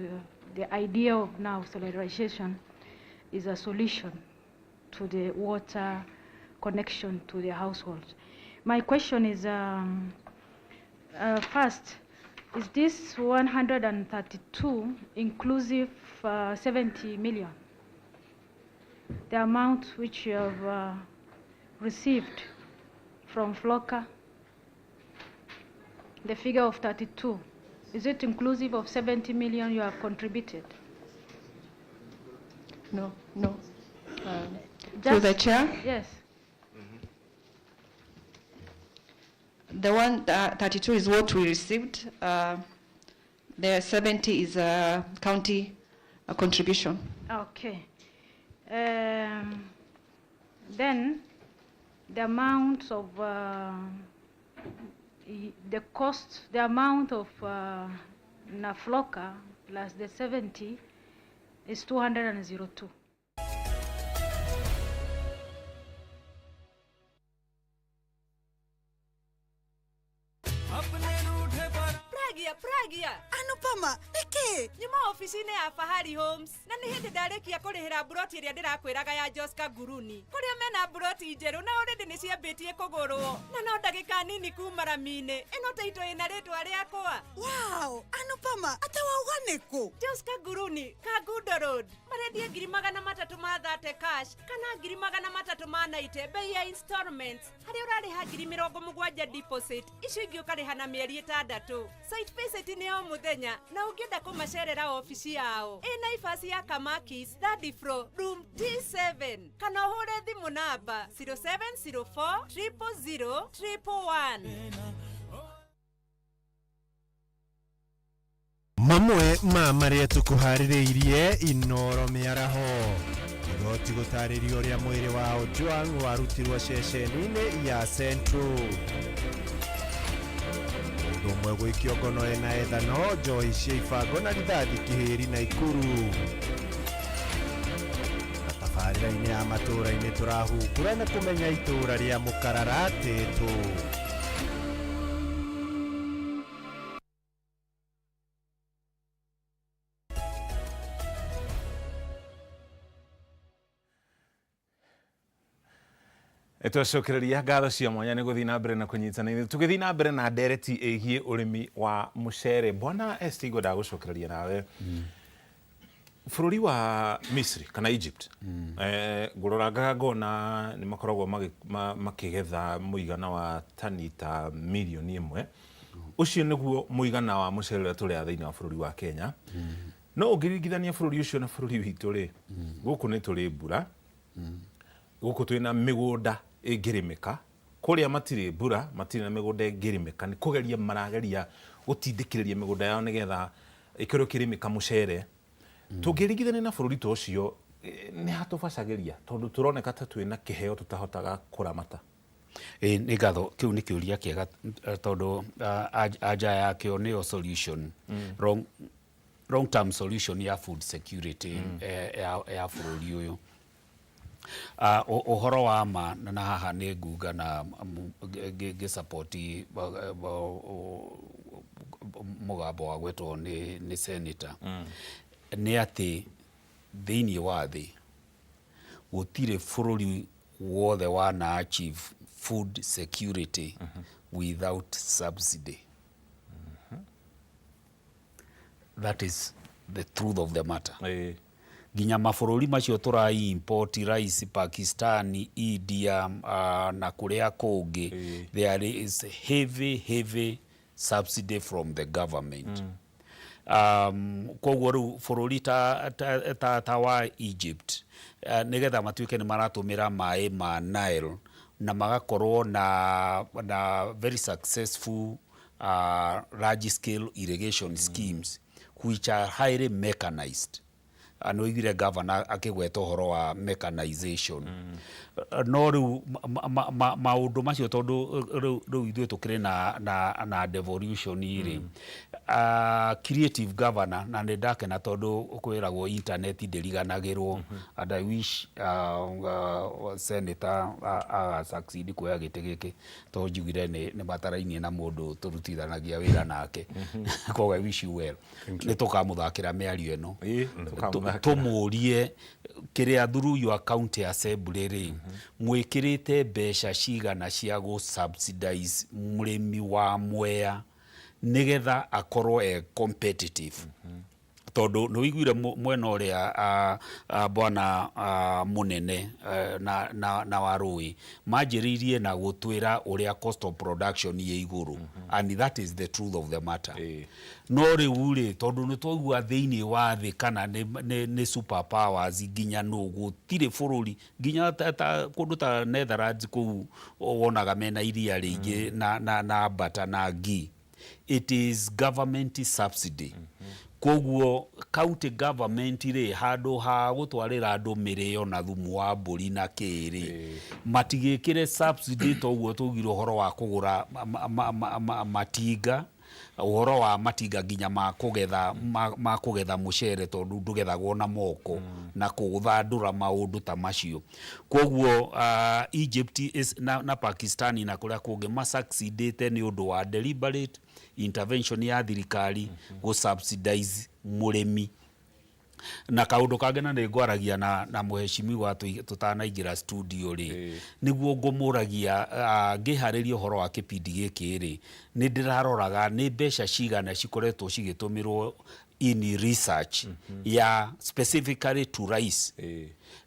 S21: the idea of now solarization is a solution to the water connection to the households. My question is, first, is this 132 inclusive 70 million? The amount which you have received from FLLoCA, the figure of 32, is it inclusive of 70 million you have contributed?
S22: No. Through the chair?
S21: Yes.
S22: The one, 32 is what we received. The 70 is a county contribution.
S21: Okay. Then the amount of the cost, the amount of NAFLOCA plus the 70 is 202.
S3: Ndiragia.
S4: Anupama, nĩkĩ?
S3: Nyuma ofici-inĩ ya Fahari Homes na nĩ hĩndĩ ndarĩkia kũrĩhĩra mburoti ĩrĩa ndĩrakwĩraga ya Joska Nguruni kũrĩa mena mburoti njerũ na already nĩ ciambĩtie kũgũrwo na no ndagĩka nini kuma rami-inĩ ĩno taito ĩna rĩtwa rĩakwa.
S4: Wow, Anupama, ate wauga nĩkũ?
S3: Joska Nguruni, Kangundo Road, marendia 330,000 cash kana 390,000 bei ya installments harĩa ũrarĩha 70,000 deposit icio ingĩ ũkarĩha na mĩeri 6. Site visit nĩ o mũthenya na ũngĩenda kũmacerera ofici yao ĩ Naivas ya Kamakis third floor room T7 kana ũhũre thimũ namba 0704 000 111.
S23: Mamwe ma marĩa tũkũharĩrĩirie Inoro mĩaraho. Igoti gũtarĩria ũrĩa mwĩrĩ wa Ojwang warutirwo ceceni-inĩ ya Central. Mũndũ ũmwe gũikio ngono ena ethano, njohi cia ibango na rithathi Kĩhĩri na Ikuru. Na tabarĩra-inĩ ya matũũra-inĩ tũrahungura na kũmenya itũũra rĩa Mũkarara Tĩtũ.
S1: Twacokereria ngatho cia mwanya nĩ gũthiĩ na mbere na kũnyitana ithuĩ tũgĩthiĩ na mbere na ndereti ĩgiĩ ũrĩmi wa mũcere. Bwana ST ngwendaga gũcokereria nawe bũrũri wa Misri kana Egypt. Ngũrorangaga ngona nĩ makoragwo makĩgetha mũigana wa tani ta mirioni 1. Ũcio nĩguo mũigana wa mũcere ũrĩa tũrĩa thĩinĩ wa bũrũri wa Kenya. No ũngĩringithania bũrũri ũcio na bũrũri witũ rĩ, gũkũ nĩ tũrĩ mbura, gũkũ twĩna mĩgũnda ĩngĩrĩmĩka, kũrĩa matirĩ mbura, matirĩ na mĩgũnda ĩngĩrĩmĩka, nĩ kũgeria marageria gũtindĩkĩrĩria mĩgũnda yao nĩgetha ĩkorwo ĩkĩrĩmĩka mũcere. Tũngĩringithania na bũrũri ta ũcio, nĩ hatũbacagĩria tondũ tũroneka ta twĩna kĩheo tũtahotaga kũramata.
S12: Ĩ nĩ ngatho, kĩu nĩ kĩũria kĩega tondũ anja yakĩo nĩyo solution, long term solution ya food security ya bũrũri ũyũ. Ũhoro wa ma na haha nĩ nguga na ngĩ support mũgambo wa gwetwo nĩ senator nĩ atĩ thĩinĩ wa thĩ gũtirĩ bũrũri wothe wana achieve food security without subsidy. That is the truth of the matter. Nginya mabũrũri macio tũra import rice, Pakistan, India na kũrĩa kũngĩ, there is heavy heavy subsidy from the government. Koguo rĩu bũrũri ta wa Egypt, nĩgetha matuĩke nĩ maratũmĩra maĩ ma Nile na magakorwo na very successful large scale irrigation schemes which are highly mechanized. Nĩ ũiguire governor akĩgweta ũhoro wa mechanization. No rĩu maũndũ macio, tondũ rĩu ithuĩ tũkĩrĩ na devolution rĩ, creative governor, na nĩ ndakena tondũ kwĩragwo internet ndĩriganagĩrwo, and I wish senator aga succeed kuoya gĩtĩ gĩkĩ, tondũ njugire nĩ matarainie na mũndũ tũrutithanagia wĩra nake. Koguo I wish you well. Nĩ tũkamũthakĩra mĩario ĩno, tũmũrie kĩrĩa through your county assembly rĩ, mwĩkĩrĩte mbeca cigana cia gũ subsidize mũrĩmi wa Mwea nĩgetha akorwo e competitive, tondũ nĩ wĩiguire mwena ũrĩa bwana mũnene na Warũĩ manjĩrĩirie na gũtwĩra ũrĩa cost of production ĩ igũrũ, and that is the truth of the matter. No rĩu rĩ, tondũ nĩ twaigua thĩinĩ wa thĩ kana nĩ super powers, nginya nũ gũtirĩ bũrũri, nginya ta kũndũ ta Netherlands kũu wonaga mena iria rĩingĩ na mbata na ngii, it is government subsidy. Koguo county government rĩ, handũ ha gũtwarĩra andũ mĩrĩo na thumu wa mbũri na kĩrĩ, matigĩkĩre subsidy toguo tugire ũhoro wa kũgũra matinga. Ũhoro wa matinga nginya ma kũgetha ma kũgetha mũcere tondũ ndũgethagwo na moko na kũũthandũra maũndũ ta macio. Kwoguo Egypt is, na Pakistan na kũrĩa kũngĩ ma succeedĩte nĩ ũndũ wa deliberate intervention ya thirikari gũ subsidize mũrĩmi. Na kaũndũ kangĩ na nĩ ngwaragia na mũheshimiwa tũtanaingĩra studio rĩ, nĩguo ngũmũragia ngĩharĩria ũhoro wa kĩbindi gĩkĩ rĩ, nĩ ndĩraroraga nĩ mbeca cigana cikoretwo cigĩtũmĩrwo in research ya specifically to rice,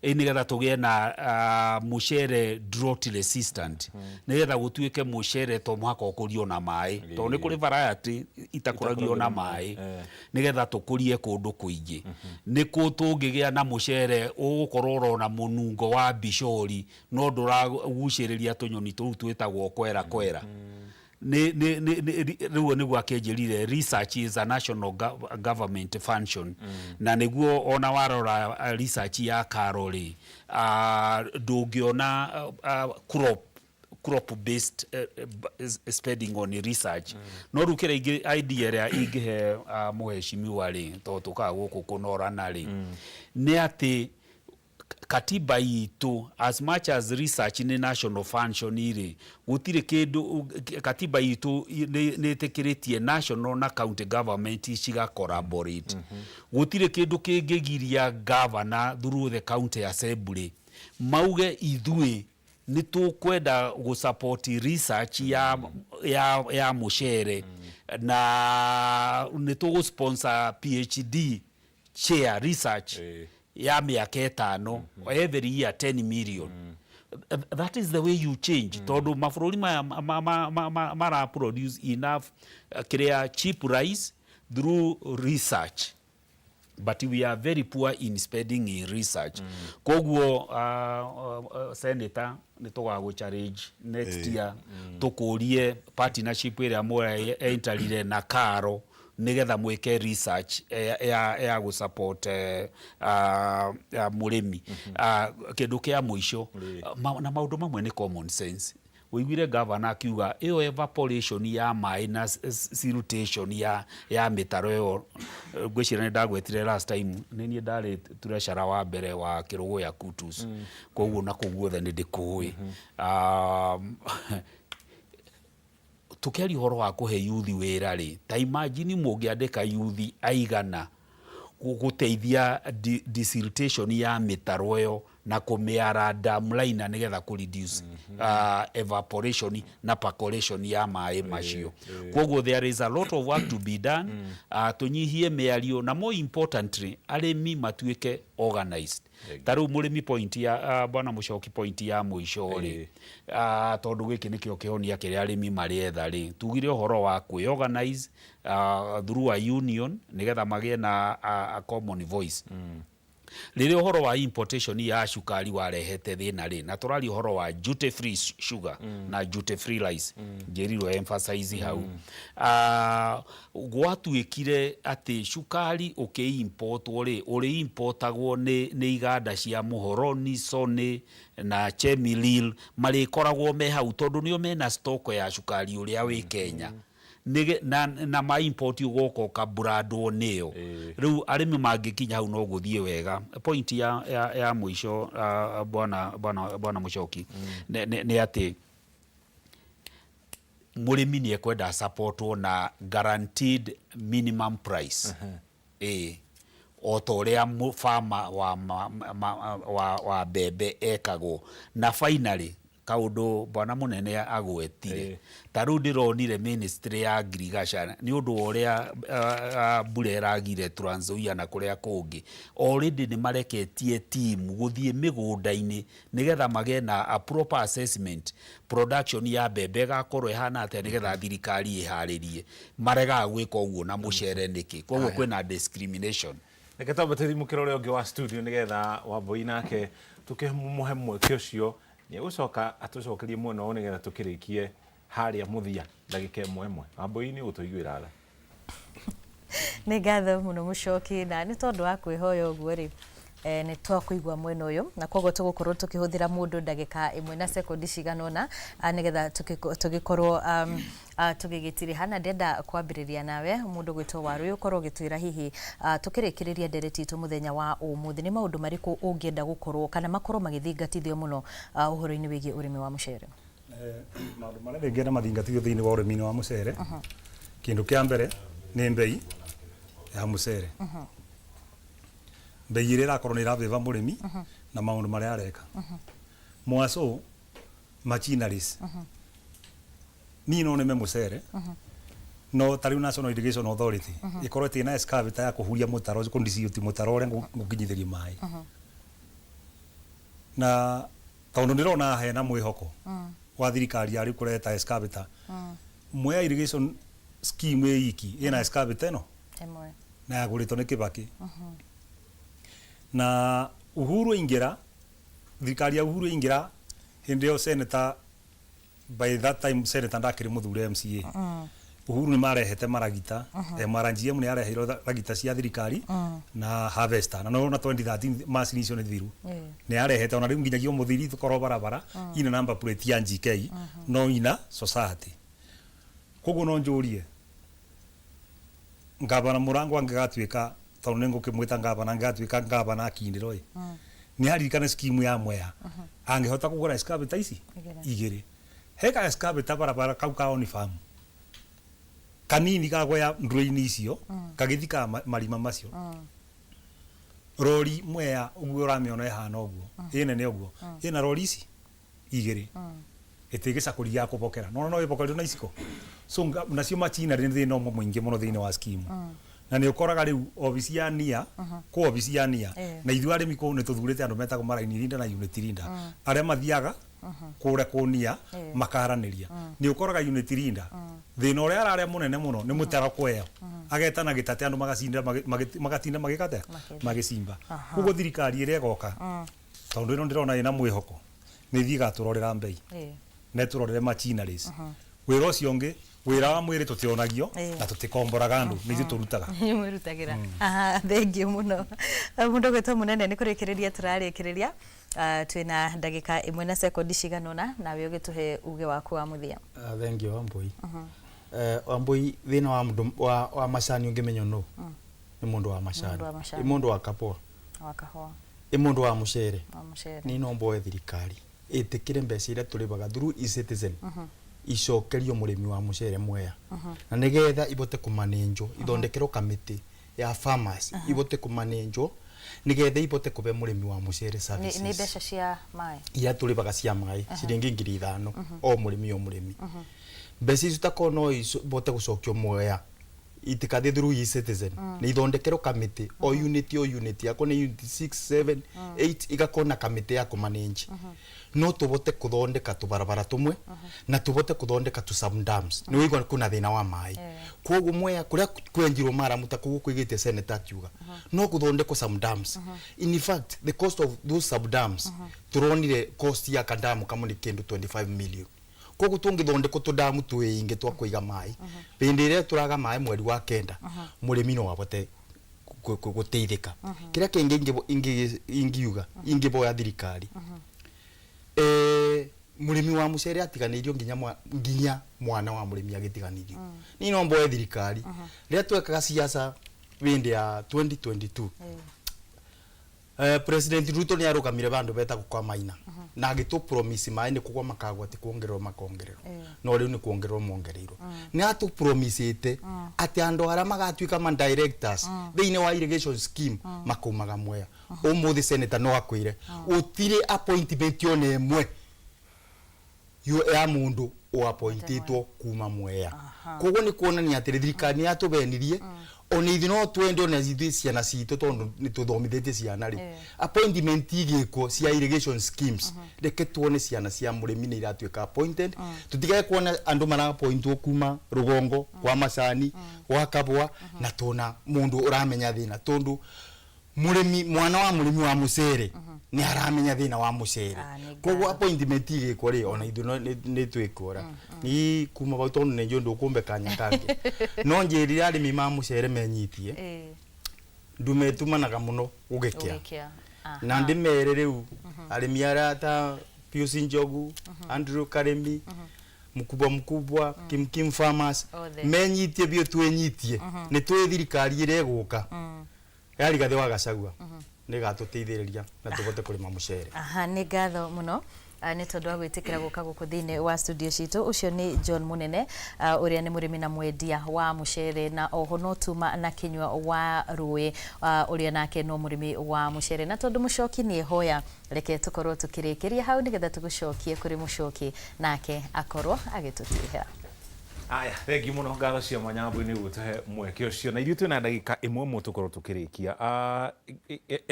S12: ĩ nĩgetha tũgĩe na mũcere drought resistant, nĩgetha gũtuĩke mũcere to mũhaka ũkũrio na maĩ, tondũ nĩ kũrĩ variety itakũragio na maĩ, nĩgetha tũkũrie kũndũ kũingĩ. Nĩ kũ tũngĩgĩa na mũcere ũgũkorwo ũrona mũnungo wa bicori no ndũragucĩrĩria tũnyoni tũu twĩtagwo kwera kwera? Nĩ rĩu nĩguo akĩnjĩrire research is a national government function, na nĩguo ona warora research ya KALRO rĩ, ndũngĩona crop based spending on research. No rĩu kĩrĩa idea ĩrĩa ingĩhe mũheshimiwa rĩ, tondũ tũkaga gũkũ kũnorana rĩ, nĩ atĩ katiba itũ, as much as research nĩ national function rĩ, gũtirĩ kĩndũ katiba itũ nĩ ĩtĩkĩrĩtie national na county government ciga collaborate. Gũtirĩ kĩndũ kĩngĩgiria governor through the county assembly mauge ithuĩ nĩ tũkwenda gũ support research ya mũcere na nĩ tũgũ sponsor PhD chair research ya mĩaka 5, every year 10 million. That is the way you change, tondũ mabũrũri maya mara produce enough kĩrĩa cheap rice through research, but we are very poor in spending in research. Koguo senator, nĩ tũgagũ challenge next year tũkũrie partnership ĩrĩa mwentarire na KALRO nĩgetha mwĩke research ya gũ support mũrĩmi. Kĩndũ kĩa mũico, na maũndũ mamwe nĩ common sense. Ũiguire gavana akiuga ĩyo evaporation ya maĩ na siltation ya mĩtaro ĩyo, ngwĩciria nĩ ndagwetire last time, nĩ niĩ ndarĩ treasurer wa mbere wa Kĩrũgũya Kutus, koguo na kũu guothe nĩ ndĩkũĩ. Tũkĩaria ũhoro wa kũhe yuthi wĩra rĩ, ta imagine mũngĩandĩka yuthi aigana gũteithia desiltation ya mĩtaro ĩyo na kũmĩara dam liner nĩgetha kũ reduce evaporation na percolation ya maĩ macio. Koguo there is a lot of work to be done. Tũnyihie mĩario na more importantly arĩmi matuĩke organized. Ta rĩu mũrĩmi, point ya bwana Mũcoki, point ya mũico rĩ, tondũ gĩkĩ nĩkĩo kĩhonia kĩrĩa arĩmi marĩetha rĩ, tugire ũhoro wa kwĩ organize through a union nĩgetha magĩe na a common voice. Rĩrĩa ũhoro wa importation ya cukari warehete thĩna rĩ, na tũraria ũhoro wa duty free sugar na duty free rice, njĩrirwo emphasize hau. Gwatuĩkire atĩ cukari ũkĩ-importwo rĩ, ũrĩ importagwo nĩ iganda cia Muhoroni, Sony na Chemilil, marĩkoragwo me hau tondũ nĩo mena stock ya cukari ũrĩa wĩ Kenya. Na ma import ũgoka ũkabrandwo nĩyo. Rĩu arĩmi mangĩkinya hau no gũthiĩ wega. Point ya mũico, bwana Mũcoki, nĩ atĩ mũrĩmi nĩ ekwenda supportwo na guaranteed minimum price, ĩĩ, o ta ũrĩa farmer wa mbembe ekagwo. Na finally, kaũndũ bwana mũnene agwetire, ta rĩu ndĩronire ministry ya ngirigaca nĩ ũndũ wa ũrĩa mbura ĩragire Trans Nzoia na kũrĩa kũngĩ, already nĩ mareketie team gũthiĩ mĩgũnda-inĩ nĩgetha magĩe na a proper assessment, production ya mbembe ĩgakorwo ĩhana atĩa, nĩgetha thirikari ĩharĩrie. Maregaga gwĩka ũguo na mũcere nĩkĩ? Koguo kwĩna discrimination.
S1: Reke twambe tũthimũkĩre ũrĩa ũngĩ wa studio nĩgetha Wambui nake tũkĩmũhe mweke ũcio, nĩ egũcoka atũcokerie mwena ũyũ nĩgetha tũkĩrĩkie harĩa mũthia ndagĩka ĩmwe ĩmwe. Wambui, nĩ ũgũtũiguĩra tha.
S2: Nĩ ngatho mũno, Mũcoki, na nĩ tondũ wa kwĩhoya ũguo rĩ, Nĩ twakũigua mwena ũyũ, na koguo tũgũkorwo tũkĩhũthĩra mũndũ ndagĩka ĩmwe na sekondi cigana ũna, nĩgetha tũgĩkorwo tũgĩgĩtiriha. Na ndĩrenda kwambĩrĩria nawe, mũndũ gwĩtwo Warũĩ, ũkorwo ũgĩtwĩra hihi, tũkĩrĩkĩrĩria ndereti itũ mũthenya wa ũmũthĩ, nĩ maũndũ marĩkũ ũngĩenda gũkorwo kana makorwo magĩthingatithio mũno ũhoro-inĩ wĩgiĩ ũrĩmi wa mũcere?
S9: Maũndũ marĩa ndĩngĩenda mathingatithio thĩinĩ wa ũrĩmi-inĩ wa mũcere, kĩndũ kĩa mbere nĩ mbei ya mũcere, mbei ĩrĩa ĩrakorwo nĩ ĩravĩva mũrĩmi na maũndũ marĩa areka. Mwaco machineries, niĩ no nĩme mũcere, no ta rĩu National Irrigation Authority ĩkorwo ĩtĩ na excavator ya kũhuria mũtaro, kũndiciũti mũtaro ũrĩa ngũkinyithĩrio maĩ, na tondũ ndĩrona hena mwĩhoko wa thirikari ya rĩu kũreta excavator. Mwea Irrigation Scheme ĩ iki ĩna excavator ĩno
S2: ĩmwe
S9: na yagũrĩtwo nĩ Kibaki. Na Uhuru aingĩra, thirikari ya Uhuru aingĩra, hĩndĩ ĩyo senator, by that time senator ndakĩrĩ mũthure MCA. Uhuru nĩ marehete maragita. MRGM nĩ yareheirwo ragita cia thirikari na harvester, na no na 2013 macini icio nĩ thiru. Nĩ yarehete, ona rĩu nginyagia ũmũthĩ tũkorwo barabara ina number plate ya GK no ina society. Koguo no njũrie ngavana Murango, angĩgatuĩka, tondũ nĩ ngũkĩmwĩta ngavana, angĩgatuĩka ngavana akindĩro ĩ, nĩ aririkane scheme ya Mwea, angĩhota kũgũra excavator ici
S2: igĩrĩ.
S9: Igĩrĩ heka excavator barabara kau ka on farm kanini gagwea drain icio, gagĩthika marima macio. Rori Mwea ũguo ũramĩona ĩhana ũguo, ĩ nene ũguo, ĩna rori ici igĩrĩ, ĩtĩgĩcakũri ya kũbokera no no ĩbokerio na iciko. So nacio machinery nĩ thĩna ũmwe mũingĩ mũno thĩinĩ wa scheme, na nĩ ũkoraga rĩu obici ya nia, kũ obici ya nia, na ithuĩ arĩmi kũu nĩ tũthurĩte andũ metagwo maraini rinda na unit rinda, arĩa mathiaga kũrĩa kũnia makaranĩria. Nĩ ũkoraga unit rinda thĩna ũrĩa ararĩa mũnene mũno nĩ mũtaro kweo, agetana gĩtate, andũ magacinda magatinda magĩkate magĩcimba. Koguo thirikari ĩrĩa ĩgoka, tondũ ĩno ndĩrona ĩna mwĩhoko, nĩ ithiĩ ĩgatũrorera mbei na ĩtũrorere machineries. Wĩra ũcio ũngĩ, wĩra wa mwĩrĩ tũtionagio na tũtikomboraga andũ, nĩ ithuĩ tũrutaga.
S2: Mwĩrutagĩra. Aha, thengiũ mũno. Mũndũ gwĩtwo Mũnene, nĩ kũrĩkĩrĩria tũrarĩkĩrĩria. Twĩna ndagĩka ĩmwe na sekondi cigana ũna, nawe ũgĩtũhe uge waku wa mũthia.
S10: Thank you, Wambui. Wambui, thĩna wa mũndũ wa macani ũngĩmenya nũ nĩ mũndũ wa macani.
S2: Mũndũ wa macani.
S10: Ĩ mũndũ wa kapua.
S2: Wa kahũa.
S10: Ĩ mũndũ wa mũcere.
S2: Wa mũcere.
S10: Nĩ no mboe thirikari ĩtĩkĩre mbeca iria tũrĩbaga through eCitizen icokerio mũrĩmi wa mũcere Mwea, na nĩgetha ibote kũmanenjwo, ithondekerwo kamĩtĩ ya farmers, ibote kũmanenjwo nĩgetha ibote kũbe mũrĩmi wa mũcere services.
S2: Nĩ mbeca cia maĩ
S10: iria tũrĩbaga cia maĩ, ciringi 5,000 o mũrĩmi o mũrĩmi. Mbeca icio takorwo no ibote gũcokio Mwea, itikathie through eCitizen, nĩ ithondekerwo kamĩtĩ o unit o unit yako, nĩ unit 6 7 8, igakorwo na kamĩtĩ ya kũmanage, no tũbote kũthondeka tũbarabara tũmwe na tũbote kũthondeka tu some dams. Nĩ wĩigua kwĩna thĩna wa maĩ, koguo Mwea kũrĩa kwenjirwo maramu ta kũguo kwĩgĩte senator akiuga no gũthondekwo some dams. In fact, the cost of those sub dams, tũronire cost ya kadamu kamwe nĩ kĩndũ 25 million. Koguo tũngĩthondekwo tũdamu twĩingĩ twa kũiga maĩ, hĩndĩ ĩrĩa tũraga maĩ mweri wa kenda, mũrĩmi no abote gũteithĩka. Kĩrĩa kĩngĩ ingiuga, ingĩboya thirikari, mũrĩmi wa mũcere atiganĩirio, nginya mwana wa mũrĩmi agĩtiganĩrio. Niĩ no mboe thirikari, rĩrĩa twekaga siasa hĩndĩ ya 2022, President Ruto nĩ arũgamire bandũ betagwo kwa Maina na agĩtũ promise maĩ nĩ kũgwa makagwa, ti kuongererwo makongererwo, no rĩu nĩ kuongererwo mongereirwo. Nĩ atũ promisĩte atĩ andũ arĩa magatuĩka ma directors thĩinĩ wa irrigation scheme makaumaga Mwea. Ũmũthĩ senator no akwĩre gũtirĩ appointment ona ĩmwe ya mũndũ ũappointĩtwo kuma Mwea. Koguo nĩ kuonania atĩrĩ, thirikari nĩ yatũbenirie. Ona ithuĩ no twende, ona ithuĩ ciana citũ, tondũ nĩ tũthomithĩtie ciana rĩ, appointment igĩkwo cia irrigation schemes, reke tuone ciana cia mũrĩmi nĩ iratuĩka appointed. Tũtigae kuona andũ maraappointwo kuma rũgongo kwa macani, gwa kabwa, na tona mũndũ ũramenya thĩna, tondũ mũrĩmi, mwana wa mũrĩmi wa mũcere nĩ aramenya thĩna wa mũcere. Koguo appointment igĩkwo rĩ, ona ithuĩ nĩ twĩkora ni kuma bau, tondũ nĩ njũĩ ndũkũmbe kanya kangĩ. No njĩrire arĩmi ma mũcere menyitie, ndume ĩtumanaga mũno gũgĩkĩa.
S2: Gũgĩkĩa.
S10: Na ndimere riu arimi aria ta Pius Njogu, Andrew Karemi, mkubwa mkubwa, Kim Kim Farmers,
S2: Othe.
S10: Menyitie biũ, twĩnyitie nĩ twĩ thirikari ĩrĩa ĩgũka ya Rigathĩ wa Gachagua nĩ ĩgatũteithĩrĩria na tũhote kũrĩma mũcere.
S2: Aha, nĩ ngatho mũno nĩ tondũ wa gwĩtĩkĩra gũka gũkũ thĩinĩ wa studio citũ. Ũcio nĩ John Mũnene, ũrĩa nĩ mũrĩmi na mwendia wa mũcere, na oho no tuma na Kinyua wa Rũĩ, ũrĩa nake no mũrĩmi wa mũcere. Na tondũ mũcoki nĩ ehoya, reke tũkorwo tũkĩrĩkĩria hau nĩgetha tũgũcokie kũrĩ mũcoki nake akorwo agĩtũtirihĩra.
S1: Aya, thengi mũno, ngatho cia mwanya Wambui nĩ gũtũhe mweke ũcio, na ithuĩ twĩna ndagĩka ĩmwe ĩmwe tũkorwo tũkĩrĩkia.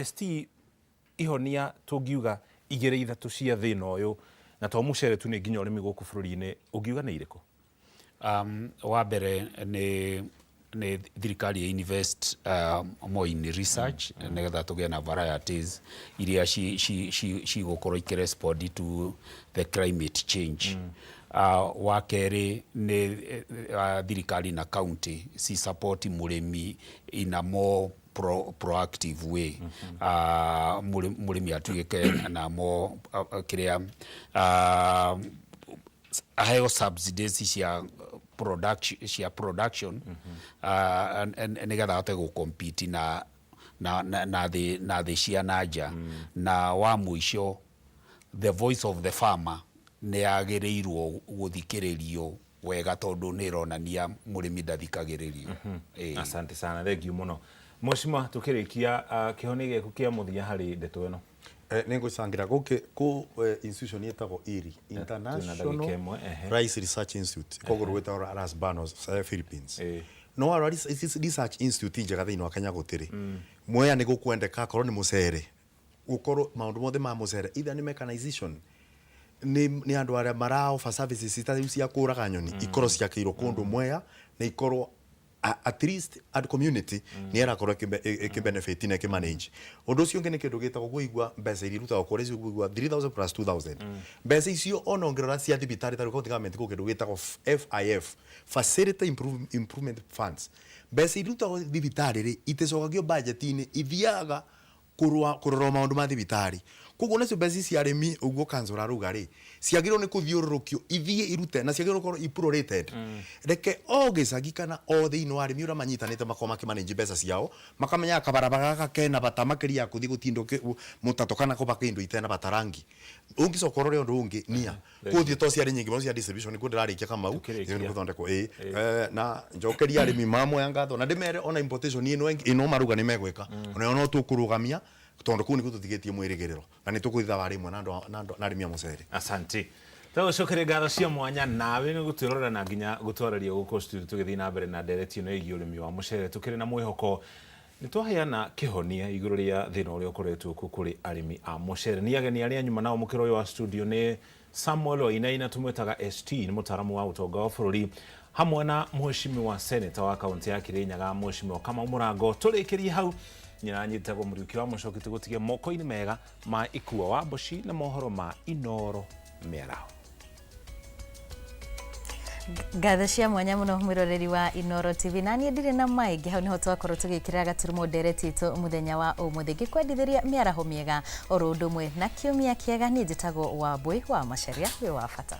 S1: ST ihonia tũngiuga igĩrĩ ithatũ cia thĩna ũyũ, na to mũcere tu, nĩ nginya ũrĩmi gũkũ bũrũri-inĩ, ũngiuga nĩ irĩkũ?
S12: Wa mbere nĩ thirikari invest more in research nĩgetha tũgĩe na varieties iria cigũkorwo ikĩrespond to the climate change. Wa kerĩ nĩ thirikari na county ci support mũrĩmi in a more proactive way. Mũrĩmi atuĩke na more kĩrĩa aheo subsidies cia production nĩgetha ahote gũ-compete na thĩ cia nanja. Na wa mũico, the voice of the farmer nĩ yagĩrĩirwo gũthikĩrĩrio wega, tondũ nĩ ĩronania mũrĩmi ndathikagĩrĩrio. Ĩĩ.
S1: Asante sana, thank you mũno mheshimiwa. Tukĩrĩkia, kĩhonia gĩaku kĩa mũthia harĩ ndeto ĩno?
S11: Nĩ ngũcangira gũkĩ kũ institution ĩtagwo IRI,
S1: Twĩna ndagĩka
S11: International
S1: ĩmwe, ehe.
S11: Rice Research Institute, koguo rwĩtagwo Los Banos, Philippines. No warora research institute njega thĩinĩ wa Kenya gũtirĩ. Mwea nĩ gũkwendeka akorwo nĩ mũcere, gũkorwo maũndũ mothe ma mũcere, either nĩ mechanization, nĩ andũ arĩa mara offer services ta rĩu cia kũraga nyoni, ikorwo ciakĩirwo kũndũ Mwea na ikorwo at least at community nĩ ĩrakorwo ĩkĩbenefit na ĩkĩmanage. Ũndũ ũcio ũngĩ nĩ kĩndũ gĩtagwo kũigua mbeca iria irutagwo kũrĩa icio, kũigua 3000 plus 2000, mbeca icio ona ũngĩrora cia thibitarĩ, ta rĩu county government kũ kĩndũ gĩtagwo FIF, Facility Improvement Funds, mbeca iria irutagwo thibitarĩ rĩ iticokagio budget-inĩ, ithiaga kũrora maũndũ ma thibitarĩ. Koguo nacio mbeca cia arĩmi, ũguo council arauga rĩ, ciagĩrĩirwo nĩ kũthiũrũrũkio ithiĩ irute na ciagĩrĩirwo gũkorwo iprorated. Reke o gĩcagi kana o thĩinĩ wa arĩmi ũrĩa manyitanĩte makorwo makĩmanage mbeca ciao, makamenyaga kabarabara gaka kena bata makĩria ya kũthiĩ gũtinda mũtatũ kana kũbaka indo itena bata rangi. Ũngĩcoka ũrore ũndũ ũngĩ nia kũthiĩ to ciarĩ nyingĩ mũno cia distribution, nĩkuo ndĩrarĩkia Kamau.
S1: Tũkĩrĩkia.
S11: Nĩ gũthondekwo ĩ. Na njokeria arĩmi mamoya ngatho na ndĩmere ona importation ĩno maruga nĩ megwĩka, onayo no tũkũrũgamia, tondũ kũu nĩkuo tũtigĩtie mwĩrĩgĩrĩro na nĩ tũkũthiĩ thabarĩ ĩmwe na andũ na arĩmi a mũcere.
S1: Asante, tũgũcokeria ngatho cia mwanya nawe nĩ gũtwĩrorera na nginya gũtwarĩria gũkũ studio tũgĩthiĩ na mbere na ndereti ĩno ĩgiĩ ũrĩmi wa mũcere. Tũkĩrĩ na mwĩhoko nĩ twaheana kĩhonia igũrũ rĩa thĩna ũrĩa ũkoretwo kuo kũrĩ arĩmi a mũcere. Nĩ ageni arĩa nyuma nao mũkĩro ũyũ wa studio nĩ Samuel Wainaina, tũmwĩtaga ST, nĩ mũtaaramu wa ũtonga wa bũrũri, hamwe na mheshimiwa seneta wa kaunti ya Kirinyaga, mheshimiwa Kamau Mũrango. Tũrĩkĩrie hau nyina nyitagwo Mũriũki wa Mũcoki, tũgũtige moko-inĩ mega ma Ikua wa Mboci na mohoro ma Inoro mĩaraho.
S2: Ngatho cia mwanya mũno mwĩroreri wa Inoro TV, na niĩ ndirĩ na maingĩ. Hau nĩho twakorwo tũgĩkĩra gaturumo ndereti itũ mũthenya wa ũmũthĩ, ngĩkwendithĩria mĩaraho mĩega oro ũndũ ũmwe na kiumia kĩega. Niĩ njĩtagwo Wambui wa Macharia, wĩ wa bata.